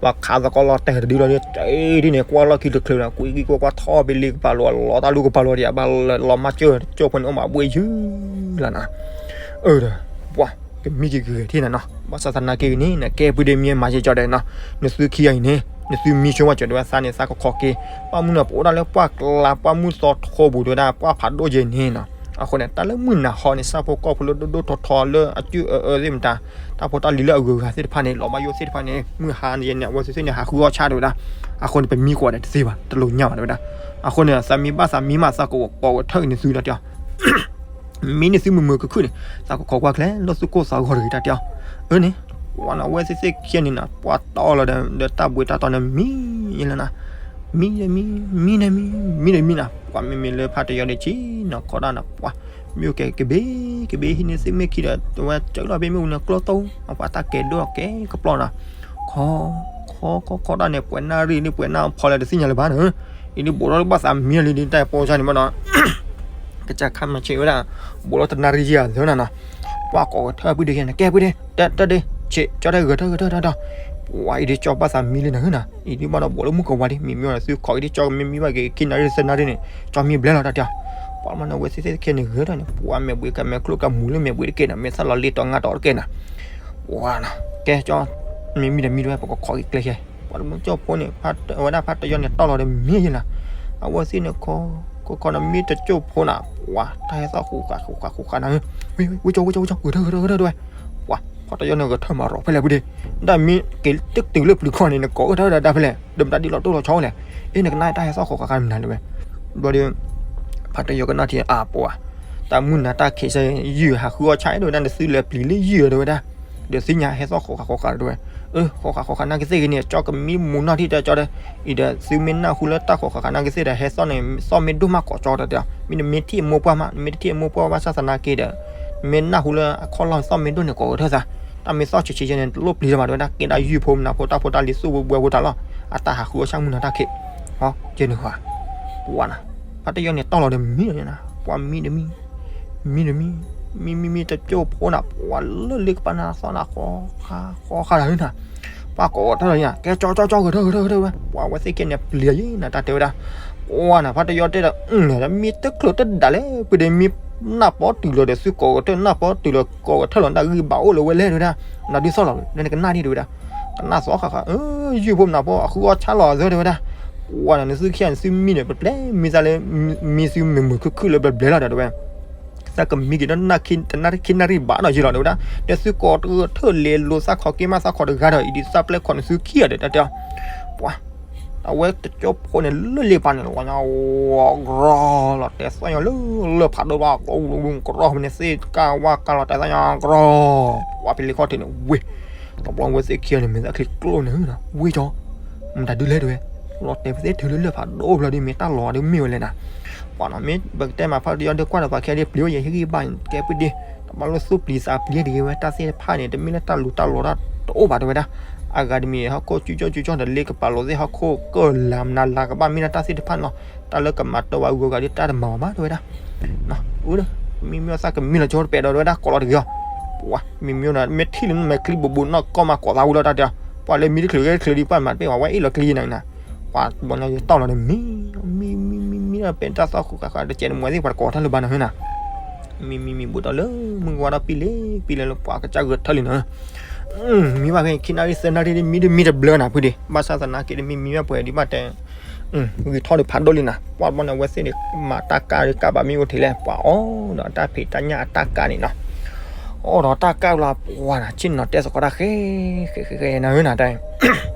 ပှၤခးသကိးလီၤတဲာ်တဒုလီၤဒီး တဒုန့ၣ် ကွၢ်လီၢ်ခံတချုးဒီး ကွံာ်ကွံာ်ကွၢ်ကွၢ်ထီၣ်ဖဲလ့ကပၤလိၤ လီၤတၢ်လူကပၤလိၤဒီး ဘၣ်လီၤမၢ်ကၠိၢ်ကၠိၢ်ဖိန့ၣ် အိၣ်မးဘှ့ၣ်ယုၢ်လီၤနီၤ, အၢဒီး ပှၤ ကမံက့ၤဂ့ၤဂ့ၤထံၣ်နၤနီၤ, ဘၣ်ဆၣ်သနာ်က့ဂ့ၤန့ၣ် နကဲဖုဒ့မ့ၢ်မၤယဲၢ်ကၠီဒီးနီၤ, နသုခံဂၤအံၤန့ၣ် နသုမံဆိဝဲကၠီတဲဝဲသးန့ၣ် သးကခီက့ၤ, ဘၣ်မနုၤန့ၣ် ပအိၣ်ဒၣ်လၢပှၢ်ကျါ ပှၢ်မုၢ်သီထိပူၤတဲဝဲဒၣ် ပှၢ်ဖးဒိၣ်ယဲၢ်န့ၣ်နီၤ, အဃိန့ၣ် တၢ်လၢမုၢ်နၤဟီန့ၣ် ဆၣ်ဖိကီၢ်ဖိလၢဒိၣ်ဒိၣ်ထီထီလၢအစုၣ်အၢအၢသ့ၣ်မတၤ တၢ်ဖိတၢ်လံၤလၢအဂုၤအဂၤသ့ၣ်တဖၣ်န့ၣ် လီၤဘၣ်ယိၣ်သ့ၣ်တဖၣ်န့ၣ် မုၢ်ဟါန့ၣ် အဝဲသ့ၣ်န့ၣ် ဟးဃုအီၣ်ဆၣ်တဲဝဲဒၣ်, အဃိန့ၣ် ပမံကွၢ်ဒီးတသ့ဘၣ် တလိၣ်ညါဘၣ်တဲဝဲဒၣ်, အဃိန့ၣ် သးမံဘၣ်သးမံမး သးကကိးဂဲၤထၢၣ်နသုဒီးတဲအီၤ မံနသုမုာ်မုာ်ခုၣ်ခုၣ်န့ၣ် သးကခိးကွၢ်ကျဲလၢသုကိၢ်သးဂီၤတဂ့ၤတၢ်တဲအီၤ, အၢန့ၣ် ပှၤနီၤ အဝဲသ့ၣ်သ့ၣ်ခံဂၤန့ၣ်နီၤ ပှၤတီလီၤဒီး ဒီးတၢ်ဘှံးတၢ်တီန့ၣ် မံလၢနီၤ, မံဒီးမံ မံဒီးမံ မံဒီးမံနီၤ, ပှၤမ့မ့ၢ်လၢဖါတယီဒီးဆံးနီၤ ခီဒၣ်နီၤ ပှၤ မ့ၢ်အိၣ်ကဲကဘ့ကဘ့ဟံးန့ၢ်သ့ၣ်မ့ၢ်ခံဒီး အဝဲကၢလီၤဖဲမ့ၣ်အူန့ၣ် ကျိတိၢ် အပှၤတၢ်ကဲဒိၣ်ကဲကပျီနီၤ, ခီ ခီခီခီဒၣ်န့ၣ် ပှဲၤနၣ်ရံၣ်န့ၣ် ပှဲၤနၣ်ဖီလဲၣ်တသ့ၣ်ညါလၢၤဘၣ်နီၤ, အံၤဒ်ဘိးထီၣ်လၢဘၣ်သးမံလံဒ်တၢ်ပိစၢ်န့ၣ်မ့ၢ်နီၤ ကစၢ်ခါမၤဆံးဝဲဒၣ် ဘိးလီၤတနၣ်ရံၣ်ယဲၢ်အသၢနၤနီၤ, ပှၤကိးဂဲၤထၢၣ်ဖုဒ့ယဲၢ်န့ၣ် ကဲဖုဒ့ တၢ်တၢ်ဒ့ ဆံး ကၠီတဲဂဲၤထၢၣ်ဂဲၤထၢၣ်ထီၣ်ထီၣ်, ပှၤအံၤဒ်ကၠီဘၣ်သးမံလံနၤဧၢနီၤ, အံၤဒ်ဘၣ်ဒီးဘိးလၢမုၢ်ကဝါလံ မ့မ့ၢ်အီၤသုခိးက့ၤဒ်ကၠီကမ့ၢ်မံဘၣ်က့ၤခံနၣ်ရံၣ်သၢနၣ်ရံၣ်န့ၣ် ကၠီမံဘျဲလီၤတၢ်တဲအီၤ, ပှၤမ့ၢ်နီၤ အဝဲသ့ၣ်သ့ၣ်ခဲန့ၣ်ဂဲၤထၢၣ်န့ၣ် ပှၤမဲာ်ဘှံးကမဲာ်ကျိကမဲာ်မူလၢမဲာ်ဘှံးတကဲနီၤ မဲာ်သၣ်လီၤလ့တီၤငါတီၤတကဲနီၤ, ပှၤနီၤ ကဲကၠီ မ့ၢ်မံဒီးမံတဝဲ ပကခိးက့ၤကျဲခဲ ပှၤတမူကၠိၢ်ဖိန့ၣ် အဝဲဒၣ်ဖါတယီန့ၣ် တီၢ်လီၤဒီးမံယဲၢ်လီၤ, အဝဲသ့ၣ်န့ၣ် ခီ ခီခီန့ၣ် မံတကၠိၢ်ဖိနီၤ ပှၤ တၢ်ဟဲသီၣ်ဃူးဃာ်ဃူးဃာ်ဃူးဃာ်နီၤ, ဝံၤ ဝံၤကၠီ ဝံၤကၠီ ဝံၤကၠီ ဂဲၤထၢၣ် ဂဲၤထၢၣ် ဂဲၤထၢၣ် တဝဲ, ပှၤ ဖါတယီန့ၣ် ဂဲၤထၢၣ်မၤရီၤဖဲလဲၣ်ဖုဒ့, ဒ်မ့ၢ်က့ၤတတုၤလၢပျုၤခီန့ၣ် နကိးဂဲၤထၢၣ်ဒၣ်ဖဲလဲၣ် ဒီးမတၤဒ်လီၤတိၢ်လီၤဆီဝဲလဲၣ်, အ့ၣ် နကနၣ်တၢ်ဟဲသီၣ်ဃူးဃာ်ဃူးဃာ်မနုၤလဲၣ်ဝဲ, ဘျီဒီး ဖါတယီကနၣ်ထံ အါပှၤ တၢ်မုၢ်နၤတၢ်ခံးဆၢ ယုၢ်ဟးဃုအီၣ်ဆၣ် အဲၣ်ဒိးဝဲဒၣ် နသုလဲၤပျံၤလၢယုၢ်တဲဝဲဒၣ်, ဒီးသ့ၣ်ညါဟဲသီၣ်ဃူးဃာ်ဃူးဃာ်တဲဝဲ, အၢ ဃူးဃာ်ဃူးဃာ်နာ်က့သ့ၣ်ဂ့ၤန့ၣ် ကၠီကမံမူနီၢ်ထံၣ်တဲကၠီဒီး, အံၤဒီးသုမ့ၢ်နၢ်ဟူလၢတၢ်ဃူးဃာ်ဃူးဃာ်နာ်က့သ့ၣ်ဒီး ဟဲသီၣ်န့ၣ် သီၣ်မ့ၢ်ဒိၣ်မးကိးကၠီတဲတဲ, မ့တမ့ၢ်ထံၣ်အမိၢ်ပှၢ်မး နမ့ၢ်တထံၣ်အမိၢ်ပှၢ်ဘၣ်ဆၣ်သနာ်က့ဒီး, မ့ၢ်နၢ်ဟူလၢအခီၣ်လီၢ်သီၣ်မ့ၢ်ဒိၣ်န့ၣ် ကိးဂဲၤထၢၣ်သး, တၢ်မ့ၢ်သီၣ်ဆံးဆံးယဲၢ်န့ၣ် တလိၣ်ပျံၤတမးတဲဝဲဒၣ် ကဲဒၣ်ယုၢ်ဖိမနၤဖိတၢ်ဖိတၢ်လံၤသူၣ်ဘှဲဘှဲဖိတၢ်လီၤ, အတၢ်ဟးဃုအီၣ်ဆၣ်မုၢ်နၤတၢ်ခံး, ဟီ ကဲန့ၣ်ဃီ, ပှၤနီၤ, ဖါတယီန့ၣ် တီၢ်လီၤဒီးမံလီၤန့ၣ်နီၤ, ပှၤမံဒီးမံ, မံဒီးမံ မံမံမံတကၠိဖိနၤ ပှၤလၢလ့ကပၤနၤသီနၤ ဃီဃါဃီဃါတၢ်ဟၢနၤ, ပှၤကိးထၢၣ်လီၤနၤ ကဲကၠီကၠီကၠီ ဂဲၤထၢၣ်ဂဲၤထၢၣ်ဂဲၤထၢၣ်ဝဲ, ပှၤဝဲသ့ၣ်ခံဂၤန့ၣ် ပျံၤယံၤနၤ တၢ်တဲဝဲဒၣ်, ပှၤနၤ ဖါတယီတဲဒီး မံတချုးတဒၣ်လဲၣ် ပှၤဒီးမံနၢ်ပီတုၤလီၤဒီး သုကိးကထၢၣ် နၢ်ပီတုၤလီၤ ကိးကထၢၣ်လီၤ တၢ်ဂံၢ်ဘၣ်အိၣ်လၢၤဝဲလဲၣ် တဲဝဲဒၣ်, နဒုးသီၣ်လီၤ လၢနကနၣ်ဒံၣ် တဲဝဲဒၣ်, ကနၣ်သီဃၣ်ဃၣ် ယုၢ်ဖိမနၤဖိ အဃုအီၣ်ဆါလီၤအသၢ တဲဝဲဒၣ်, ပှၤနၤ နသုခံဂၤန့ၣ် သုမံန့ၣ် ပပျဲမံသးလၢ မံသုမုာ်မုာ်ခုၣ်ခုၣ်လၢဘျဲဘျဲလီၤ တဲဝဲ သးကမံက့ၤဒီး တနၣ်ရံၣ်ဘၣ်နီၢ်ယံၤလီၤ တဲဝဲဒၣ်, ဒီးသုကိးတၢ်ထၢၣ်လဲၤလိာ်သးခီက့ၤမးသးခီတဂၤဒီး အံၤဒ်သးပျဲၢ်ခီန့ၣ် သုခံဂၤဒီး တၢ်တဲအီၤ, ပှၤ အဝဲတကၠိဖိန့ၣ် လၢလ့ပၤန့ၣ် လီၤဝဲညါ ဝီၤ ကရီလီၤတဲာ်သီၣ်ညီလၢ လၢဖးဒိၣ်ဘၣ် ကရီဖဲန့ၣ် သ့ၣ်ကၢ်ဝါကၢ်လီၤတဲာ်သီၣ်ညီ ကရီ, ပှၤဖဲလ့ခီၣ်ထံးန့ၣ် ဝ့ၢ်, တဘျီဝဲသ့ၣ်ခံဂၤန့ၣ် မ့ၢ်သးချံကျိန့ၣ် ဝ့ၢ်ကၠီ မတၤဒုလဲၣ်တဲဝဲ, လီၤတဲာ်ပသ့ၣ်ထုးလၢလၢဖးဒိၣ်ဖျီဒီး မ့ၢ်တၢ်လီၤဒ်မ့ၢ်ဝဲလဲၣ်နၤ, ပှၤနီၤ မ့ၢ်ပကတဲမးဖးဒိၣ်ဒီးကွၢ်ဒီးပှၤခဲဒ်ပျံၤဝဲယဲၢ်ဟ့ၣ်ဂံၢ်ဘၣ် ကဲပှၤဒ့, တဘၣ်လၢသူၣ်ပျံၤသးပျံၤတဂ့ၤဝဲ တၢ်သ့ၣ်တဖၣ်န့ၣ် တမ့ၢ်လၢတၢ်လူၤတၢ်လီၤတၢ်တအိၣ်ဘၣ်တဲဝဲဒၣ်, အဂၤတမံၤဟီၣ်ခိၣ်ကၠူကၠီကၠူကၠီဒီး လ့ကပၤလိာ်သ့ၣ်ဟီၣ်ခိၣ်ကၢၢ်လၤမနၤလၤကဘၣ် မ့ၢ်ဒၣ်တၢ်သ့ၣ်တဖၣ်န့ၣ်လီၤ, တၢ်လၢကမၤတၢ်ဝဲဂုၤဂၤဒီး တၢ်တမၤအီၤဘၣ်တဲဝဲဒၣ် အၢ မံမံသးကမံလီၤကၠိတပဲာ်ဒီးတဲဝဲဒၣ် ကိးလီၤတဂ့ၤအီၤ, ပှၤ မံမံဒီး မ့ၢ်ထံၣ်လၢနမဲာ်ချံဘိးဘိးနီၢ်ကီၢ်မး ကိးသးဝံၤလီၤတၢ်တဲ, ပှၤလၢမံတချုးဂဲၤတချုးဒံး ပှၤမၤတပ့ၢ်ဝဲ ဝဲအ့ၣ်လီၤကျံနၤနၤ, ပှၤဘီညီယတီၢ်လီၤဒီး မံ မံ မံ မံ မံ မံ ပတၢ်သီၣ်ဃုာ်ဃာ်ဃာ် တကဲးနမဲာ်သ့ၣ် ပှၤတကိးတၢ်လၢၤဘၣ်နၤဟၢနၤ, မံ မံ မံ ဘူးဒီးလၢ မုၢ်ဝါဒီးပံလ့ ပံလ့လၢပှၤကစၢ်ဂဲၤထၢၣ်လံနၤ, မံဘၣ်ဖဲခံနၣ်ရံၣ်သၢနၣ်ရံၣ် မံတမံတဘျၢနၤဖုဒံး ဘၣ်ဆၣ်သနာ်က့ဒီး မံမံဘၣ်ပှဲၤဒံးဘၣ်တဲ ဂံၢ်ထီၣ်ဒီးဖးဒိၣ်လံနၤ, ပှၤဘီန့ၣ် အဝဲသ့ၣ်န့ၣ် မၤတၢ်ကၢ်ဒီးကၢ်ဘၣ်မ့ၢ်အိၣ်ထဲလဲၣ် ပှၤအီၣ်ဒီးတၢ်ဖံးတၢ်ညၣ်အတၢ်ကၢ်န့ၣ်နီၤ, အီၣ်ဒီးတၢ်ကၢ်လီၤ ပှၤနၤ ဆ့ၣ်နီၤတဲသကိးတၢ်ဃဲ ဃဲဃဲဃဲနၤဧၢနၤတဲ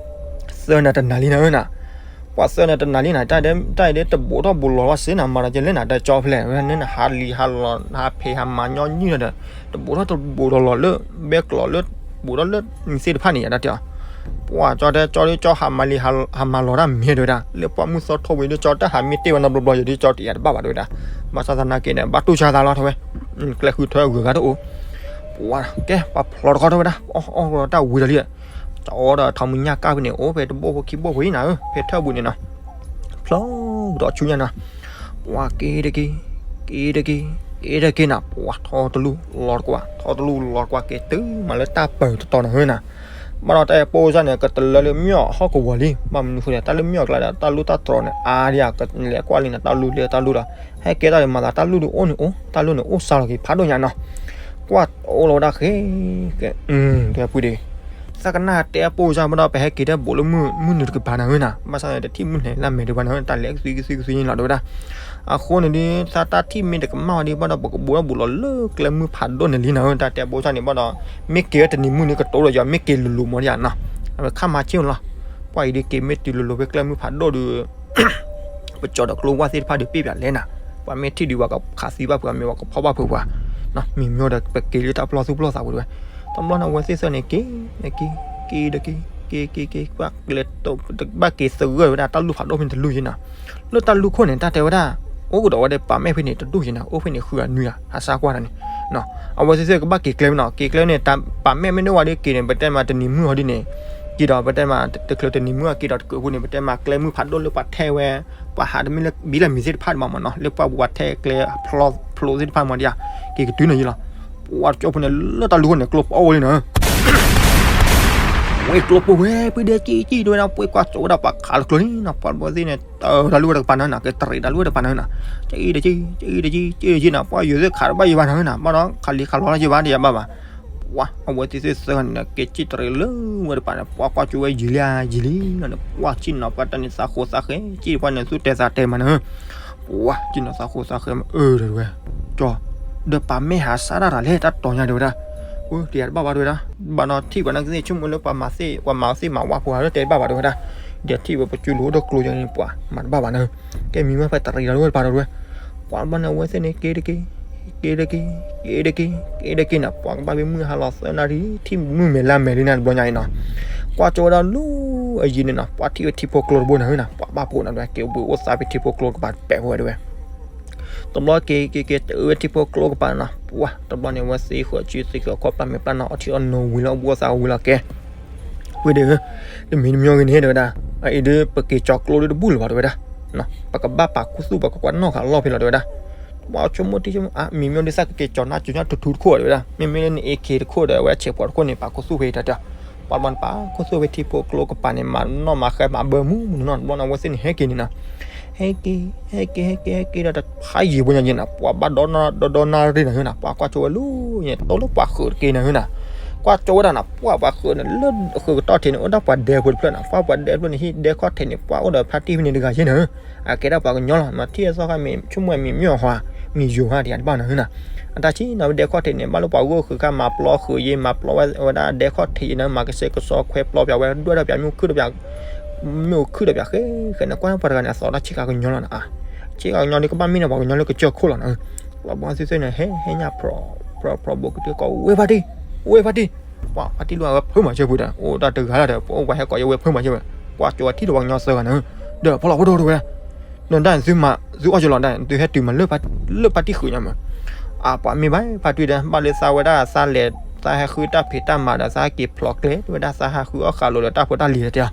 သၢနၤတနၤလံနၤဧၢနၤ, ပှၤသၢနၤတနၤလံနၤ တၢ်အံၤဒ်တဘူးထီၣ်ဘူးလီၤဝဲစ့နၤ မၤဒီးကလဲၣ်နၤ တၢ်ကၠီဖဲလဲၣ် ဝဲနၤဟးလံၤဟးလီၤ ဟးဖံးဟးမၤညီနုၢ်ဒီး တဘူးထီၣ်တဘူးလီၤလီၤလၢ ဘဲကျိးလၢ ဘူးထီၣ်လၢမံၤသ့ၣ်တဖၣ်န့ၣ် ယတၢ်တဲအီၤ, ပှၤကၠီတဲကၠီဒီးကၠီဟးမၤလံၤ ဟးမၤလီၤတၢ်မ့ၢ်တဲဝဲဒၣ် လၢပှၢ်မုၢ်သီထိဝံၤဒီး ကၠီတၢ်ဟးမ့ၢ်တ့ၢ်ဝဲနီတဘျီဘျီ ယဒ်ကၠီတယၤတဘၣ်ဘၣ်တဲဝဲဒၣ်, ဘၣ်ဆၣ်သနာ်က့န့ၣ် ဘၣ်တူၢ်ဆါသးလီၤထီၣ်ဝဲ, ကျဲဃုထၢဂုၤဂၤတအိၣ်, ပှၤကဲ ပှၤဖျီတခီထီၣ်ဝဲဒၣ် အီၣ်အီၣ်တၢ်ဝံၤဒီးလံ တအီၣ်ဒီးထီမုၢ်ညၣ်ကၢ်ဖဲန့ၣ် အိၣ်ဖဲတဘိၣ်ဖိခံဘိၣ်ဖိအံၤနၤဧၢ ဖဲထၢၣ်ပူၤန့ၣ်နီၤ, ဖျီကဒီးဆူညါနီၤ, ပှၤက့ၤတက့ၤ, က့ၤတက့ၤ, က့ၤတက့ၤနၤ ပှၤထီတလူၢ်လီၤတကွၢ် ထီတလူၢ်လီၤတကွၢ် က့ၤတုၤမးလၢတၢ်ပၢၤတတီၤနၤဧၢနၤ, ဘၣ်ဒီးတၢ်အဲၣ်ပိၢ်စၢ်န့ၣ် ကတလၢလၢမၠီၣ်ဟီၣ်ကဝီၤလံ ဘၣ်မနုၤဃိန့ၣ် တၢ်လၢမၠီၣ်အကျါဒီး တၢ်လူၢ်တၢ်တြီၤန့ၣ် အါဒံးဧါ ကလဲၤကွၢ်လံနၤ တၢ်လူၢ်လၢတၢ်လူၢ်ဒီး ဟဲကဲထီၣ်ဒီးမၤသးတၢ်လူၢ်ဒုးအိၣ်န့ၣ်အိၣ် တၢ်လူၢ်န့ၣ်အိၣ်စှၤလီၤက့ၤဖးဒိၣ်ညါနီၤ, ကွၢ်အိၣ်လီၤဝဲဒၣ်ဃ့ ကဲ တဲပှၤဒံး သးကနၣ်တဲအပိၢ်စၢ်ဘၣ်ဒီး ပဟဲက့ၤတၢ်ဘူးလၢမုၢ်နုာ်တကပၤနၤဧၢနၤ, ဘၣ်ဆၣ်န့ၣ် တထံၣ်မုၢ်လဲၤလၢမဲာ်ဒံးဘၣ်နၤဧၢ တၢ်လဲၤကသွံကသွံကသွံန့ၣ်လီၤတဲဝဲဒၣ်, အဃိန့ၣ်ဒီး သးတၢ်ထံၣ်မ့ၢ်တကမၣ်ဝဲဒံးဘၣ်ဒီး ပကဘူးထီၣ်ဘူးလီၤလၢကျဲမုၢ်ဖးဒိၣ်န့ၣ်လံနၤဧၢ တၢ်တဲအပိၢ်စၢ်န့ၣ်ဘၣ်ဒီး, မ့ၢ်က့ၤဝဲတနံၤမုၢ်န့ၣ်ကတိၤဒီးယၤ မ့ၢ်က့ၤလိၤလိၤမီၤဒံးဧါနီၤ, အဝဲခါမၤဆ့ၣ်လီၤ, ပှၤအံၤဒ်က့ၤမ့ၢ်တုၤလိၤလိၤဖဲကျဲမုၢ်ဖးဒိၣ်ဒီး ပကၠီဒီးကျိဝါသ့ၣ်တဖၣ်ဒီးပ့ၢ်ပၠးလဲၣ်နၤ, ပှၤမ့ၢ်ထံၣ်ဒုးပှၤကခးသံဘၣ်ပှၤ မ့ၢ်ပှၤကဖီၣ်ဘၣ်ပှၤပှၤ, မ့မ့ၢ်ဒီးပက့ၤလၢတၢ်ပျီၢ်သူၣ်ပျီၢ်သးပူၤတဝဲ, တဘျီန့ၣ် အဝဲသ့ၣ်သၢန့ၣ်က့ၤ, က့ၤ, က့ၤဒီးက့ၤ, က့ၤက့ၤက့ၤ ဘၣ်က့ၤသဂၢၢ်ဝဲဒၣ် တၢ်လူၢ်ဖးဒိၣ်ဖဲန့ၣ်တလူၢ်ယံၤနၤ, လၢတၢ်လူၢ်ခိၣ်န့ၣ် တၢ်တဲဝဲဒၣ်, အိၣ်ကဒီးဝဲဒီးပာ်မဲာ်ဖဲန့ၣ်တဒိၣ်ယံၤနၤ အိၣ်ဖဲန့ၣ်ဃုဂၤနွံဂၤ ဟးဆါကွၢ်တၢ်န့ၣ် အဝဲသ့ၣ်သ့ၣ်ကဘၣ်က့ၤကျဲမ့ၢ်နီၤ က့ၤကျဲန့ၣ် ပာ်မဲာ်မ့ၢ်န့ၢ်ဝဲဒီးက့ၤန့ၣ် ပတဲမးတနံၤမုၢ်ဟီဒ်န့ၣ်, က့ၤဒီးပတဲမး တချုးတနံၤမုၢ်အက့ၤဒီးတကုးဖိန့ၣ် ပတဲမးကျဲမုၢ်ဖးဒိၣ်လၢပှၤထဲဝဲ, ပှၤဟးတမ့ၢ်လၢဘံလၢမံၤသ့ၣ်တဖၣ်မးနီၤ လၢပှၤဘူးပှၤထဲကျဲဖျိသ့ၣ်တဖၣ်မးဒံးဧါ, က့ၤကတုၤန့ၣ်ယံၤလီၤ, ပှၤတကၠိဖိန့ၣ် လၢတၢ်လူၢ်ခိၣ်န့ၣ် ကျိပိၢ်ဝဲလံနၤ ဝဲကျိပိၢ်ဝဲ ပှၤဒဲကံၣ်ကံၣ်တဝဲဒၣ် ပှၤကွၢ်ကၠိဝဲဒၣ်ပှၤခးလၢကျိလံနီၤ ပှၤဘီသ့ၣ်န့ၣ် တၢ်လူၢ်ဝဲတကပၤနၤနၤ ကတရံးတၢ်လူၢ်ဝဲတကပၤနၤနၤ, ကံၣ်တကံၣ် ကံၣ်တကံၣ် ကံၣ်တကံၣ်နၤ ပှၤယိၤသ့ၣ်ခးတဘၣ်ယိၤဘၣ်နၤနၤ ဘၣ်ဒီးခးလံခးလီၤယိၤဘၣ်တယၤဘၣ်ဘၣ်, ပှၤအဝဲသ့ၣ်သ့ၣ်သၢဂၤန့ၣ် က့ၤကံၣ်တရံးလၢဝဲတကပၤန့ၣ် ပှၤကွၢ်ကၠိဝဲယံၤလံယံၤလံနီၤ ပှၤကံၣ်နီၤ ပှၤတၢ်န့ၣ်သးဃိးသးဃဲ ကံၣ်ပှၤန့ၣ် သူၣ်တဲသးတဲမးနၤ ပှၤကံၣ်နီၤသးဃိးသးဃဲမး အၢ တဲဝဲ, ကၠီ, ဒီးပာ်မဲာ်ဟးဆါဒၣ်တၢ်လဲၣ် တၢ်တီၤညါတဲဝဲဒၣ်, အၢ တယၤတဘၣ်ဘၣ်တဲဝဲဒၣ်, ဘၣ်ဒီးထံၣ်ပှၤနာ်က့သ့ၣ်ဆိကမိၣ်လၢပှၤမၤသ့ၣ် ပှၤမၤသ့ၣ်မၤဝါဖိဧါ တဲတဘၣ်ဘၣ်တဲဝဲဒၣ်, ဒီးထံၣ်ဝဲပကၠိလိာ်ဒီးကျိယၤန့ၣ် ပှၤမၤတဘၣ်ဘၣ်နၤ, ကဲမံၤမ့ၢ်ဖဲတရံးတၢ်လူၢ်ဝဲတကပၤတဲဝဲ, ပှၤဘၣ်န့ၣ်အဝဲသ့ၣ်န့ၣ် က့ၤတက့ၢ်, က့ၤတက့ၢ်, က့ၤတက့ၢ်, က့ၤတက့ၢ်နၤ ပှၤကဘၣ်ဖဲမုၢ်ဟါလီၤသၢနၣ်ရံၣ် ထံၣ်မုၢ်မဲာ်လါမဲာ်လံနၤတဘျီညါအံၤနီၤ, ကွၢ်ကၠိဝဲဒၣ်လူၤအယံၤန့ၣ်နီၤ ပှၤထံၣ်ဝဲထံဖိကျိတဘိနၤဧၢနၤ ပှၤဘၣ်ဖှိၣ်နၤတဲဝဲ က့ၤအိၣ်ဘှံးအိၣ်သါဖဲထံဖိကျိတကပၤတပဲာ်ဖိဝဲတဲဝဲ တဘျီက့ၤက့ၤက့ၤတအၢဝဲထံဖိကျိတကပၤနီၤ ပှၤတဘျီန့ၣ် အဝဲသ့ၣ်ဃုာ်စုသ့ၣ်ဃုာ်ခီၣ်ပျၢ်မဲာ်ပျၢ်နီၤ အီထံအီနိၤဝံၤလီၤ အဘူးအသးဝံၤလီၤကဲ, ဝဲဒီး, တမံၤတမံၤဂ့ၤန့ၣ်တဲဝဲဒၣ်, အအံၤဒ်ပက့ၤကၠီကျိဒ်တဘူၣ်လၢၤဘၣ်တဲဝဲဒၣ်, ပကဘၣ်ပာ်ခူသူၣ်ပှၤကကွၢ်နီၣ်ဃာ်လီၢ်ဖဲလီၤတဲဝဲဒၣ်, တ ပှၤဆိကမိၣ်ထံဆိကမိၣ် မံၤမျိၣ်ဒုးသးကက့ၤကၠီၤနၢ်ကၠီၤညၣ်ထူထူတခိၣ်ဝဲဒၣ်, မ့မ့ၢ်လၢန AK တခိၣ်ဒီး အဝဲဆဲးဖှီးတခိၣ်န့ၣ် ပာ်ခိၣ်သူၣ်ဖဲတၢ်တၢ်, ပှၤဘၣ်နပာ်ခိၣ်သူၣ်ဖဲထံဖိကျိကပၤန့ၣ် မၤနီၣ်မၤဃဲမၤဘၢမူမူနီၤ, တဘျီန့ၣ် အဝဲသ့ၣ်န့ၣ် ဟဲက့ၤန့ၣ်နီၤ, ဟဲက့ၤ ဟဲက့ၤ ဟဲက့ၤ ဟဲက့ၤဒီးတဖးယံာ်ပှၤညါယဲနီၤ, ပှၤဘၣ်ဒီဒီဒီနၣ်ရံၣ်နီၤဟဲနီၤ, ပှၤကွၢ်ကၠိဝဲလၢညါ တတိၢ်လၢပှၤဃုာ်တက့ၢ်နီၤဟဲနီၤ, ကွၢ်ကၠိဝဲဒၣ်နီၤ ပှၤပှၤဃုာ်န့ၣ် လၢဃုာ်ကတီၢ်ထံးန့ၣ် အိၣ်ဒၣ်ပှၤဒဲဖိတဖျၢၣ်နီၤ, ပှၤပှၤဒဲတဖျၢၣ်န့ၣ် ဟံၣ်ဒဲခီၣ်ထံးန့ၣ် ပှၤအိၣ်ဒီးဖါတံၢ်ဖဲန့ၣ်တဂၤယဲနီၤ, အကဲဒၣ်ပှၤကညီလီၤ, မ့ၢ်ထံၣ်အသီခါမ့ၢ်ဆိကမိၣ်မ့ၢ်မ့ၢ်ဟါ မ့ၢ်ယိၤဟါတယၤတဘၣ်နီၤဟဲနီၤ, အတၢ်ဆံးနီၤ ဝဲဒဲခီၣ်ထံးန့ၣ် ဘၣ်လၢပှၤဂိၢ်ဃုာ်ခါ မၤပျီဃုာ်ယဲ မၤပျီဝဲဒၣ်ဒဲခီၣ်ထံးယဲနီၤ, မၤကစဲးကစီခွဲပျီပၠးဝဲ ဒွဲၣ်ထီၣ်ပၠး မ့ၣ်အူခုၣ်ထီၣ်ပၠး မ့ၣ်အူခုၣ်ထီၣ်ပၠးဃဲဃဲန့ၣ် ကွၢ်ပှၤတဂၤန့ၣ် အသီတၢ်ဆ့ကၤကညီလီၤနီၤ, ဆ့ကၤကညီဒ်ကဘၣ်မ့ၢ်န့ၣ် ပှၤကညီလၢကစၢၢ်ခိၣ်လီၤနီၤ, ပှၤဘီသ့ၣ်သ့ၣ်န့ၣ် ဟဲဟဲညၣ်ဖြီဖြီဖြီဘိးကတုၤကိး ဝဲဖါတံၢ်, ဝဲဖါတံၢ်, ပှၤဖါတံၢ်လၢအဝဲဖၢမၤစၢၤပူၤဒီး အိၣ်တၢ်တဂၤလီၤဒီး ပအိၣ်ပှၤဟဲကိးယဝဲဖၢမၤစၢၤဝဲ, ကွၢ်ကၠိဝဲထံၣ်လၢပှၤကညီသၢဂၤန့ၣ်, ဒီးဖီလီၤဖိဒိၣ်တဝဲ နဒၣ်သုမၤ သုအီၣ်ကၠိလီၤဒၣ် သုဟဲတုၤမၤလၢဖါတံၢ်ဃုာ်ညါမး, အပှၤမ့ၢ်ဘၣ်ဖါတံၢ်ဒီး ဘၣ်လၢသးဝဲဒၣ်သးလဲၤ သးဟဲဃုတၢ်ဖံးတၢ်မၤဒီး သးက့ၤဖျိးကျဲ ဝဲဒၣ်သးဟးဃုအီၣ်ဃာ်လိာ်ဒီးတၢ်ဖိတၢ်လံၤလီၤတဲ,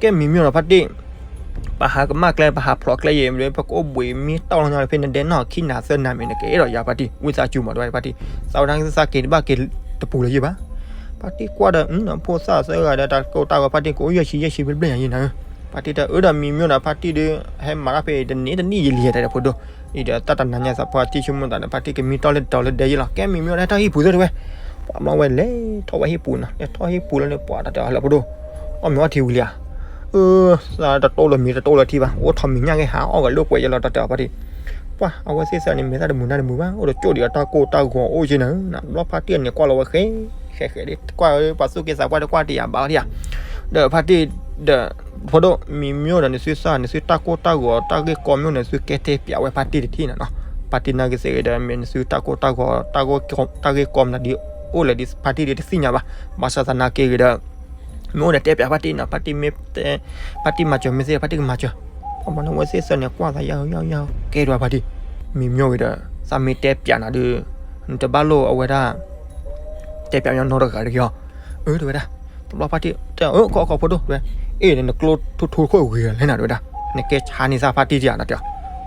ကဲမံၤမ့ၢ်ဒီးဖါတံၢ် ပဟးကမၣ်ကျဲ ပဟးဖျိးကျဲယံၤ ပကအိၣ်ဘှံးမံတီၢ်လီၤညီဖဲနဒဲနီၢ်ခံနၤသၢနၤမ့ၢ်နကအဲၣ်ဒိးယၤဖါတံၢ် ဝံသးစူၤမး တဝဲဖါတံၢ်, သးဝဲဒၣ်သးက့ၤတဘၣ်က့ၤတပူၤလၢၤယံၤဘၣ်, ဖါတံၢ်ကွၢ်ဒီး ဖိသၣ်သၢဂၤဒီး တၢ်ကိၢ်တၢ်ဂီၤဖါတံၢ်ကအိၣ်ယဲၢ်ဆံယဲၢ်ဆံဘျဲၣ်ဘျဲၣ်ညါယံၤနၤ, ဖါတံၢ်တဲအၢဒီးမံၤမ့ၢ်ဒီးဖါတံၢ်ဒုး ဟဲမၤတၢ်ဖဲအံၤတနံၤတနံၤယံၤလံတဲဒီးဖိဒိၣ်, အံၤဒီးတၢ်တနၤညါသးဖါတံၢ်ဆိကမိၣ်သးဒီး ဖါတံၢ်ကမံတီၢ်လၢတတီၤလၢဒဲယံၤလီၤ ကဲမံၤမ့ၢ်ဒီးဟဲထီၣ်ဟံၣ်ပူၤသ့ၣ်တဝဲ, ပှၤဘျီဝဲလဲၤထီၣ်ဝဲဟံၣ်ပူၤနီၤ လဲၤထီၣ်ဟံၣ်ပူၤလၢန့ၣ် ပှၤတၢ်တဲအီၤလၢဖိဒိၣ်, အီၣ်မ့ၤအီထံဝံၤလံဧါ အၢ သးတတိၢ်လၢမံၤတတိၢ်လၢထံဘၣ် အိၣ်ထီၣ်မံၤညၣ်ဂ့ၤဟးအီၣ်ဂၤလိာ်ကွဲယဲလီၤတၢ်တဲအီၤဖါတံၢ်, ပှၤအဝဲသ့ၣ်သၢန့ၣ် မ့ၢ်သၣ်တမုာ်နၢ်တမုာ်ဘၣ် အိၣ်ဒီးကၠိၣ်ဒံးအတၢ်ကိၢ်တၢ်ဂီၤအိၣ်က့နၤ, ဘျီဖါတံၢ်န့ၣ်ကွၢ်လီၤဝဲဃဲ ဃဲဃဲဒ်ကွၢ်ပှၤသူၣ်က့သးပှၢ်တကွၢ်တယၤဘၣ်လီၤဒံးဧါ, ဒီးဖါတံၢ်ဒီး ဖိဒိၣ်မံၤမ့ၢ်ဒီးနသုသၣ် နသုတၢ်ကိၢ်တၢ်ဂီၤတၢ်ဂ့ၢ်ကီမ့ၢ်ဒီး နသုကဲတဲပၠးဝဲဖါတံၢ်တထံၣ်နီၤနီၤ, ဖါတံၢ်နာ်က့ၤသ့ဂ့ၤဒီး မ့ၢ်နသုတၢ်ကိၢ်တၢ်ဂီၤ တၢ်ဂ့ၢ်ကီမနုၤဒ်အိၣ်လဲၣ်ဒ်ဖါတံၢ်ဒ်တသ့ၣ်ညါဘၣ်, ဘၣ်ဆၣ်သနာ်က့ဂ့ၤဒီး မ့ၢ်အိၣ်ဒီးတဲပၠးဖါတံၢ်နီၤ ဖါတံၢ်မ့ၢ်တဲ ဖါတံၢ်မၤစၢၤမ့ၢ်သ့ ဖါတံၢ်ကမၤစၢၤ, ပှၤမၤန့ၢ်ဝဲသ့ၣ်သၢန့ၣ် ကွၢ်သးယၤယၤယၤ ကဲဒွးဖါတံၢ်, မံၤမ့ၢ်ဂ့ၤဒီး သးမ့ၢ်တဲပၠးနၤဒုး နတဘၣ်လိၣ်အဝဲဒၣ် တဲပၠးညီနီတဂၤတဂ့ၤအီၤ, အၢ တဝဲဒၣ်, တဘျီဖါတံၢ်တဲအၢ ခီခီဖိဒိၣ်တဝဲ, အ့ၣ် နကျိထူထူခိၣ်ဂ့ၤလဲၣ်နၤတဝဲဒၣ်, နကဲဆါန့ၢ်သးဖါတံၢ်တယၤနတဲအီၤ,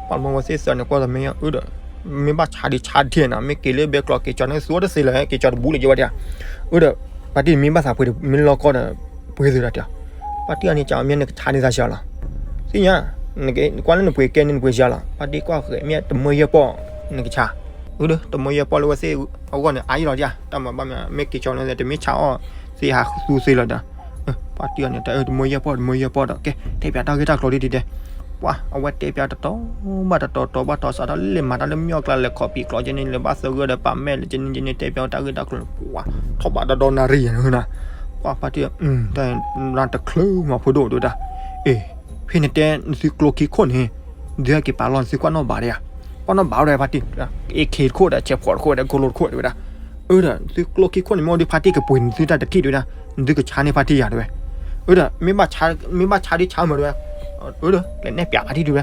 ပှၤမၤဝဲသ့ၣ်သၢန့ၣ်ကွၢ်သးမ့ၢ်အၢဒီး မ့ၢ်ဘၣ်ဆါဒံးဆါတထံၣ်နီၤ မ့ၢ်က့ၤလၢဘဲကျိးက့ၤကၠီၤန့ၣ် သူအီၤတသ့လၢၤ က့ၤကၠီၤတဘူးလၢယဝဲဒၣ်, အၢဒီး ဖါတံၢ်မ့ၢ်ဘၣ်သးပှ့ၤမ့ၢ်လီၤကီဒီး ပှ့ၤသုဒီးတဲအီၤ, ဖါတံၢ်အီၤန့ၣ် ကၠီၤမ့ၢ်နကဆါန့ၢ်သးစှၤလီၤ, သ့ၣ်ညါ နကွၢ်လၢနပှ့ၤကဲန့ၣ်နပှ့ၤစှၤလီၤ ဖါတံၢ်ကွၢ်ဃဲၤမ့ၢ်တမၢယဲၢ်ပီၢ် နကဆါ, အၢဒီး တမၢယဲၢ်ပီၢ်လၢဝဲသ့ၣ်အဂီၢ်န့ၣ် အါယံၤလီၤဒံးဧါ တၢ်မၤဘၣ်မ့ၢ် မ့ၢ်က့ၤကၠီၤန့ၣ် တမ့ၢ်ဆါအီၣ်သ့ဟးသူသ့လီၤဒီး, ဖါတံၢ်အီၤန့ၣ် တၢ်အၢ တမၢယဲၢ်ပီၢ် တမၢယဲၢ်ပီၢ်ဒီး ကဲ တဲပၠးတၢ်ဂ့ၢ်တၢ်ကျိၤဒ်ဒ်တဲ, ပှၤ အဝဲတဲပၠးတတီၤဘၣ်တတီၤ တီၤဘၣ်တီၤ စးထီၣ်လဲၤမၤတၢ်လၢမၠီၣ်ကျါ လဲၤခီပံၤကျိးကဲန့ၣ် လဲၤဘၣ်သဂၢၢ်ဒီးပာ်မဲာ်လၢကဲန့ၣ်ကဲန့ၣ် တဲပၠးတၢ်ဂ့ၢ်တၢ်ကျိၤန့ၣ် ပှၤ ထီၣ်ဘးဒီဒီနၣ်ရံၣ်ယဲန့ၣ်နၤ, ပှၤဖါတံၢ် တၢ်တချုးမၤဖိဒိၣ်တဝဲဒၣ်, အ့ ဖဲနတဲနသုကျိခံခိၣ်န့ၣ် နသုဟဲက့ၤပာ်လီၤနသုကွၢ်နီၣ်ဘးဒံးဧါ, ကွၢ်နီၣ်ဘးဝဲဖါတံၢ်, အ့ ခ့တခိၣ်ဒီး ဆဲးဖှီးတခိၣ်ဒီး ကိလိတခိၣ်တဝဲဒၣ်, အၢဒီး သုကျိခံခိၣ်န့ၣ် မ့ၢ်အိၣ်ဒံးဖါတံၢ်ကပှ့ၤနသုတၢ်တထံၣ်တဝဲဒၣ်, နသုကဆါန့ၢ်ဖါတံၢ်ယၤတဝဲ, အၢဒီး မ့ၢ်ဘၣ်ဆါဒံးဆါမးတဝဲ, အၢဒီး လဲၤနဲၣ်ပၠးဖါတံၢ်တဝဲ,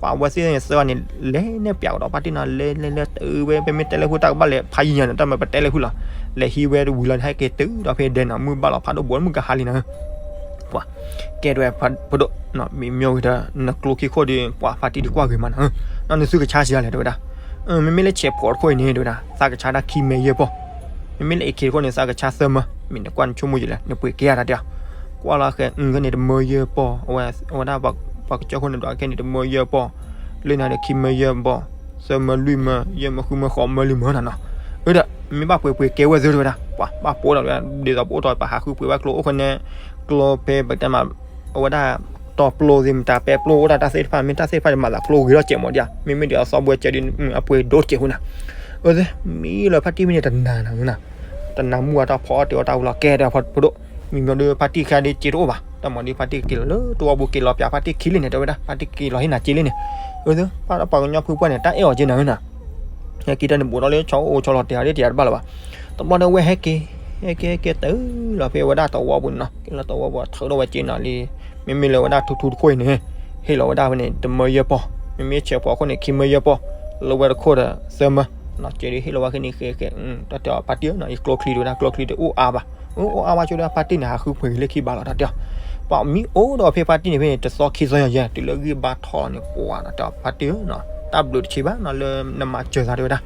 ပှၤဝဲသ့ၣ်သၢဂၤန့ၣ် လဲၤနဲၣ်ပၠးကဒီးဖါတံၢ်နီၤ လဲၤလဲၤလဲၤတုၤဝဲ ပမ့ၢ်တဲလၢဃုတၢ်ကဘၣ်လဲၤဖးယံၤညါန့ၣ် တၢ်မ့ၢ်ပတဲလၢဃုလီၤ, လဲၤဟံးဝဲတဝံၤလီၤ ဟဲက့ၤတုၤဒီးဖဲဒဲးနီၤ မုၢ်ဘၣ်လီၤဖးဒိၣ်ဘိမုၢ်ကဟါလံနီၤ, ပှၤ ကဲတဝဲဖိဒိၣ်နီၤ မ့ၢ်မ့ၢ်ဝဲဒီး နကျိခံခိၣ်ဒီး ပှၤဖါတံၢ်ဒုးကွၢ်ဂ့ၤမးနီၤ, နီၤနသုကဆါစှၤလဲၣ်တဝဲဒၣ်, မ့မ့ၢ်လၢဆဲးဖှီးတခိၣ်အံၤန့ၣ်တဝဲဒၣ် သးကဆါတၢ်ခံမၢယဲၢ်ပီၢ်, မ့မ့ၢ်လၢအ့ ခ့တခိၣ်န့ၣ် သးကဆါသၢမၢ, မ့ၢ်နကွၢ်နဆိကမိၣ်ယံာ်လဲၣ် နပှ့ၤကဲယၤတၢ်တဲအီၤ, ကွၢ်လီၤဃဲၤ ခဲန့ၣ်တမၢယဲၢ်ပီၢ်, အဝဲဒၣ်ပှၤကစၢၢ်ခိၣ်န့ၣ်ဒွးခဲန့ၣ်တမၢယဲၢ်ပီၢ်, လၢနၤဒီးခံမၢယဲၢ်ပီၢ်, သၢမၢလွံၢ်မၢ ယဲၢ်မၢဃုမၢဃိးမၢလွံၢ်မၢနီၤနီၤ, အၢဒီး မ့ၢ်ဘၣ်ပှ့ၤပှ့ၤကဲဝဲသ့တဝဲဒၣ်, ပှၤဘၣ်ပိာ်ဒီးဝဲဒၣ် ဒ်သိးပအိၣ်ထီၣ်ပဟးဃုပှ့ၤဘၣ်ကျိအိၣ်ဃိန့ၣ် ကျိဖဲပတဲမး အဝဲဒၣ် တီၤပျိသ့ၣ်မတၤပဲပျိအိၣ်ဒၣ်တၢ်သ့ၣ်တဖၣ် မ့ၢ်တၢ်သ့ၣ်တဖၣ်န့ၣ် မၤသးကျိဂ့ၤထီၣ်စဲးမးဒံးဧါ, မ့မ့ၢ်ဒ်အသီဘှဲကဲဒ်အပှ့ၤဒိၣ်စဲးဃိနၤ, အၢ မ့ၢ်လၢဖါတံၢ်မ့ၢ်န့ၣ်တနၤနၤနီၤ, တနၤမူအတၢ်ဖီအီၣ်တ့ၤအီၣ်တၢ်ဝံၤလီၤ ကဲတဝဲဖိဒိၣ်, မ့မ့ၢ်ဒ်ဖါတံၢ်ခါဒ်စ့တအိၣ်ဘၣ်, တၢ်မၤဒ်ဖါတံၢ်က့ၤလီၤလၢတဝီပူၤက့ၤလီၤပၠးဖါတံၢ်ခံလံန့ၣ် တဝဲဒၣ် ဖါတံၢ်က့ၤလီၤဟ့ၣ်နၤစ့လံန့ၣ်, အၢ ပှၤပှၤကညီဖုပှၢ်န့ၣ် တၢ်အဲၣ်အီၤက့နၤနီၤ ဟဲက့ၤတၢ်န့ၣ် ဘူးဒီးလၢဆီအိၣ်ဆီလီၤတဲာ်ဒ်တယၤတဘၣ်လၢၤဘၣ်, တဘျီန့ၣ်ဝဲဟဲက့ၤ ဟဲက့ၤဟဲက့ၤတုၤလီၤဖဲဝဲဒၣ်တဝီပူၤန့ၣ်နီၤ, က့ၤလီၤတဝီပူၤ ထုးထီၣ်ဝဲက့နၤလံ, မ့မ့ၢ်လၢဝဲဒၣ်ထူထူတခိၣ်အံၤန့ၣ် ဟ့ၣ်လီၤဝဲဒၣ်ဖဲန့ၣ် တမၢယဲၢ်ပီၢ်, မ့မ့ၢ်ဆဲးဖှီးခိၣ်န့ၣ် ခံမၢယဲၢ်ပီၢ်, လၢဝဲတခိၣ်ဒီးသၢမၢ, စဲးဒ်ဟ့ၣ်လီၤဝဲခဲန့ၣ်ဃဲဃဲ, တၢ်တဲအီၤဖါတံၢ်နီၤ ယကျိချံတဝဲဒၣ် ကျိချံတအိၣ်အါဘၣ်, အိၣ်အါဘၣ်ဆိဒီးဖါတံၢ်န့ၣ် ဟးဃုပှ့ၤလၢခံဘၣ်လီၤ တၢ်တဲအီၤ, ပှၤမ့ၢ်အိၣ်ဒီးဖဲဖါတံၢ်န့ၣ်ဖဲန့ၣ် တသီခံသီယၤယဲ တုၤလၢဂံၢ်ဘါထီၣ်လီၤန့ၣ် ပှၤနီၤ တၢ်တဲအီၤဖါတံၢ်နီၤ တၢ်ဘျုးတဆံးဘၣ်နီၤ လၢနမၤစၢၤသးတဲဝဲဒၣ်.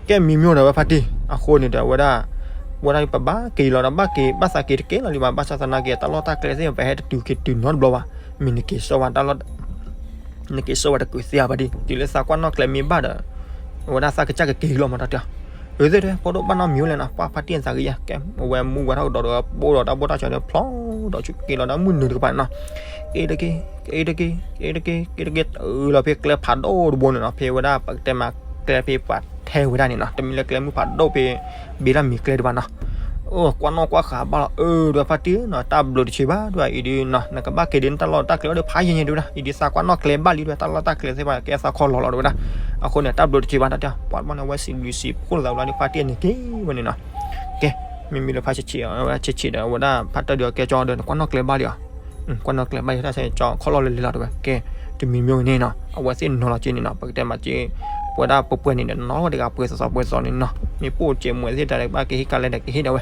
ကဲမံၤမံၤဒီးဝဲဖါတံၢ် အဃိန့ၣ်ဒီးဝဲဒၣ် ဝဲဒၣ်ပဘၣ်က့ၤလီၤဒီး ဘၣ်က့ၤဘၣ်သးက့ၤတက့ၢ်လီၤလံဘၣ် ဘၣ်ဆၣ်သနာ်က့ တၢ်လီၢ်တၢ်ကျဲသ့ၣ် ပဟဲတတုၤက့ၤတုၤနီတဘျီဘၣ်. မ့ၢ်နက့ၤဆှၢဝဲတၢ်လီၢ် နက့ၤဆှၢဝဲတကုးသ့ဧါဖါတံၢ် တုၤလၢသးကွၢ်နီၣ်ကျဲမ့ၢ်ဘၣ်ဒီး အဝဲဒၣ်သးကစၢ်ကက့ၤလီၤမးတၢ်တဲ အၢ သ့ၣ်တဲ ဖိဒိၣ်ဘၣ်နီတမံၤလဲၣ်နီၤ ပှၢ်ဖါတံၢ်နသးကယၤ ကဲ အဝဲမူဝဲထီၣ်ကဒီးဒီး ဘိၣ်ဒီးတၢ်ဘိၣ်တၢ်စၢၤဒီး ဖျီဒီးက့ၤလီၤဒီးမုၢ်နုာ်တကပၤန့ၣ်နီၤ က့ၤတက့ၢ် က့ၤတက့ၢ် က့ၤတက့ၢ် က့ၤတက့ၢ် တုၤလီၤဖဲကျဲဖးဒိၣ်တဘိန့ၣ်နီၤ ဖဲဝဲဒၣ်ပကတဲမးကျဲဖဲပှၤထဲဝဲဒၣ်န့ၣ်နီၤ တမ့ၢ်လၢကျဲမုၢ်ဖးဒိၣ်ဖဲ ဘ့လၢမံၤကျဲဒံးဘၣ်နီၤ အိ ကွၢ်နီၣ်ကွၢ်ဃာ်ဘၣ်လီၤ အၢ ဒီးဖါတံၢ်နီၤ တၢ်ဘျုးတဆံးဘၣ် ဒ်အံၤဒုနီၤ နကဘၣ်က့ၤဒ်နတၢ်လီၢ်တၢ်ကျဲအိၣ်ဒီးဖးယံၤယံၤဒံးဝဲဒၣ် အံၤဒ်သးကွၢ်နီၣ်ကျဲဘၣ်လံဒံး တၢ်လီၢ်တၢ်ကျဲသ့ၣ်တဖၣ် ကဲသးခီလီၤလီၤဒံးဝဲဒၣ် အဃိန့ၣ် တၢ်ဘျုးတဆံးဘၣ်တၢ်တဲ ပှၤဘၣ်န့ၣ် အဝဲစံးဘျုးစံးဖှိၣ်လိာ်သးဝဲလီၤဒ် ဖါတံၢ်န့ၣ်က့ၤဝဲန့ၣ်နီၤ ကဲ မ့မ့ၢ်လၢဖါဆံးဆံး အဝဲဆံးဆံးဒီး အဝဲဒၣ်ဖါတၢၢ်ဒီးကဲကၠီဒီး နကွၢ်နီၣ်ကျဲဘၣ်လံအီၤ ကွၢ်နီၣ်ကျဲဘၣ်ယတၢ်ဆဲးကၠီခီၣ်လီၢ်လၢလံလီၤတဲဝဲ ကဲ တမံၤမံၤန့ၣ်နီၤ အဝဲသ့ၣ်နီၤလီၤက့ၤန့ၣ်နီၤ ပကတဲမးက့ၤ ပဝဲဒၣ်ပှဲၤပှဲၤန့ၣ်ဒီး နီၣ်ဝဲတဂၤပှဲၤသီသီပှဲၤသီန့ၣ်နီၤ မ့ၢ်ပိၢ်စဲးမွဲးသ့ၣ်တၢ်လၢဘၣ်ကဟ့ၣ်ကါလဲၣ်ဒီးကဟ့ၣ်ဒၣ်ဝဲ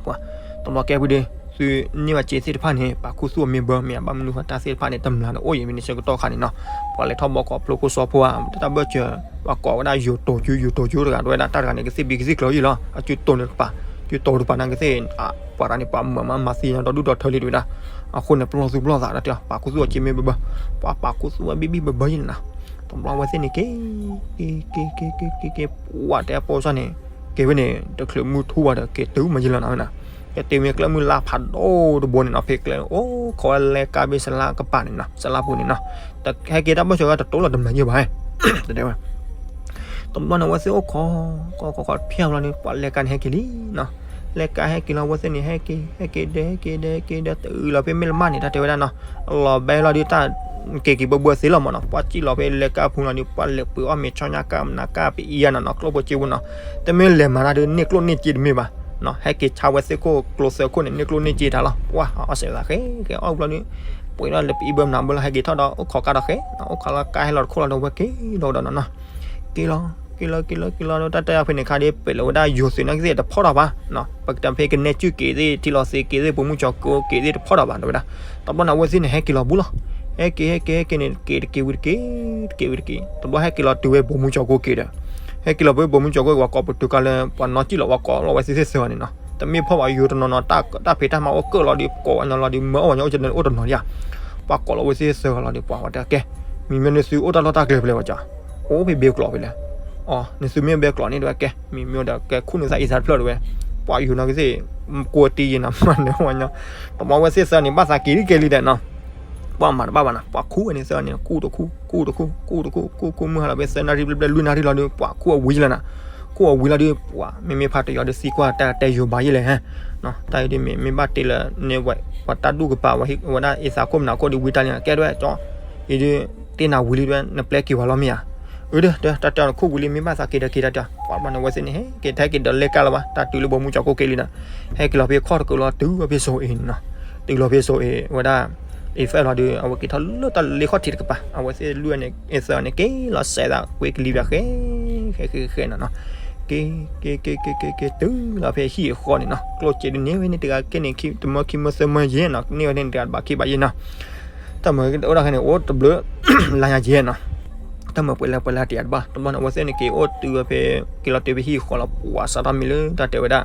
ပှၤ တဘျီကဲဝံၤဒီး သုန့ၢ်ဘၣ်စ့သ့ၣ်တဖၣ်န့ၣ် ပာ်ခူသူၣ်အမ့ၢ်ဘၢ မ့ၢ်အဘၣ်မနုၤဃိတၢ်သ့ၣ်တဖၣ်န့ၣ် တမျၢ်ဒီးအိၣ်အံၤမ့ၢ်န့ၣ်ဆၢကတီၢ်ခါန့ၣ်နီၤ ပှၤလဲၤထီၣ်ဘီကီးဖျိဖိစီဖိဧါ တၢ်ဘၢၣ်စၢၤ ပှၤကိးဝဲဒၣ်ယိၤတိၤကၠူ ယိၤတိၤကၠူတဂၤ တဝဲဒၣ်တၢ်တဂၤန့ၣ် ကသ့ၣ်ဘံကသ့ၣ်ကျၢၤယံၤလီၤ အကၠူတိၤန့ၣ်တကပၤ ကၠူတိၤတကပၤန့ၣ်ကသ့ၣ် ပှၤတဂၤန့ၣ် ပှၤမၤမၤသံဒီဒူၣ်ဒီထၢလံတဝဲဒၣ် အဃိန့ၣ် ပလီၢ်သူပလီၢ်သးဒီးတဲ ပာ်ခူသူၣ်အစ့မ့ၢ်ဘၢဘၢ ပှၤပာ်ခူသူၣ်ဝဲဘံၣ်ဘံၣ်ဘၢဘၢယံၤန့ၣ်နီၤ တဘျီဝဲသ့ၣ်န့ၣ်က့ၤ က့ၤ က့ၤ က့ၤ က့ၤ က့ၤ က့ၤ ပှၤတဲပိာ်စၢ်န့ၣ် က့ၤဝဲန့ၣ် တချုးမုၢ်ထူၣ်ဝဲဒီး က့ၤတုၤမးယံၤလီၤနၤဝဲနၤ ကဲတုၤမ့ၢ်ကျဲမုၢ်လါဖးဒိၣ်တဘိန့ၣ်နီၤ ဖဲကျဲအိၣ်ခိးဝဲလဲၤကါဘ့ၣ်စလါကပၤန့ၣ်နီၤ စလါပူၤန့ၣ်နီၤ ဟဲက့ၤတၢ်ဘၢၣ်စၢၤဝဲတတိၤလီၤတမျၢ်ယံၤဘၣ် တဲဝဲ တဘျီန့ၣ် အဝဲသ့ၣ်အိၣ်ခိး ခိး ခိး ခိး ဖျဲၣ်လီၤဒီး ပှၤလဲၤကါန့ၣ်ဟဲက့ၤလံနီၤ လဲၤကါဟဲက့ၤလီၤ အဝဲသ့ၣ်န့ၣ် ဟဲက့ၤ ဟဲက့ၤဒီး ဟဲက့ၤဒီး ဟဲက့ၤဒီး တုၤလီၤဖဲမ့ၢ်လမၢ်န့ၣ် တၢ်တဲဝဲဒၣ်နီၤ လီၤဘဲလီၤဒုး တၢ်က့ၤက့ၤဘၢဘၢသ့လီၤမးနီၤ ပှၤစံၣ်လီၤဖဲလဲၤကါဖုလီၤဒုး ပှၤလဲၤပှ့ၤအီၣ်မ့ၤဆီညါကၣ်မနၤကၣ်ပအံၤယါနီၤနီၤ ကျိၣ်ဖိစ့ဖိနီၤ တမ့ၢ်လဲၤမၤတၢ်ဒုး န့ၢ်ကျိၣ်န့ၢ်စ့တမ့ၢ်ဘၣ် ဟဲက့ၤဆါဝဲသ့ၣ်ခိၣ်ကျိသၢခိၣ်န့ၣ် န့ၢ်ကျိၣ်န့ၢ်စ့တၢ်လီၤ ပှၤအီၣ်စဲးသးဃဲ ဃဲအီၣ်ဘျီဒုး ပှ့ၤဒီးလဲၤပအံၤဘၢမနၤဘၢလီၤ ဟဲက့ၤထီၣ်ဒီး အိၣ်ခိးကါဒီးဃဲ အိၣ်ခိးလီၤကါဟဲလီၤတခိၣ်လီၤဒီးဝဲက့ၤလီၤဒီးနီၤနီၤ က့ၤလီၤ က့ၤလီၤ က့ၤလီၤ က့ၤလီၤဒီး တၢ်တဲအဖဲန့ၣ်ခါဒ် ပှဲၤလီၤဝဲဒၣ်ယိၤသုးနီၣ်ကသ့ၣ်တဖီၣ်ထီၣ်ဘၣ် ပကတဲဖဲကနဲၣ်ကုၢ်က့ၤသ့ၣ် ထံလီၤသ့က့ၤသ့ၣ် ပိာ်မုၣ်ကၠီၤကိက့ၤသ့ၣ်တဖီၣ်ထီၣ်ဘၣ် တဲဝဲဒၣ် တဘျီန့ၣ် အဝဲသ့ၣ်န့ၣ် ဟဲက့ၤလီၤဘူးလီၤ ဟဲက့ၤ ဟဲက့ၤ ဟဲက့ၤန့ၣ် က့ၤတက့ၤဝံၤတက့ၤ တက့ၤဝံၤတက့ၤ တဘျီဟဲက့ၤလီၤတုၤဝဲပိာ်မုၣ်ကၠီၤကိက့ၤဒီး ဟဲက့ၤလီၤဖဲပိာ်မုၣ်ကၠီၤကိ ပှၤကိးပတုာ်ကါလၢ ပှၤနီၢ်စံၣ်လီၤ ပှၤကိးလီၤဝဲသ့ၣ်သ့ၣ်သၢဂၤန့ၣ်နီၤ တမ့ၢ်ဖီၣ်ဘၣ်ယိၤတနီၤနီၤ တၢ်ဖံးတၢ်မၤအိၣ်ကၢၣ်လီၤဒီး ကိးဝဲနီၤလီၤဒီး မၢအီၣ်ဝဲညီအိၣ်ကၢၢ်န့ၣ် အိၣ်တနီၤလံဧါ ပှၤကိးလီၤဝဲသ့ၣ်သၢဂၤလီၤဒီး ပှၤဝဲတဲကဲ မံၤမ့ၢ်န့ၣ်သုအိၣ်တၢ်လီၢ်တၢ်ကျဲဖဲလဲၣ်ဝဲကၠီ အိၣ်ဖဲဘဲကျိးဖဲလဲၣ် အီၤ န့ၣ်သုမ့ၢ်ဘဲကျိးန့ၣ် တဲဝဲကဲ မံၤမ့ၢ်ဒီး ကဲခူၣ်န့ၢ်သးအံသးတဖျၢၣ်တဲဝဲ ပှၤယိၤနီၢ်ကသ့ၣ် ကိးတံၢ်ယံၤနီၤ မၤနၢၤဝဲညီ တဘျီဝဲသ့ၣ်သၢန့ၣ် ဘၣ်သးက့ၤလံကဲလံဒီးနီၤ ပှၤမၤတဘၣ်ဘၣ်နီၤ ပှၤခူၣ်ဝဲန့ၣ်သၢန့ၣ် ကူၣ်တခူၣ် ကူၣ်တခူၣ် ကူၣ်တခူၣ် ကူၣ်ခူၣ်မုၢ်ဟါလီၤဖဲသၢနၣ်ရံၣ်ဘျဲၣ်ဘျဲၣ်လွံၢ်နၣ်ရံၣ်လီၤဒီး ပှၤခူၣ်အဝံၤလီၤနီၤ ခူၣ်အဝံၤလီၤဒီး ပှၤမ့မ့ၢ်ဖးတယီၤဒီးသံကွၢ်တၢ်တဲယိၤဘၣ်ယဲလဲၣ် တၢ်အံၤဒ်မ့ၢ်မ့ၢ်ဘၣ်တ့လၢ န့ၣ်ဝဲ ပှၤတၢ်ဒူၣ်ကပၤဝဲ ဝဲဒၣ်အံသးခိၣ်မနၤခိၣ်ဒီးဝံတၢ်န့ၣ် ကဲဒ်ဝဲကၠီ အံၤဒ် တ့ၢ်နၤဝံၤလံဒ်ဝဲ နပျဲက့ၤဝဲလီၤမ့ၢ်ဧါ အၢ ဒီး တၢ်တဲအီၤနခူၣ်ဝံၤလံ မ့ၢ်ဘၣ်သးက့ၤဒီးက့ၤတၢ်တဲ ပှၤဘၣ်န့ၣ် အဝဲသ့ၣ်န့ၣ် ဟဲက့ၤ တဟဲက့ၤဒီးလဲၤကါလၢၤဘၣ် တၢ်တုၤလၢပိာ်မုၣ်ကၠီၤကိက့ၤလံနီၤ ဟဲက့ၤလီၤဖဲခီၣ်တကၢၢ်လီၤ တုၤဝဲဖဲစိၤအ့ၤန့ၣ်နီၤ တုၤလီၤဖဲစိၤအ့ၤ ဝဲဒၣ် အံၤသၢလီၤဒီး အဝဲက့ၤထီၣ်လၢတၢ်လ့ခီၣ်ထံးတကပၤ အဝဲသ့ၣ်လွံၢ်န့ၣ် အံၤသၢန့ၣ် က့ၤလီၤစဲးသးကွ့ကလံၤဘၣ်ဃဲ ဃဲဃဲဃဲနီၤနီၤ က့ၤ က့ၤ က့ၤ က့ၤ က့ၤ က့ၤ တုၤလီၤဖဲဟံၣ်အဃီန့ၣ်နီၤ ကျိၣ်စ့ဒ်န့ၣ်ဝဲန့ၣ်တဂၤကဲန့ၣ် တမၢခံမၢသၢမၢယဲၢ်နီၤ န့ၢ်ဝဲန့ၣ်တဂၤတဘၣ်ခံဘၣ်ယဲၢ်နီၤ တၢ်မၤအိၣ်ဒၣ်ခဲန့ၣ် အိၣ်တဘျုး လါညါယဲၢ်နီၤ တၢ်မၤပှဲၤလၢပှဲၤလၢတယၤတဘၣ် တဘျီန့ၣ် အဝဲသ့ၣ်န့ၣ်က့ၤအိၣ်တုၤဝဲဖဲ က့ၤလီၤတုၤဖဲဟံၣ်ဃီလီၤ ပှၤစးထီၣ်မံၤလၢတၢ်တဲဝဲဒၣ်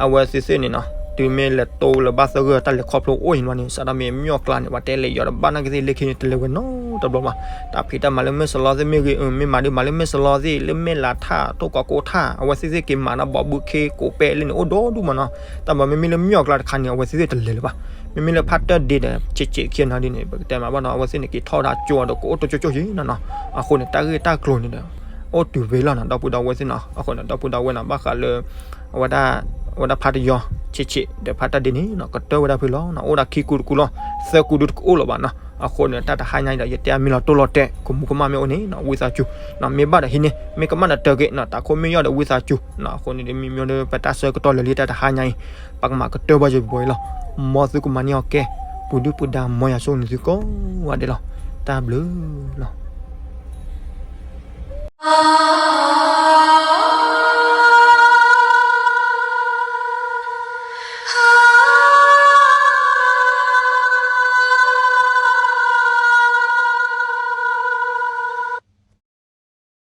အဝဲသ့ၣ်သ့ၣ်န့ၣ်နီၤ တုၤမ့ၢ်လဲၤတိလၢၤဘၣ်သၢဂၢၢ် တၢ်လဲၤခီဖျိအိၣ်အံၤန့ၣ် စးထီၣ်မ့ၢ်မၠီၣ်ကျါန့ၣ် ပှၤတဲလဲၤယီၤဒီးဘၣ်နာ်ကသ့ၣ်လၢခံန့ၣ် တလဲၤဝဲနီတဘျီဘၣ် တၢ်ဖံးတၢ်မၤလၢမဲၢ်စလီသ့ၣ် မ့ၢ်ဂ့ၤ မ့ၢ်မၤဒုးမၤလၢမဲၢ်စလီသ့ၣ် လၢမဲၢ်လးထၣ် တိၢ်ကီးကိးထၣ် အဝဲသ့ၣ်သ့ၣ်က့ၤမၤန့ၣ် ဘီးဘုခ့ကိးပဲလၢန့ၣ် အိၣ်ဒိၣ်ဒူၣ်မးနီၤ တၢ်မၤမ့မ့ၢ်လၢမၠီၣ်ကျါတခါန့ၣ် အဝဲသ့ၣ်သ့ၣ်တလဲၤလၢၤဘၣ် မ့မ့ၢ်လၢဖးတၢၢ်ဒ့ဒီး ဆံးဆံးခံနီၤဒ်န့ၣ် ပကတဲမးဘၣ်နီၤ အဝဲသ့ၣ်န့ၣ်က့ၤထီၣ်ဝဲဒၣ်ကၠိဒီး ကအိၣ်တကၠိကၠိယဲၢ်နီၤနီၤ အဃိန့ၣ် တၢ်ဂ့ၢ်တၢ်ကျိၤန့ၣ်ဒီး အိၣ်တုၤဝဲလီၤနီၤ ဒီပုၢ်ဒီဝဲၢ်သ့ၣ်နီၤ အဃိန့ၣ် ဒီပုၢ်ဒီဝဲၢ်နီၤ ဘၣ်ဃးလၢ အဝဲဒၣ် အဝဲဒၣ်ဖးတယီၤ ဆံးဆံး ဒီးဖးတၢၢ်ဒ့န့ၣ်နီၤ ကတၢၢ်ဝဲဒၣ်ဖဲလီၤနီၤ အိၣ်ဒၣ်ခံကူတကူလီၤ သၢကူဒုတကအိၣ်လၢၤဘၣ်နီၤ အဃိန့ၣ် တၢ်တဟါညါအံၤဒီး ယတဲအမ့ၢ်လီၤတိၢ်လီၤတဲာ် ကမူကမၣ်မ့ၢ်အိၣ်န့ၣ်နီၤ ဝံသးစူၤ မ့ၢ်ဘၣ်ဒီးဟံးန့ၢ် မ့ၢ်ကမၣ်ဒီးတၢ်ဂ့ၤနီၤ တၢ်ခိၣ်မ့ၢ်ယီၢ်ဒီးဝံသးစူၤနီၤ အဃိန့ၣ်ဒီး မ့ၢ်မ့ၢ်ဒီး ပတၢ်ဆၢကတီၢ်လၢာ်လံတၢ်တဟါညါအံၤ ပကမၤကတၢၢ်ဘၣ်ယပှဲၤအံၤလီၤ မ်သုကမၤန့ၢ်အီၤကဲ ပူၤဒုၣ်ပူၤဒါ မ်ယွၤဆိၣ်ဂ့ၤန့ၢ်သုကိးဂၤဒဲးလီၤ တၢ်ဘျုးလီၤ